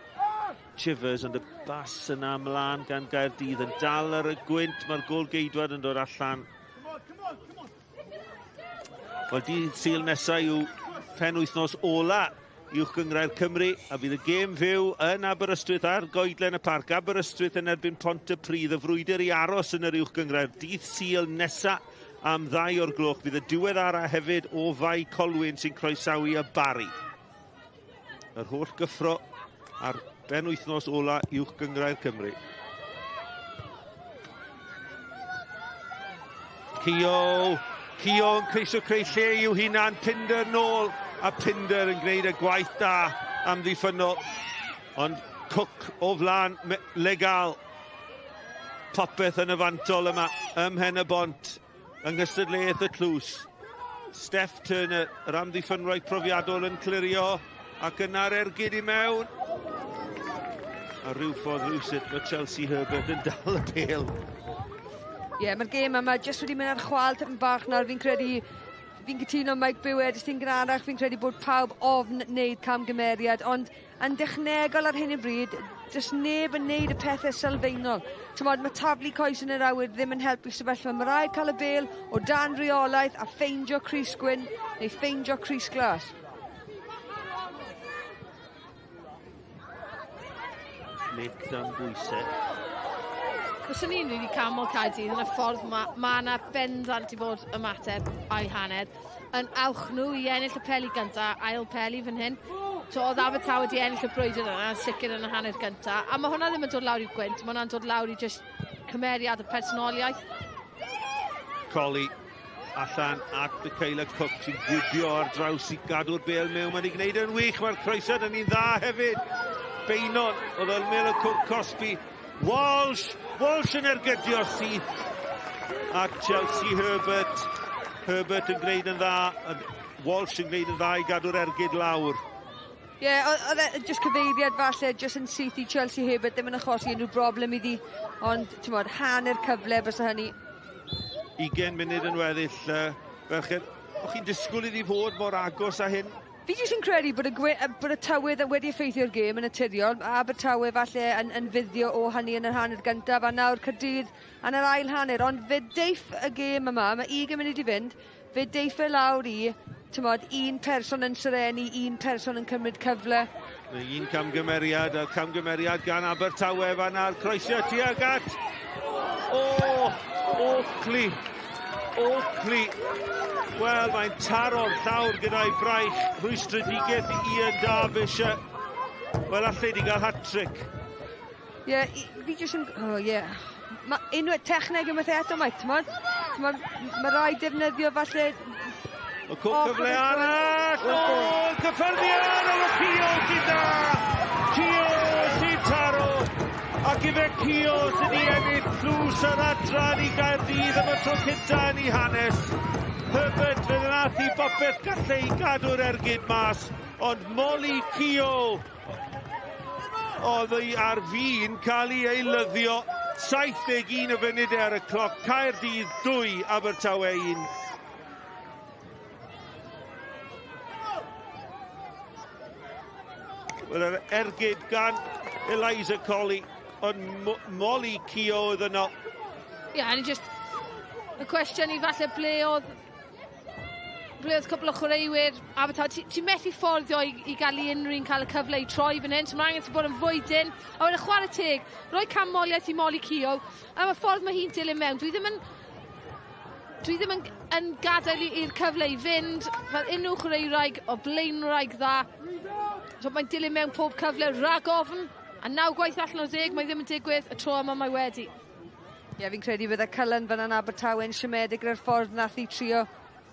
Chivers, ond y bas yna ymlaen gan Gaerdydd yn dal ar y gwynt. Mae'r gol geidwad yn dod allan. Wel, dydd Sul nesaf yw pen wythnos ola Uwch Gynghrair Cymru, a fydd y gêm fyw yn Aberystwyth ar Goedlen y Parc. Aberystwyth yn erbyn Pontypridd, y frwydr i aros yn yr Uwch Gynghrair. Dydd Sul nesa am 2 o'r gloch. Bydd y diweddara hefyd o Fae Colwyn sy'n croesawu y Barri. Yr holl gyffro ar ben wythnos ola Uwch Gynghrair Cymru. Cio, Cio yn ceisio creu lle i'w hunan, Pinder nôl, a Pinder yn gwneud y gwaith da amddiffynnol. Ond Cook o flaen Legal. Popeth yn y fantol yma ym Mhen y Bont, yng nghystadleuaeth y tlws. Steph Turner, yr amddiffynwraig profiadol yn clirio, ac yna'r ergyd i mewn. A rhyw ffordd rhywsut mae Chelsea Herbert yn dal y bêl. Ie, yeah, mae'r gêm yma jyst wedi mynd ar chwal tipyn bach nawr. Fi'n credu, fi'n cytuno Mike Bywed, jyst yn gynharach, fi'n credu bod pawb ofn wneud camgymeriad, ond yn dechnegol ar hyn o bryd, jyst neb yn neud y pethau sylfaenol. T'mod, mae taflu coes yn yr awyr ddim yn helpu sefyllfa. Mae rhaid cael y bêl o dan reolaeth a ffeindio crys gwyn neu ffeindio crys glas. Tanllyd dan bwysau. Fyswn i'n rili canmol Caerdydd yn y ffordd ma' ma' 'na bendant 'di bod ymateb ail hanner yn awch nhw i ennill y peli gynta, ail peli fan hyn. So oedd Abertawe wedi ennill y brwydr yna, yn sicr yn y hanner gynta. A mae hwnna ddim yn dod lawr i'r gwynt, mae hwnna'n dod lawr i just cymeriad y personoliaeth. Colli allan at Michaela Cook sy'n gwibio ar draws i gadw'r bel mewn. Mae'n ei gwneud yn wych, mae'r croesiad yn un dda hefyd. Beinon, oedd ymyl y cwrt cosbi. Walsh, Walsh yn ergydio syth at Chelsea Herbert. Herbert yn gwneud yn dda, Walsh yn gwneud yn dda i gadw'r ergyd lawr. Ie, yeah, oedd e jyst cyfeiriad falle, jyst yn syth i Chelsea Herbert, ddim yn achosi unrhyw broblem iddi, ond, ti'n modd, hanner cyfle bysa hynny. 20 munud yn weddill, ferched. O'ch chi'n disgwyl iddi fod mor agos â hyn? Fi jyst yn credu bod y, gwe, bod y tywydd wedi effeithio'r gêm yn naturiol. Abertawe falle yn, yn fuddio o hynny yn yr hanner gyntaf, a nawr Caerdydd yn yr ail hanner. Ond fe deiff y gêm yma, mae 20 munud i fynd, fe deiff e lawr i, tymod, un person yn syrenu, un person yn cymryd cyfle. Mae un camgymeriad, a camgymeriad gan Abertawe fan a'r croesio tuag at... O, Oakley. Oakley. Wel, mae'n taro'r llawr gyda'i braich. Rhwystredigaeth i Ian Derbyshire. Wel, allai di gael hat-trick. Ie, yeah, fi jyst yn... Oh, ie. Yeah. Mae unwaith techneg yma eto, mae, t'mod? T'mod, mae rhaid defnyddio falle... Y cwc cyfle arall! O, cyffyrddiad! O, Cio sy'n da! Cio sy'n taro! Ac ife Cio sydd i ennill tlws yr adran i Gaerdydd am y tro cynta yn ei hanes. Herbert fe ddath i bopeth gallai i gadw'r ergyd mas, ond Molly Cio oedd ei ar fin cael ei eilyddio. 71 o funudau ar y cloc, Caerdydd 2, Abertawe 1. Wel, yr ergyd gan Eliza Colley, ond Molly Keogh oedd yno. Ie, yeah, and just y cwestiwn i falle ble oedd ble oedd cwpl o chwaraewyr Abertawe, ti'n ti methu fforddio i, i gael i unrhyw un cael y cyfle i troi fan hyn, so mae angen ti bod yn fwy dyn. A wedyn chwarae teg, rhoi canmoliaeth i Molly Keogh, a mae ffordd mae hi'n dilyn mewn, dwi ddim yn dwi ddim yn, yn gadael i'r cyfle i fynd fel unrhyw chwaraewraig o blaenwraig dda. So mae'n dilyn mewn pob cyfle rhag ofn, a naw gwaith allan o ddeg, mae ddim yn digwydd, y tro yma mae wedi. Ie, yeah, fi'n credu bydde Cullen fan yn Abertawe'n siomedig gyda'r ffordd nath i trio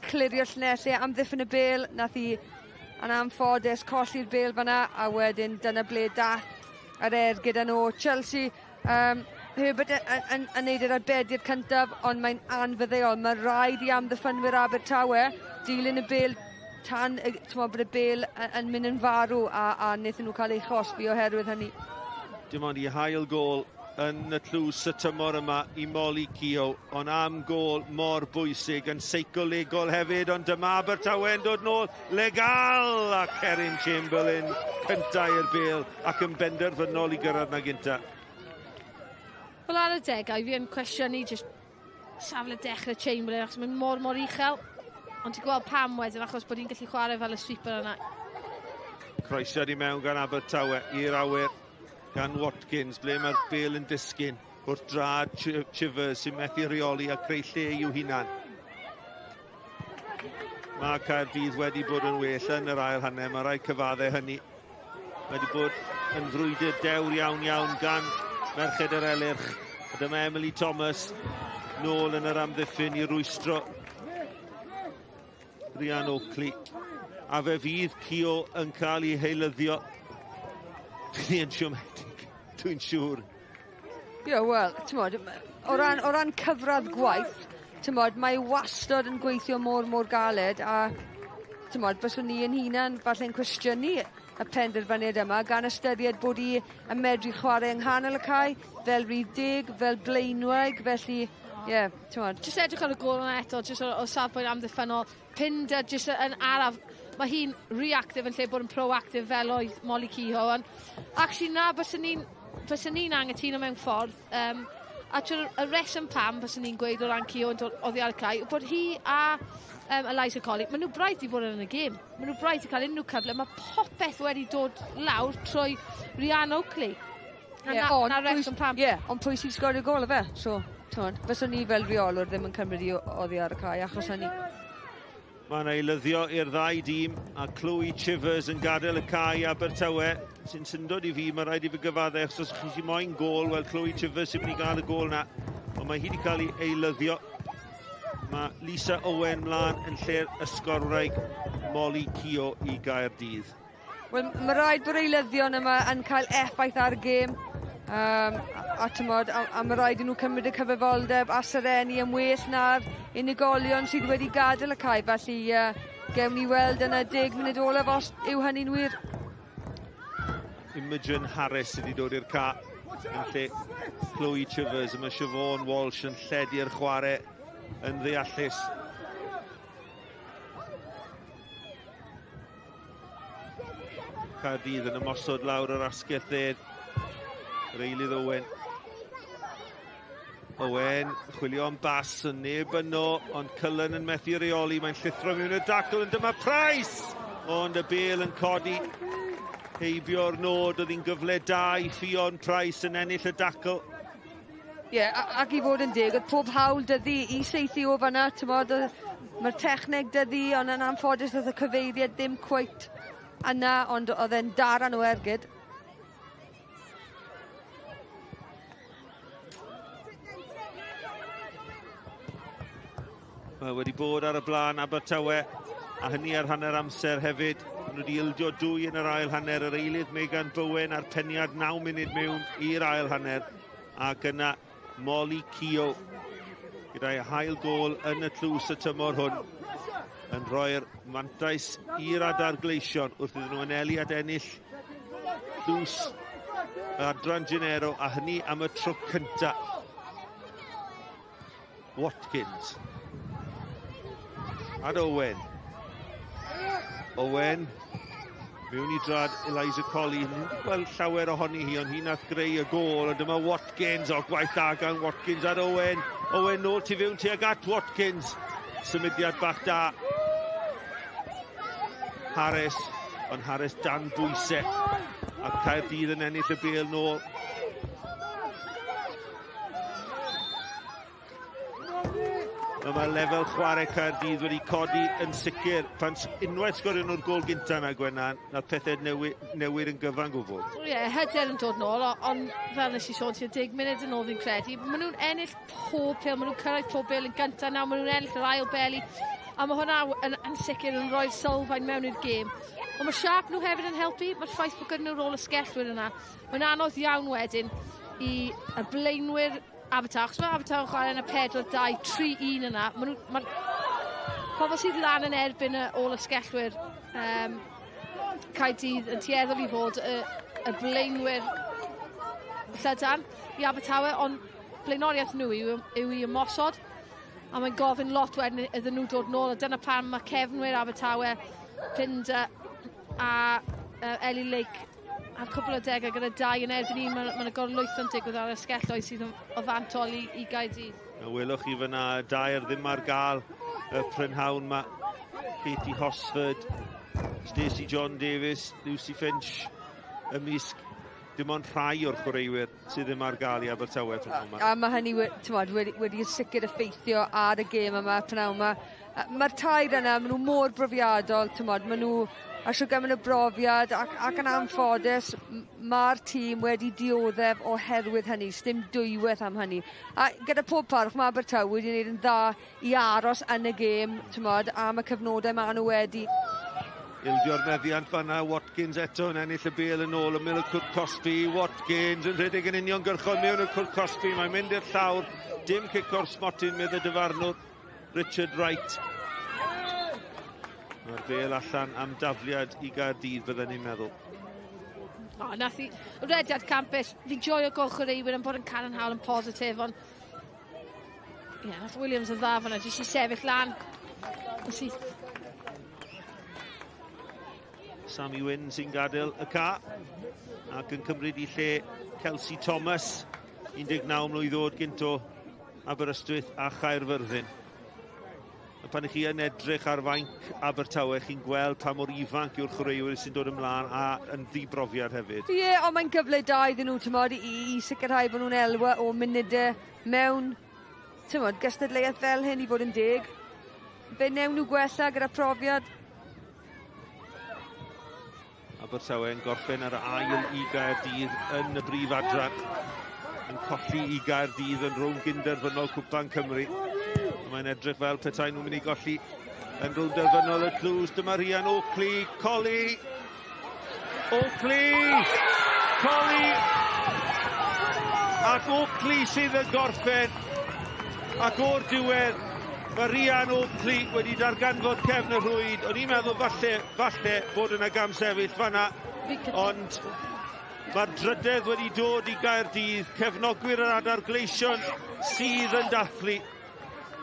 clirio llinellau amddiffyn y bel, nath i yn anffodus colli'r bel fanna, a wedyn dyna ble dath yr er gyda nhw. Chelsea, Herbert yn, yn, yn neud yr arbediad cyntaf, ond mae'n anfyddeol. Mae rhaid i amddiffynwyr Abertawe dilyn y bel tan t'mod, bod y bel yn, yn mynd yn farw a, a wnaethon nhw cael eu chosbi oherwydd hynny. Dim ond i hail gôl yn y tlws y tymor yma i Molly Keogh, ond am gôl mor bwysig yn seicolegol hefyd, ond dyma Abertawe'n dod nôl legal a Kerin Chamberlain cynta i'r bel ac yn benderfynol i gyrraedd na gynta. Wel ar y degau fi yn cwestiynu jyst safle dechrau Chamberlain achos mae'n mor mor uchel. Ond ti'n gweld pam wedyn achos bod hi'n gallu chwarae fel y sweeper yna. Croesiad i mewn gan Abertawe i'r awyr gan Watkins, ble mae'r bel yn disgyn wrth drad Chivers sy'n methu rheoli a creu lle i'w hunan. Mae Caerdydd wedi bod yn well yn yr ail hanner, mae rhaid cyfadde hynny. Mae wedi bod yn frwydr dewr iawn iawn gan merched yr Elyrch. A dyma Emily Thomas nôl yn yr amddiffyn i rwystro Rhian Oakley. A fe fydd Cio yn cael ei heilyddio. Fydd yn siomedig, dwi'n siŵr. Ie, yeah, wel, t'mod, o ran, o ran cyfradd gwaith, t'mod, mae wastad yn gweithio mor, mor galed, a t'mod, byswn ni yn hunan falle'n cwestiynu y penderfyniad yma, gan ystyried bod hi yn medru chwarae yng nghanol y cae, fel rhif deg, fel blaenwraig, felly, ie, yeah, t'mod. Jyst edrych ar y gôl yna eto, jyst o, o safbwynt amddiffynnol, Pinder jyst yn araf, mae hi'n reactive yn lle bod yn proactive fel oedd Molly Kehoe, ond actually na, byswn ni'n byswn ni'n angytuno mewn ffordd, a trwy'r y reswm pam byswn ni'n gweud o ran Kehoe yn dod oddi ar y cae, bod hi a Eliza Colley, maen nhw braidd i fod yn y gêm. Maen nhw braidd i cael unrhyw cyfle. Mae popeth wedi dod lawr trwy Rhian Oakley. Yeah, na reswm pam. Ie, yeah, ond pwy sy'n sgorio gol o fe? So, t'mod, fyswn ni fel reolwr ddim yn cymryd i oddi ar y cae achos hynny. Mae'n eilyddio i'r ddau dîm a Chloe Chivers yn gadael y cae Abertawe. Sy'n syndod i fi, mae rhaid i fi gyfadde, achos os chi moyn gôl, wel Chloe Chivers sy'n mynd i gael y gôl na. Ond mae hi wedi cael ei eilyddio. Mae Lisa Owen mlaen yn lle'r ysgorwraig Molly Keogh i Gaerdydd. Wel, mae rhaid bod eilyddion yma yn cael effaith ar y gêm. A tymod, a mae rhaid i nhw cymryd y cyfrifoldeb a sereni yn well na'r unigolion sydd wedi gadael y cae. Felly gewn ni weld yn y 10 munud olaf os yw hynny'n wir. Imogen Harris sydd wedi dod i'r ca yn lle Chloe Chivers. Mae Siobhan Walsh yn lledu'r chwarae yn ddeallus. Caerdydd yn ymosod lawr yr asgell dde. Reilydd Owen. Owen, chwilio am bas, yn neb yno, ond Cullen yn methu reoli, mae'n llithro mewn y dacl, yn dyma Price! Ond y bel yn codi heibio'r nod, oedd hi'n gyfle da i Ffion Price yn ennill y dacl. Ie, yeah, ac i fod yn deg, oedd pob hawl dyddi i seithi o fanna, t'mod, mae'r techneg dyddi, ond yn anffodus oedd y cyfeiriad ddim cweit yna, ond oedd e'n daran o ergyd. Mae wedi bod ar y blaen Abertawe, a hynny ar hanner amser hefyd. Maen nhw wedi ildio 2 yn yr ail hanner. Yr eilydd Megan Bowen a'r peniad 9 munud mewn i'r ail hanner. Ac yna Molly Keogh gyda'i hail gôl yn y tlws y tymor hwn yn rhoi'r mantais i'r adar gleision wrth iddyn nhw anelu at ennill tlws adran Genero, a hynny am y tro cynta. Watkins. Ad Owen. Owen mewn i drad Eliza Colley. Wel, llawer ohoni hi, ond hi nath greu y gôl. Ond dyma Watkins, o gwaith da gan Watkins ad Owen. Owen nôl tu fewn tuag at Watkins. Symudiad bach da. Harris, ond Harris dan bwysau. A Caerdydd yn ennill y bêl nôl. Mae lefel chwarae Caerdydd wedi codi yn sicr. Pan unwaith sgorio nhw'r gôl gynta yna, Gwennan, nath pethau newid yn gyfan gwbl. Ie, yeah, hyder yn dod nôl, ond fel nes i sôn tua 10 munud yn ôl fi'n credu, maen nhw'n ennill pob pêl, maen nhw'n cyrraedd pob bêl yn gyntaf nawr, maen nhw'n ennill yr ail beli, a mae hwnna yn sicr yn rhoi sylfaen mewn i'r gêm. Ond mae siâp nhw hefyd yn helpu, mae'r ffaith bod gyda nhw rôl ysgellwyr yna. Mae'n anodd iawn wedyn i y blaenwyr Abertawe, achos mae Abertawe yn chwarae yn y 4, 2, 3, 1 yna. Mae'r pobl sydd lan yn erbyn y ôl ysgellwyr Caerdydd yn tueddol i fod y blaenwyr llydan i Abertawe, ond blaenoriaeth nhw yw i ymosod, a mae'n gofyn lot wedyn iddyn nhw dod nôl, a dyna pam mae cefnwyr Abertawe, Pinder a Ellie Lake a'r cwpl o degau gyda 2 yn erbyn 1, mae'n gorlwytho'n digwydd ar y sgelloedd sydd yn o fantol i Gaerdydd. A welwch chi fyna, dair ddim ar gael y prynhawn ma. Katie Hosford, Stacey John Davies, Lucy Finch ymysg dim ond rhai o'r chwaraewyr sydd ddim ar gael i Abertawe prynhawn ma. A mae hynny t'mod, wedi sicr effeithio ar y gêm yma prynhawn ma. Mae'r tair yna, maen nhw mor brofiadol, t'mod, maen nhw a shwt gymaint o brofiad ac yn anffodus mae'r tîm wedi dioddef oherwydd hynny, sdim dwywaith am hynny. A gyda pob parch mae Abertawe wedi gwneud yn dda i aros yn y gêm, t'mod, am y cyfnodau maen nhw wedi. Ildio'r meddiant fanna, Watkins eto yn ennill y bêl yn ôl ymyl y cwrt cosbi. Watkins yn rhedeg yn uniongyrchol mewn y cwrt cosbi, mae'n mynd i'r llawr. Dim cic o'r smotyn, medd y dyfarnwr Richard Wright. Mae'r bêl allan am dafliad i Gaerdydd, bydden ni'n meddwl. O, nath i rediad campus, fi'n joio gweld chwaraewyr yn bod yn cadarnhaol yn positif, ond ie, yeah, nath Williams yn dda fanna, jyst i sefyll lan. Sammy Wynn sy'n gadael y ca ac yn cymryd i lle Kelsey Thomas, 19 mlwydd oed gynt o Aberystwyth a Chaerfyrddin. A pan ych chi yn edrych ar fainc Abertawe, chi'n gweld pa mor ifanc yw'r chwaraewyr sy'n dod ymlaen a yn ddibrofiad hefyd. Ie, yeah, ond mae'n gyfle da iddyn nhw, tymod, i sicrhau bod nhw'n elwa o munudau mewn, tymod, gystadleuaeth fel hyn i fod yn deg. Fe newn nhw gwella gyda profiad. Abertawe yn gorffen ar ail i Gaerdydd yn y brif adran. Yn colli i Gaerdydd yn rownd gynderfynol Cwpan Cymru. Mae'n edrych fel petai nhw'n mynd i golli yn rownd derfynol y tlws. Dyma Rhian Oakley, Colli! Oakley! Colli! Ac Oakley sydd yn gorffen. Ac o'r diwedd, mae Rhian Oakley wedi darganfod cefn y rhwyd. O'n i'n meddwl falle bod yna gamsefyll fanna, ond mae'r drydedd wedi dod i Gaerdydd. Cefnogwyr yr Adar Gleision sydd yn dathlu.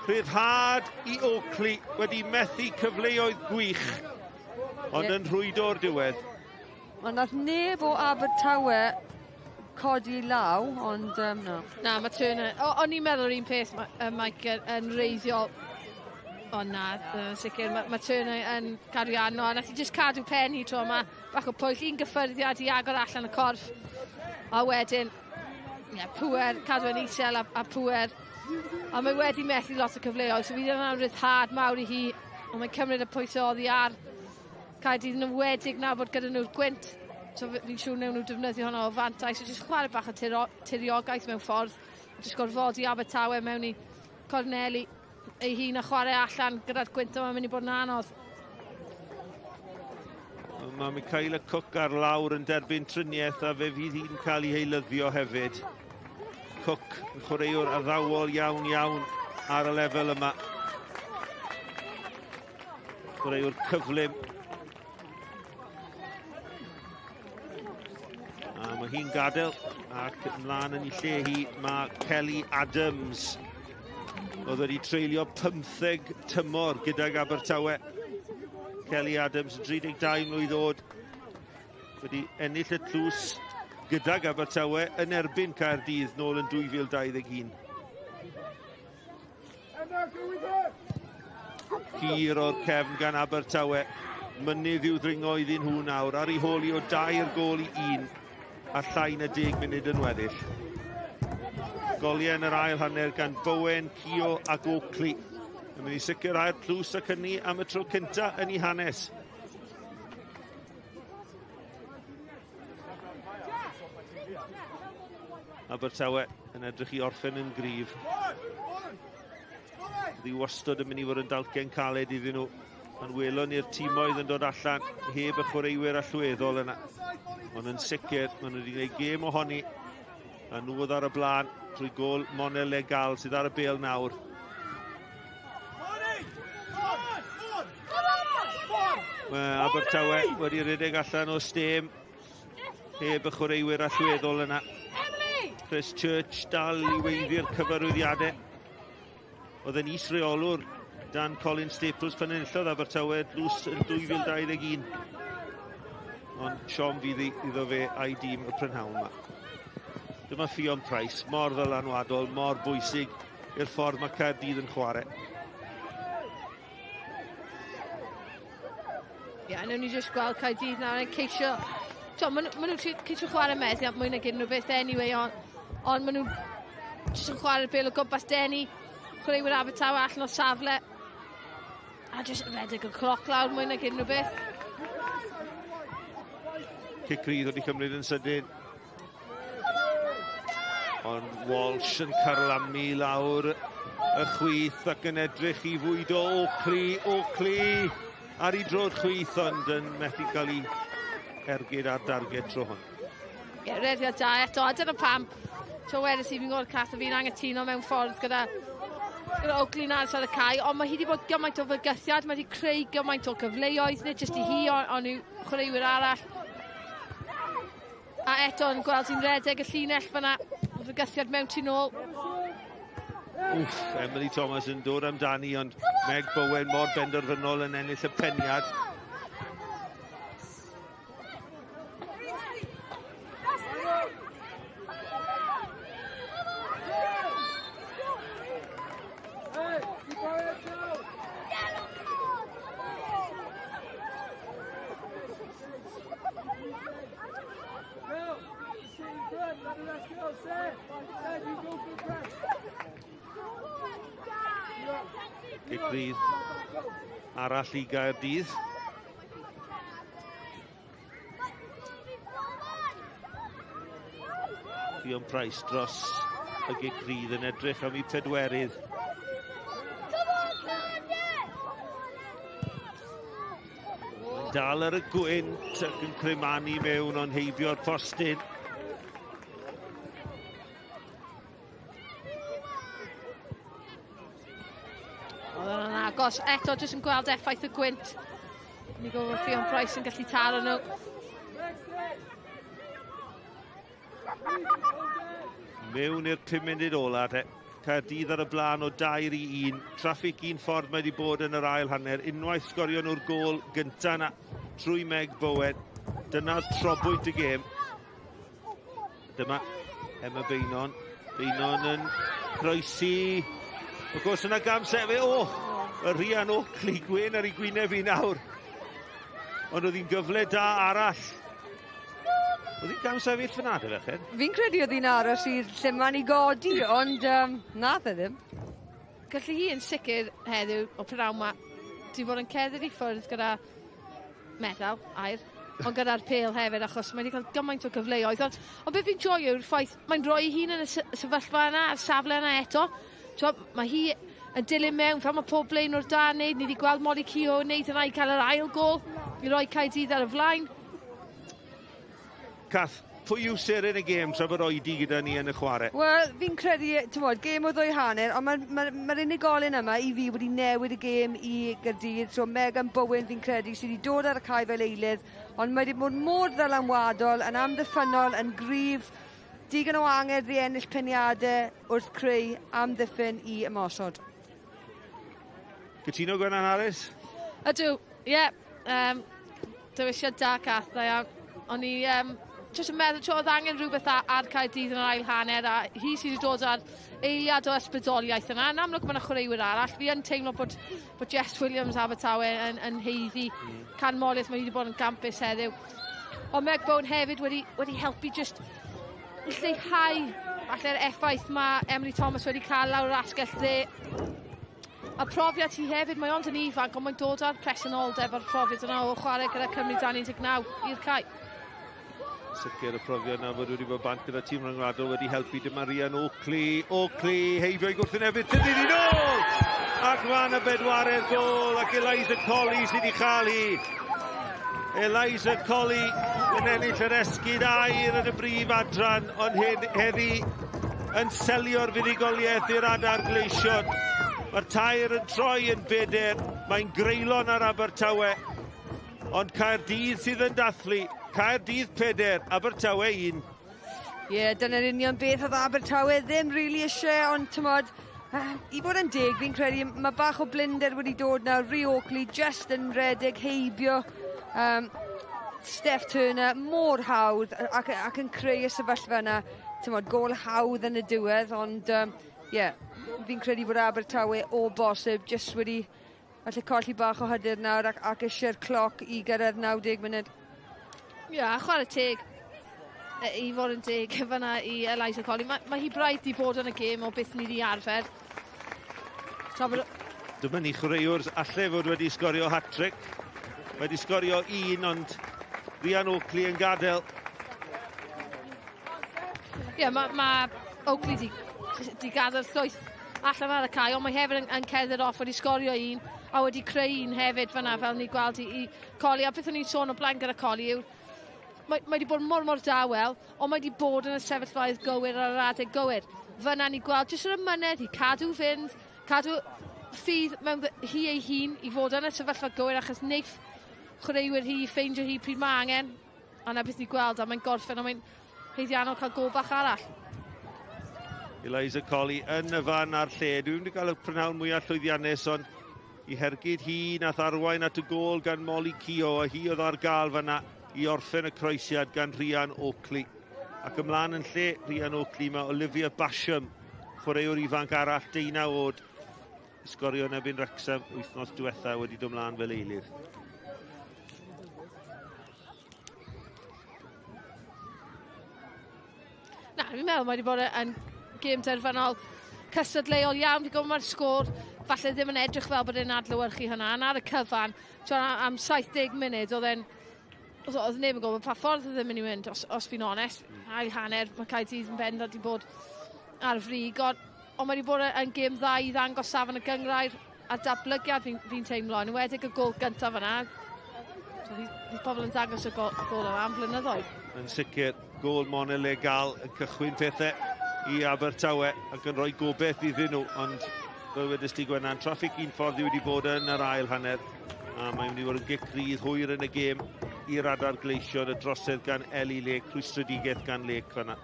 Rhyddhad i Oakley wedi methu cyfleoedd gwych, ond yn rhwydo o'r diwedd. Ond nath neb o Abertawe codi law, ond no. Na, mae Turner... O'n i'n meddwl yr un peth, Mike, yn reiddiol. Ond na, yn sicr, mae Turner yn cadw arno, a nath i just cadw pen hi tro yma. Bach o pwyll, un gyffyrddiad i agor allan y corff. A wedyn, yeah, pŵer, cadw yn isel a pŵer. A mae wedi methu lot o cyfleoedd, so fi ddim yn ryddhad mawr i hi, ond mae'n cymryd y pwysau oddi ar Caerdydd, yn enwedig nawr bod gyda nhw'r gwynt, so fi'n siŵr newn nhw defnyddio hwnna o fantais, so jyst chwarae bach o tiriogaeth mewn ffordd, jyst gorfodi Abertawe mewn i corneli ei hun a chwarae allan gyda'r gwynt yma, mynd i bod yn anodd. Mae Michaela Cook ar lawr yn derbyn triniaeth a fe fydd hi'n cael ei heilyddio hefyd. Cook yn chwaraewr addawol iawn iawn ar y lefel yma. Chwaraewr cyflym. A mae hi'n gadael ac ymlaen yn ei lle hi mae Kelly Adams. Oedd wedi treulio 15 tymor gydag Abertawe. Kelly Adams yn 32 mlwydd oed. Wedi ennill y tlws gydag Abertawe yn erbyn Caerdydd nôl yn 2021. Hir o'r cefn gan Abertawe. Mynydd i'w ddringo iddyn nhw nawr. Ar ei hôl i o 2 gôl i 1 a llai na 10 munud yn weddill. Goliau yn yr ail hanner gan Bowen, Keogh ac Oakley. Yn mynd i sicrhau'r tlws ac hynny am y tro cynta yn ei hanes. Abertawe yn edrych i orffen yn gryf. Ddi wastod yn mynd i fod yn dalcen caled iddyn nhw. Ond welon ni'r timoedd yn dod allan heb y chwaraewyr allweddol yna. Ond yn sicr, maen nhw wedi gwneud gêm ohoni. A nhw oedd ar y blaen trwy gôl Monel Legal sydd ar y bêl nawr. Mae Abertawe wedi rhedeg allan o stêm heb y chwaraewyr allweddol yna. Chris Church dal i weiddi'r cyfarwyddiadau. Oedd yn is-reolwr dan Colin Staples pan enillodd Abertawe dlws yn 2021. Ond siom fydd iddo fe a'i dîm y prynhawn yma. Dyma Ffion Price, mor ddylanwadol, mor bwysig i'r ffordd mae Caerdydd yn chwarae. Ie, yeah, newn ni jyst gweld Caerdydd nawr yn ceisio... Maen nhw'n ceisio chwarae meddiant mwy nag unrhyw beth anyway, ond maen nhw'n jyst yn chwarae'r bêl o gwmpas denu chwaraewyr Abertawe allan o safle a jyst redeg y cloc lawr mwy nag unrhyw beth. Cic rydd wedi cymryd yn sydyn. Ond Walsh yn carlamu lawr y chwith ac yn edrych i fwydo Oakley, Oakley ar ei droed chwith, ond yn methu cael ei ergyd ar darged tro hwn. Ie, rediad da eto, a dyna pam. So wedys i fi'n gweld Cath a fi'n angytuno mewn ffordd gyda Oakley yn aros ar y cae, ond mae hi wedi bod gymaint o fygythiad, mae wedi creu gymaint o gyfleoedd, nid jyst i hi, ond i'w chwaraewyr arall. A eto yn gweld hi'n redeg y llinell fyna, fygythiad mewn tu nôl. Wff, Emily Thomas yn dod amdani, ond Meg Bowen mor benderfynol yn ennill y peniad. Gic rydd arall i Gaerdydd. Ffion Price dros y gic rydd yn edrych am ei pedwerydd. Dal ar y gwynt ac yn crymanu mewn ond heibio'r postyn. Oedd o'n agos eto, jyst yn gweld effaith y gwynt. Ni gwybod Ffion Price yn gallu taro nhw. Mewn i'r 5 munud ola te. Caerdydd ar y blaen o 2-1. Traffig un ffordd mae wedi bod yn yr ail hanner. Unwaith sgorio nhw'r gôl gynta na trwy Meg Bowen. Dyna'r trobwynt y gêm. Dyma Emma Beynon. Beynon yn croesi. Wrth gwrs yna gam sefyll. O! Y Rhian Oakley gwyn ar ei gwyneb i nawr. Ond oedd hi'n gyfle da arall. Oedd hi'n gam sefyll fyna, dy ferched? Fi'n credu oedd hi'n aros i'r llyman i godi, ond nath e ddim. Gallu hi yn sicr heddiw o prynhawn 'ma, 'di bod yn cerdded i ffwrdd gyda medal, aur, ond gyda'r pêl hefyd, achos mae wedi cael gymaint o gyfleoedd. Ond, ond beth fi'n joio yw'r ffaith mae'n rhoi ei hun yn y sefyllfa yna, a'r safle yna eto. T'wo, mae hi yn dilyn mewn, fel mae pob blaenwr da yn neud. Ni wedi gweld Molly Keogh yn neud yna i cael yr ail gôl i roi Caerdydd ar y flaen. Cath, pwy yw seren y gêm tra bod oedi gyda ni yn y chwarae? Wel, fi'n credu, t'mod, gêm o ddwy hanner, ond mae'r ma unigolyn yma i fi wedi newid y gêm i Gaerdydd. So Megan Bowen fi'n credu sydd wedi dod ar y cae fel eilydd, ond mae wedi bod mor ddylanwadol, yn amddiffynnol, yn gryf, digon o angerdd i ennill peniadau wrth creu amddiffyn i ymosod. Cytuno Gwennan Harris? Ydw, ie. Yeah, dewisiad da, Cath, da iawn. O'n i jyst yn meddwl, oedd angen rhywbeth ar Caerdydd yn yr ail hanner, a hi sydd wedi dod ar eiliad o ysbrydoliaeth yna. Yn amlwg mae yna chwaraewyr arall. Fi yn teimlo bod Jess Williams Abertawe yn haeddu canmoliaeth. Mae hi wedi bod yn gampus heddiw. Ond Meg Bowen hefyd wedi helpu jyst lleihau falle'r effaith mae Emily Thomas wedi cael lawr yr asgell dde. A profiad hi hefyd, mae ond yn ifanc, ond mae'n dod â'r presenoldeb a'r profiad yna o chwarae gyda Cymru dan 19 i'r cae. Sicr y profiad yna fod wedi bod bant gyda tîm rhyngwladol wedi helpu. Dyma Rhian Oakley. Oakley heibio i gwrthwynebydd, tynnu ni nôl! Ac fan y bedwaredd gôl ac Eliza Colley sydd wedi chael hi. Eliza Colley yn ennill yr esgid aur yn y brif adran, ond hyn heddi yn selio'r fuddugoliaeth i'r adar gleision. Mae'r tair yn troi yn beder, mae'n greulon ar Abertawe, ond Caerdydd sydd yn dathlu. Caerdydd 4, Abertawe 1. Ie, yeah, dyna'r union beth oedd Abertawe ddim really eisiau, ond t'mod, i fod yn deg, fi'n credu mae bach o blinder wedi dod nawr. Rhi Oakley just yn redeg heibio Steph Turner mor hawdd ac yn creu y sefyllfa yna. T'mod, gôl hawdd yn y diwedd, ond yeah, fi'n credu bod Abertawe o bosib just wedi falle colli bach o hyder nawr ac eisiau'r cloc i gyrraedd 90 munud. Ie, yeah, a chwarae teg, i fod yn deg fyna i Eliza Colley. Mae hi braidd di bod yn y gêm o beth ni wedi arfer. Dyma ni chwaraewr alle fod wedi sgorio hat-trick. Wedi sgorio un, ond Rhian Oakley yn gadael. Ie, yeah, mae Oakley di gadael llwyth allan ar y cae, ond mae hefyd yn cerdded off, wedi sgorio un, a wedi creu un hefyd fyna, fel ni gweld i Colley. A beth o'n i'n sôn o blaen gyda Colley yw, mae wedi bod mor dawel, ond mae wedi bod yn y sefyllfaoedd gywir ar yr adeg gywir. Fyna ni gweld jyst yr ymynedd i cadw fynd, cadw ffydd mewn hi ei hun i fod yn y sefyllfa gywir, achos neiff chwaraewyr hi, ffeindio hi pryd mae angen. A na beth ni gweld, a mae'n gorffen, a mae'n haeddiannol cael gôl bach arall. Eliza Colley yn y fan a'r lle. Dwi'n wedi cael y prynhawn mwyaf llwyddiannus, ond i hergyd hi nath arwain at y gôl gan Molly Keogh, a hi oedd ar gael fanna i orffen y croesiad gan Rhian Oakley. Ac ymlaen yn lle Rhian Oakley mae Olivia Basham, chwaraewr ifanc arall, 19 oed, sgorio yn erbyn Wrexham wythnos diwetha wedi dod ymlaen fel eilydd. Na, fi'n meddwl mae wedi bod yn gêm derfynol cystadleuol iawn. Fi'n gwybod mae'r sgôr falle ddim yn edrych fel bod e'n adlewyrchu hynna. Ond ar y cyfan, am 70 munud, oedd e'n oedd neb yn gwybod pa ffordd oedd e'n mynd i mynd, os fi'n onest. Ail hanner, mae Caerdydd yn bendant wedi bod ar frig, ond mae wedi bod yn gêm dda i ddangos safon y gynghrair a datblygiad fi'n teimlo, yn enwedig y gôl gyntaf yna. So, fydd pobl yn dangos y gôl yma am flynyddoedd. Yn sicr, gôl Mona Le Gall yn cychwyn pethau i Abertawe ac yn rhoi gobeith iddyn nhw, ond fel wedys ti Gwenan, traffig un ffordd i wedi bod yn yr ail hanner, a mae'n mynd i fod yn gic rydd hwyr yn y gêm i'r Adar Gleision, y drosedd gan Ellie Lake, rhwystredigaeth gan Lake fanna.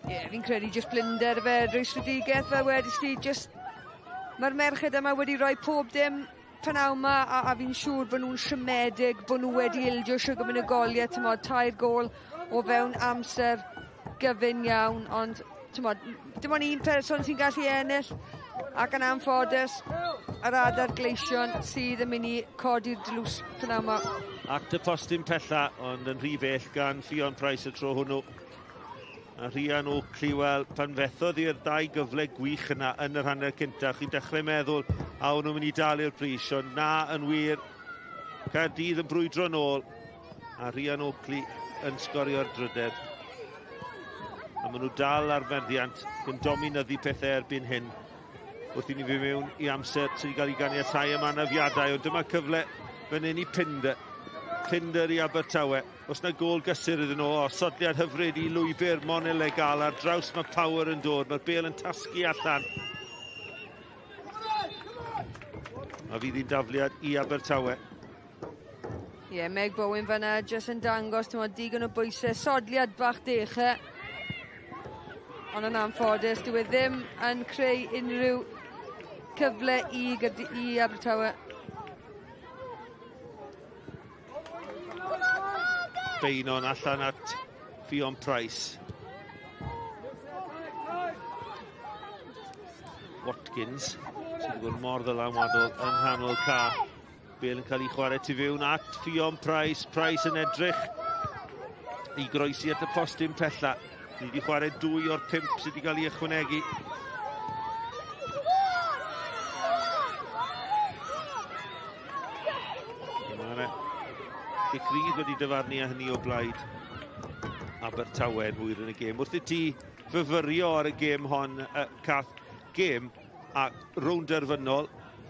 Ie, yeah, fi'n credu jyst blinder fe, rhwystredigaeth fel wedys ti, jyst mae'r merched yma wedi rhoi pob dim pnawn yma, a fi'n siŵr bod nhw'n siomedig, bod nhw wedi ildio shwd gymaint o goliau, t'mod, 3 gôl o fewn amser gyfun iawn, ond t'mod, dim ond un person sy'n gallu ennill, ac yn anffodus, yr Adar Gleision sydd yn mynd i codi'r dlws pnawn yma. At y postyn pella, ond yn rhy bell gan Ffion Price y tro hwnnw. A Rhian Oakley, wel, pan fethodd i'r 2 gyfle gwych yna yn yr hanner cyntaf, chi'n dechrau meddwl a o'n nhw'n mynd i dalu'r pris, ond na yn wir. Caerdydd yn brwydro nôl, a Rhian Oakley yn sgorio'r drydedd. A maen nhw dal ar feddiant, yn dominyddu pethau erbyn hyn. Wrth i ni fynd mewn i amser sydd wedi cael ei ganiatáu am anafiadau, ond dyma cyfle fan hyn i Pinder. Pinder i Abertawe. Os na gôl gysur iddyn nhw, osodiad hyfryd i lwybr Mona Le Gall, ar draws mae Power yn dod, mae'r bêl yn tasgu allan. A fydd hi'n dafliad i Abertawe. Ie, yeah, Meg Bowen fanna jyst yn dangos, ti'n meddwl, digon o bwysau, sodliad bach dechrau. Ond yn anffodus, dyw e ddim yn creu unrhyw cyfle i Abertawe. Beinon allan at Ffion Price. Watkins, sydd wedi bod mor ddylanwadol yng nghanol ca. Bêl yn cael ei chwarae tu fewn at Ffion Price. Price yn edrych i groesi at y postyn pella. Ni wedi chwarae 2 o'r 5 sydd wedi cael ei ychwanegu. Gic rydd wedi dyfarnu a hynny o blaid Abertawe yn hwyr yn y gêm. Wrth i ti fyfyrio ar y gêm hon, Cath, gêm a rownd derfynol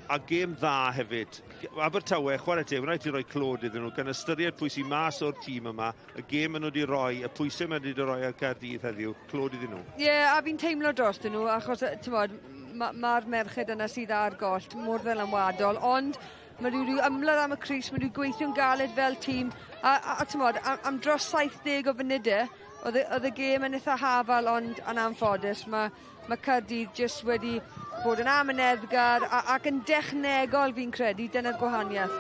a gêm dda hefyd. Abertawe, chwarae teg, rhaid ti roi clod iddyn nhw, gan ystyried pwy sy'n mas o'r tîm yma, y gêm maen nhw wedi rhoi, y pwysau maen nhw wedi rhoi ar Caerdydd heddiw, clod iddyn nhw. Ie, yeah, a fi'n teimlo dros nhw, achos t'mod, mae'r merched yna sydd ar goll mor ddylanwadol, ond mae nhw wedi ymladd am y crys, mae nhw wedi gweithio'n galed fel tîm, a t'mod, am dros 70 o funudau, oedd y gêm yn eitha hafal, ond yn anffodus, mae Caerdydd jyst wedi bod yn amyneddgar ac yn dechnegol, fi'n credu, dyna'r gwahaniaeth.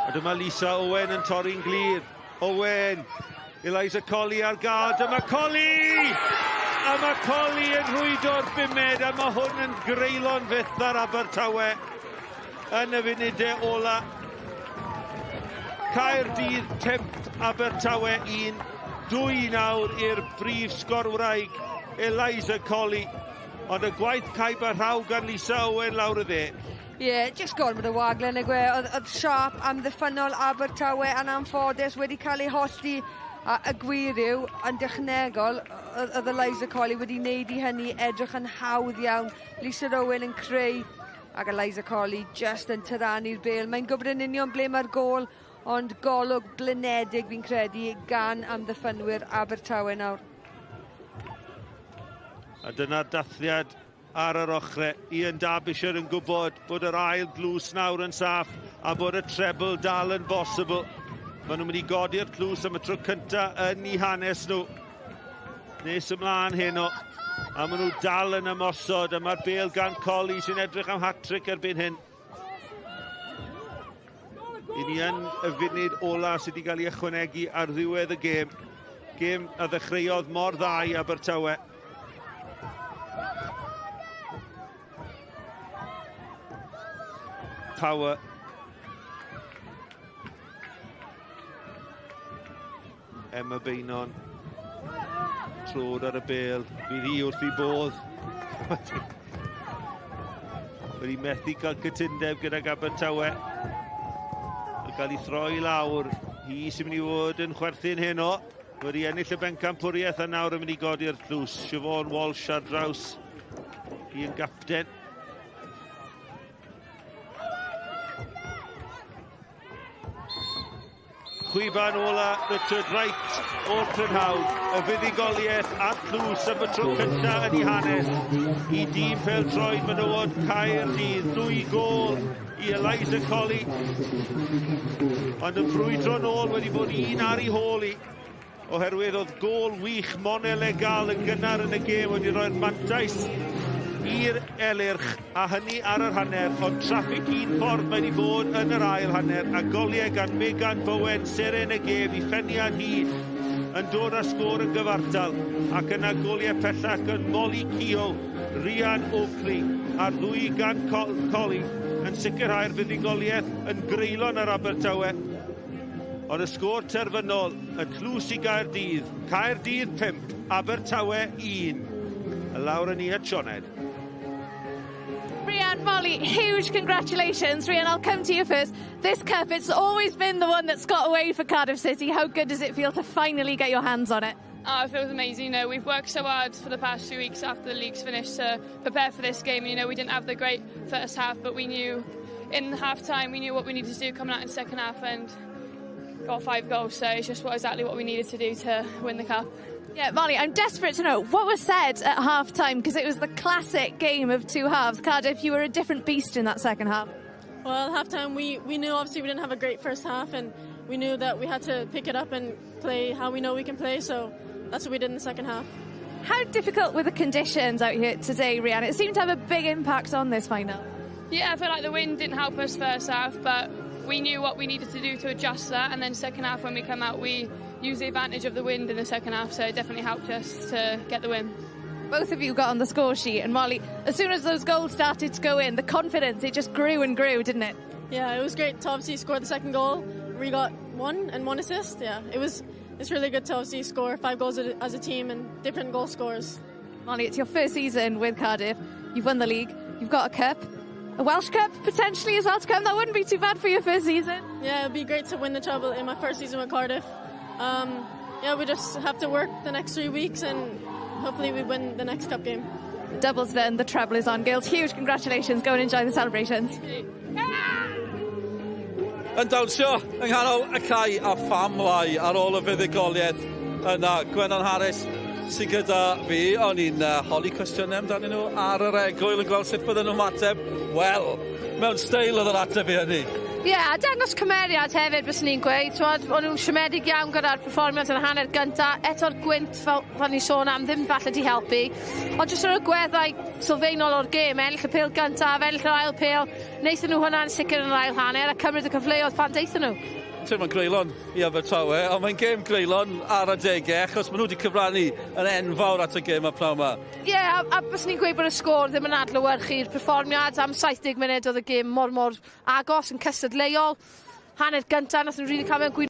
A dyma Lisa Owen yn torri'n glir. Owen, Eliza Colley ar gael, dyma Colley! A mae Colley yn rhwydo'r bumed, a mae hwn yn greulon fyth ar Abertawe yn y funudau ola. Caerdydd 5, Abertawe 1, 2 nawr i'r brif sgorwraig Eliza Colley. Ond y gwaith caib a rhaw gan Lisa Owen lawr y dde. Ie, yeah, jyst gormod o wagle yn y gwe. Oedd siâp amddiffynnol Abertawe yn anffodus wedi cael ei hollti, a y gwir yw, yn dechnegol, oedd Eliza Colley wedi wneud i hynny edrych yn hawdd iawn. Lisa Owen yn creu, ac Eliza Colley just yn tyrannu'r bêl. Mae'n gwybod yn union ble mae'r gôl, ond golwg blinedig fi'n credu gan amddiffynwyr Abertawe nawr. A dyna'r dathliad ar yr ochrau. Ian Derbyshire yn gwybod bod yr ail glws nawr yn saff a bod y treble dal yn bosibl. Maen nhw'n mynd i godi'r tlws am y tro cyntaf yn eu hanes nhw. Nes ymlaen heno. A maen nhw dal yn ymosod, a mae'r bêl gan Colley sy'n edrych am hat-trick erbyn hyn. I ni yn y funud ola sydd wedi cael ei ychwanegu ar ddiwedd y gêm. Gêm a ddechreuodd mor dda i Abertawe. Power. Emma Beinon. Trod ar y bêl. Fydd hi wrth ei bodd. Wedi methu cael cytundeb gydag Abertawe. Yn cael ei throi lawr. Hi sy'n mynd i fod yn chwerthin heno. Wedi ennill y bencampwriaeth a nawr yn mynd i godi'r tlws. Siobhan Walsh ar draws hi yn gapten. Chwiban ola Richard Wright o'r prynhawn. Y fuddugoliaeth a'r tlws am y tro cyntaf yn ei hanes i dîm pêl-droed menywod Caerdydd. 2 gôl i Eliza Colley. Ond y frwydro nôl wedi bod un ar ei hôl i, oherwydd oedd gôl wych Mone Legal yn gynnar yn y gêm wedi rhoi'r mantais i'r Elyrch, a hynny ar yr hanner, ond traffig un ffordd mae wedi bod yn yr ail hanner, a goliau gan Megan Bowen, seren y gêm, i ffeniad hi yn dod â sgôr yn gyfartal, ac yna goliau pellach gan Molly Keogh, Rhian Oakley, a'r ddwy gan Colley yn sicrhau'r fuddugoliaeth yn greulon ar Abertawe. Ond y sgôr terfynol, y tlws i Gaerdydd, Caerdydd 5, Abertawe 1. A lawr yn ni at Sioned. Rhian, Molly, huge congratulations. Rhian, I'll come to you first. This cup, it's always been the one that's got away for Cardiff City. How good does it feel to finally get your hands on it? Oh, it feels amazing. You know, we've worked so hard for the past few weeks after the league's finished to prepare for this game. You know, we didn't have the great first half, but we knew in half time, we knew what we needed to do coming out in the second half, and got 5 goals. So it's just exactly what we needed to do to win the cup. Yeah, Molly, I'm desperate to know what was said at half time, because it was the classic game of two halves. Cardiff, you were a different beast in that second half. Well, at half time, we knew obviously we didn't have a great first half, and we knew that we had to pick it up and play how we know we can play, so that's what we did in the second half. How difficult were the conditions out here today, Rhian? It seemed to have a big impact on this final. Yeah, I feel like the wind didn't help us first half, but we knew what we needed to do to adjust that, and then second half when we come out, we used the advantage of the wind in the second half, so it definitely helped us to get the win. Both of you got on the score sheet, and Molly, as soon as those goals started to go in, the confidence, it just grew and grew, didn't it? Yeah, it was great to obviously score the second goal. We got 1 and 1 assist. Yeah, it's really good to obviously score 5 goals as a team and different goal scorers. Molly, it's your first season with Cardiff. You've won the league, you've got a cup. A Welsh Cup potentially as well to come. That wouldn't be too bad for your first season. Yeah, it'd be great to win the treble in my first season with Cardiff. Yeah, we just have to work the next 3 weeks and hopefully we win the next cup game. The double's done, the treble is on. Girls, huge congratulations. Go and enjoy the celebrations. Yn dawnsio yng nghanol y cae a pham lai ar ôl y fuddugoliaeth yna. Gwennan Harris sydd gyda fi. O'n i'n holi cwestiynau amdanyn nhw ar yr egwyl yn gweld sut bydden nhw'n mateb. Wel, mewn steil oedd yr ateb i hynny. Ie, yeah, a dangos cymeriad hefyd, byswn ni'n gweud. O'n nhw'n siomedig iawn gyda'r perfformiad yn y hanner gyntaf. Eto'r gwynt, fel ni'n sôn am, ddim falle di helpu. Ond jyst yr agweddau sylfaenol o'r gêm, ennill y pêl gyntaf, ennill yr ail pêl. Wnaethon nhw hwnna'n sicr yn yr ail hanner a cymryd y cyfleoedd pan daethon nhw. Teimlo'n greulon i Abertawe, ond mae'n gêm greulon ar adegau, achos maen nhw wedi cyfrannu yn enfawr at y gêm y pnawn yma. Ie, yeah, a byswn ni'n gweud bod y sgôr ddim yn adlewyrchu'r perfformiad. Am 70 munud oedd y gêm mor agos yn cystadleuol. Hanner gyntaf, nath nhw rili cael mewn gwyn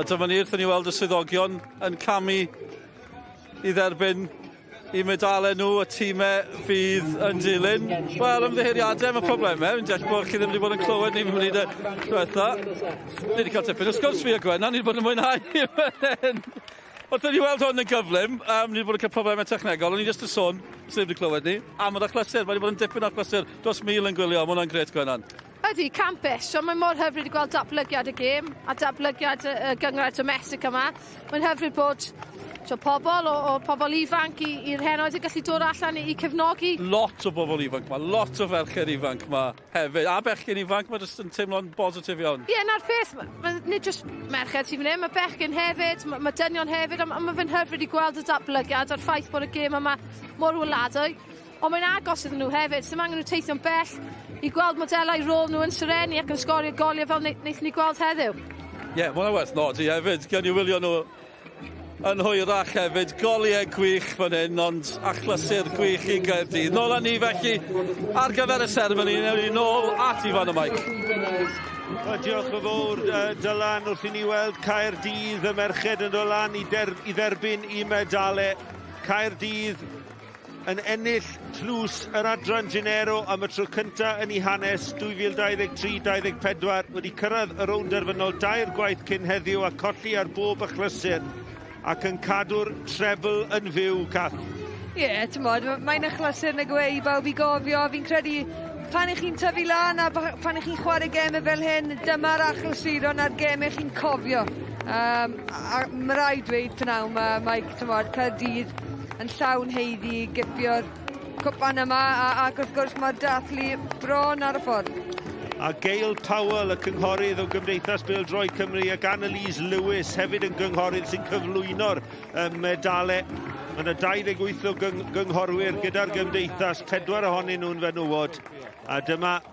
A dyma ni wrth i ni weld y swyddogion yn camu i dderbyn i medale nhw, y tîmau fydd yn dilyn. Wel, ymddiheuriadau am y problemau. Fi'n deall bod chi ddim wedi bod yn clywed ni munudau diwetha. Ni wedi cael tipyn o sgwrs fi a Gwenna, ni wedi bod yn mwynhau fan hyn. Wrth i ni weld hwn yn gyflym, ni wedi bod yn cael problemau technegol, o'n i jyst yn sôn, sydd wedi clywed ni, am yr achlysur. Mae wedi bod yn dipyn o achlysur dros 1,000 yn gwylio, mae hwnna'n grêt, Gwennan. Ydy, campus. So mae mor hyfryd i gweld datblygiad y gêm a datblygiad y gynghrair domestig yma. Mae'n hyfryd bod so, pobl o pobl ifanc i'r henoed yn gallu dod allan i cefnogi. Lot o bobl ifanc ma, lot o ferched ifanc ma hefyd. A bechgyn ifanc, mae jyst yn teimlo'n bositif iawn. Ie, yeah, na'r peth, ma, nid jyst merched sy'n fan hyn, mae bechgyn hefyd, mae dynion hefyd, a mae fe'n hyfryd i gweld y datblygiad a'r ffaith bod y gêm yma mor weladwy. Ond mae'n agos iddyn nhw hefyd, sy'n angen nhw teithio'n bell i gweld modelau rôl nhw yn serenu ac yn sgorio goliau fel wnaethon ni gweld heddiw. Ie, yeah, mae hwnna werth nodi hefyd. Gawn ni wylio nhw yn hwyrach hefyd. Goliau gwych fan hyn, ond achlysur gwych i Gaerdydd. Nôl â ni felly ar gyfer y seremoni. Newn ni nôl at Ifan a Mike. Wel, diolch yn fawr, Dylan, wrth i ni weld Caerdydd, y merched yn dod lan i dderbyn i medale. Caerdydd yn ennill tlws yr adran Genero am y tro cyntaf yn ei hanes 2023-24, wedi cyrraedd y rownd derfynol dair gwaith cyn heddiw a colli ar bob achlysur ac yn cadw'r trebl yn fyw, Cath. Ie, yeah, ti'n mae'n achlysur nag yw e i bawb i gofio. Fi'n credu pan ych chi'n tyfu lan a pan ych chi'n chwarae gemau fel hyn, dyma'r achlysuron a'r gemau chi'n cofio. A mae rhaid dweud pnawn ma, Mike, ti'n Caerdydd yn llawn haeddu gipio'r cwpan yma, ac wrth gwrs mae'r dathlu bron ar y ffordd. A Gail Powell, y cynghorydd o Gymdeithas Bêl-droed Cymru, ac Annalise Lewis hefyd yn gynghorydd sy'n cyflwyno'r medalau. Mae yna 28 o gynghorwyr gyda'r gymdeithas, 4 ohonyn nhw'n fenywod. A dyma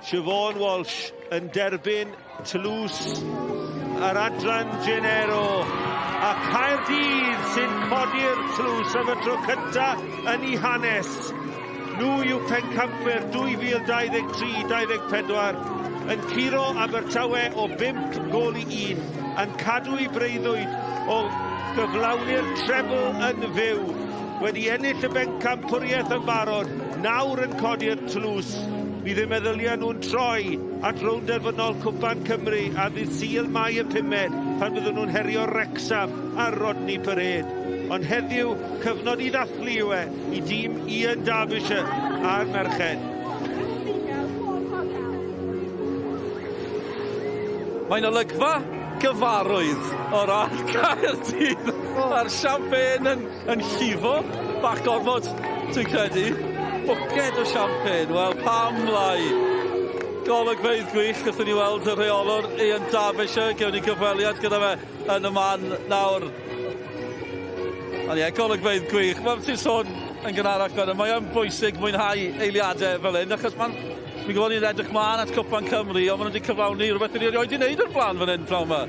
Siobhan Walsh yn derbyn tlws yr adran Genero. A Caerdydd sy'n codi'r tlws am y tro cyntaf yn ei hanes. Nhw yw pencampwyr 2023-24 yn curo Abertawe o 5-1, yn cadw i breuddwyd o gyflawni'r trebl yn fyw. Wedi ennill y bencampwriaeth yn barod, nawr yn codi'r tlws. Fydd eu meddyliau nhw'n troi at rownd derfynol Cwpan Cymru a ddydd Sul Mai y 5 pan fyddwn nhw'n herio Wrexham ar Rodney Parade. Ond heddiw, cyfnod i ddathlu yw e i dîm Ian Derbyshire a'r merched. Mae'n olygfa gyfarwydd o ran Caerdydd. A'r champagne yn llifo, bach gormod, dwi'n credu. Bwced o champagne, wel pam lai. Golygfeydd gwych, wrth i ni weld y rheolwr Ian Derbyshire, gewn ni gyfweliad gyda fe yn y man nawr. Ond ie, golygfeydd gwych. Wel, ti'n sôn yn gynharach, Gwenno, mae o'n bwysig mwynhau eiliadau fel hyn, achos mae'n fi'n gwybod ni'n edrych mlaen at Cwpan Cymru, ond maen nhw wedi cyflawni rhywbeth ni erioed wedi wneud o'r blaen fan hyn, pnawn yma.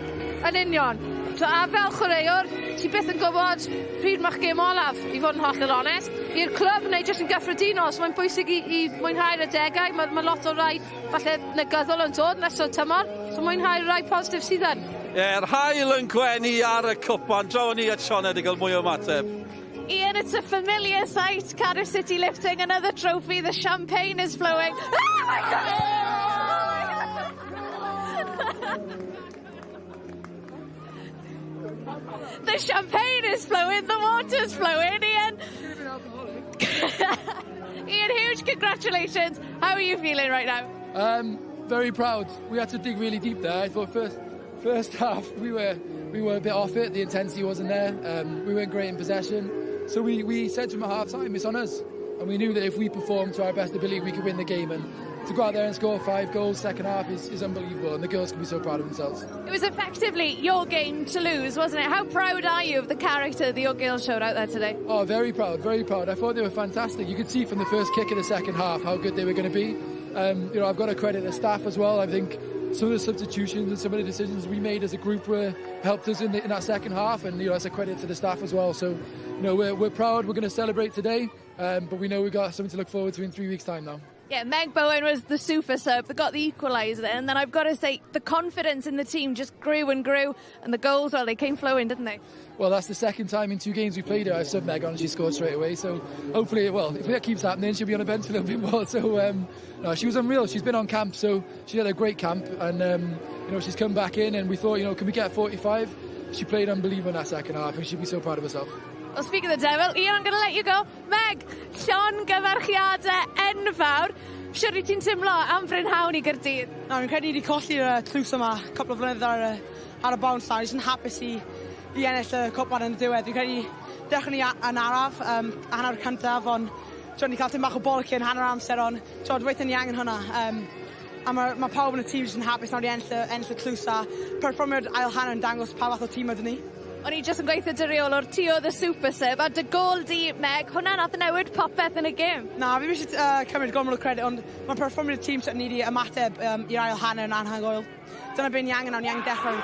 Yn union. So, a fel chwaraewr, ti byth yn gwybod pryd mae'ch gêm olaf, i fod yn hollol onest. I'r clwb neu jyst yn gyffredinol, so mae'n bwysig i mwynhau'r adegau. Mae lot o rai falle negyddol yn dod nes o'r tymor, so mwynhau'r rai positif sydd yn. Ie, yr haul yn gwenu ar y cwpan. Draw ni at Sioned i gael mwy o ymateb. Ian, it's a familiar sight. Cardiff City lifting another trophy. The champagne is flowing. Oh my God! Oh my God! The champagne is flowing, the water's flowing, Ian. Ian, huge congratulations. How are you feeling right now? Very proud. We had to dig really deep there. I thought first half we were a bit off it. The intensity wasn't there. We weren't great in possession. So we said to them at half time, it's on us. And we knew that if we performed to our best ability, we could win the game. And to go out there and score 5 goals second half is unbelievable. And the girls can be so proud of themselves. It was effectively your game to lose, wasn't it? How proud are you of the character that your girls showed out there today? Oh, very proud, very proud. I thought they were fantastic. You could see from the first kick of the second half how good they were going to be. I've got to credit the staff as well. I think some of the substitutions and some of the decisions we made as a group were helped us in that second half, and that's a credit to the staff as well. So, we're proud. We're going to celebrate today, but we know we've got something to look forward to in 3 weeks' time now. Yeah, Meg Bowen was the super sub that got the equaliser. And then I've got to say, the confidence in the team just grew and grew. And the goals, well, they came flowing, didn't they? Well, that's the second time in two games we played her. I subbed Meg on and she scored straight away. So hopefully, well, if that keeps happening, she'll be on the bench a little bit more. So, no, she was unreal. She's been on camp, so she had a great camp. And she's come back in and we thought, can we get 45? She played unbelievable in that second half and she'd be so proud of herself. Well, speaking of the devil, Ian, I'm going to let you go. Meg, llongyfarchiadau enfawr. Shwt wyt ti'n teimlo am brynhawn i Gaerdydd? Na, fi'n credu ni wedi colli'r tlws yma cwpl o flynyddoedd ar y bounce nawr. Jyst yn hapus i ennill y cwpan yn y diwedd. Fi'n credu dechrau ni yn araf, hanner cyntaf, ond t'wod, ni cael tim bach o bolcyn hanner amser, ond t'wod, weithio ni angen hwnna. A mae pawb yn y tîm jyst yn hapus nawr i ennill y tlws a perfformiad ail hanner yn dangos pa fath o tîm ydyn ni. O'n i jyst yn gweithio dy reolwr, ti oedd y super sub, a dy gol di, Meg, hwnna nath newid popeth yn y gêm. Na, fi eisiau cymryd gormod o credit, ond mae perfformiad y tîm sydd ni wedi ymateb i'r ail hanner yn anhygoel. Dyna beth ni angen nawr, ni angen dechrau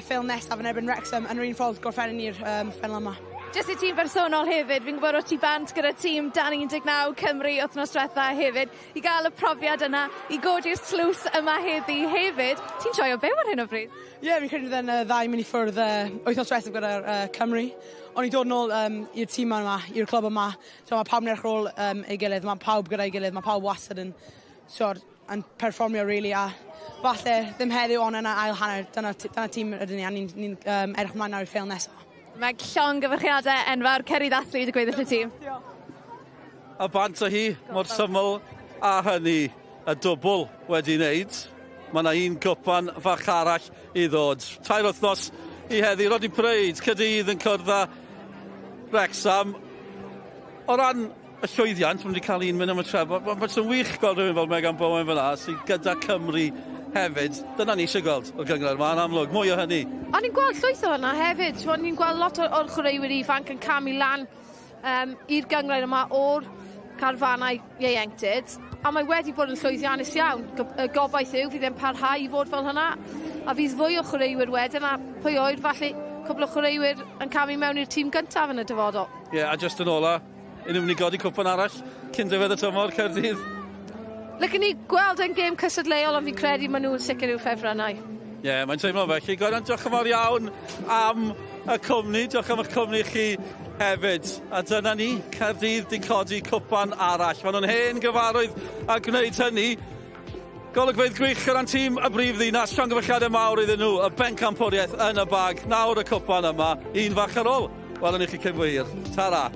ffeil nesaf yn erbyn Wrexham yn yr un ffordd gorffennwn ni'r ffeinal yma. Jyst i ti'n bersonol hefyd, fi'n gwybod o ti bant gyda tîm dan 19 Cymru wythnos diwetha hefyd, i gael y profiad yna, i godi'r tlws yma heddi hefyd. Ti'n joio byw ar hyn o bryd? Ie, yeah, fi'n credu bydd e'n dda i mynd i ffwrdd wythnos diwethaf gyda'r Cymru. Ond i dod nôl i'r tîm yma, i'r clwb yma, so mae pawb yn edrych ar ôl ei gilydd, mae pawb gyda'i gilydd, mae pawb wastad yn, so, yn perfformio really, a falle ddim heddiw ond yn y ail hanner, dyna tîm ydyn ni a ni'n ni edrych ymlaen nawr i'r ffeil nesaf. Meg, llongyfarchiadau enfawr, cer i ddathlu dy gweddill y tîm. A bant o hi, mor syml a hynny, y dwbl wedi wneud. Mae yna un cwpan fach arall i ddod. 3 wythnos i heddi, Rodney Parade, Caerdydd yn cwrdd â Wrexham. O ran y llwyddiant, maen wedi cael un mynd am y trefn. Mae'n wych gweld rhywun fel Megan Bowen fyna, sydd gyda Cymru hefyd. Dyna ni eisiau gweld o'r gynghrair 'ma, yn amlwg. Mwy o hynny. O'n i'n gweld llwyth o hynna hefyd. O'n i'n gweld lot o'r chwaraewyr ifanc yn camu lan i'r gynghrair yma o'r carfanau ieuenctid. A mae wedi bod yn llwyddiannus iawn. Y gobaith yw fydd e'n parhau i fod fel hynna. A fydd fwy o chwaraewyr wedyn a pwy oed falle cwpl o chwaraewyr yn camu mewn i'r tîm gyntaf yn y dyfodol. Ie, yeah, a just yn ola, unrhyw mynd i godi cwpan arall cyn diwedd y tymor, Caerdydd? Licen ni gweld yn gêm cystadleuol, ond fi'n credu maen nhw'n sicr i'w ffefrynnau. Ie, yeah, mae'n teimlo felly. Gwennan, diolch yn fawr iawn am y cwmni. Diolch am eich cwmni chi hefyd. A dyna ni, Caerdydd di codi cwpan arall. Maen nhw'n hen gyfarwydd a gwneud hynny. Golygfeydd gwych o ran tîm y brif ddinas, llongyfarchiadau mawr iddyn nhw, y bencampwriaeth yn y bag. Nawr y cwpan yma, un fach ar ôl. Welwn ni chi cyn bo hir. Tara.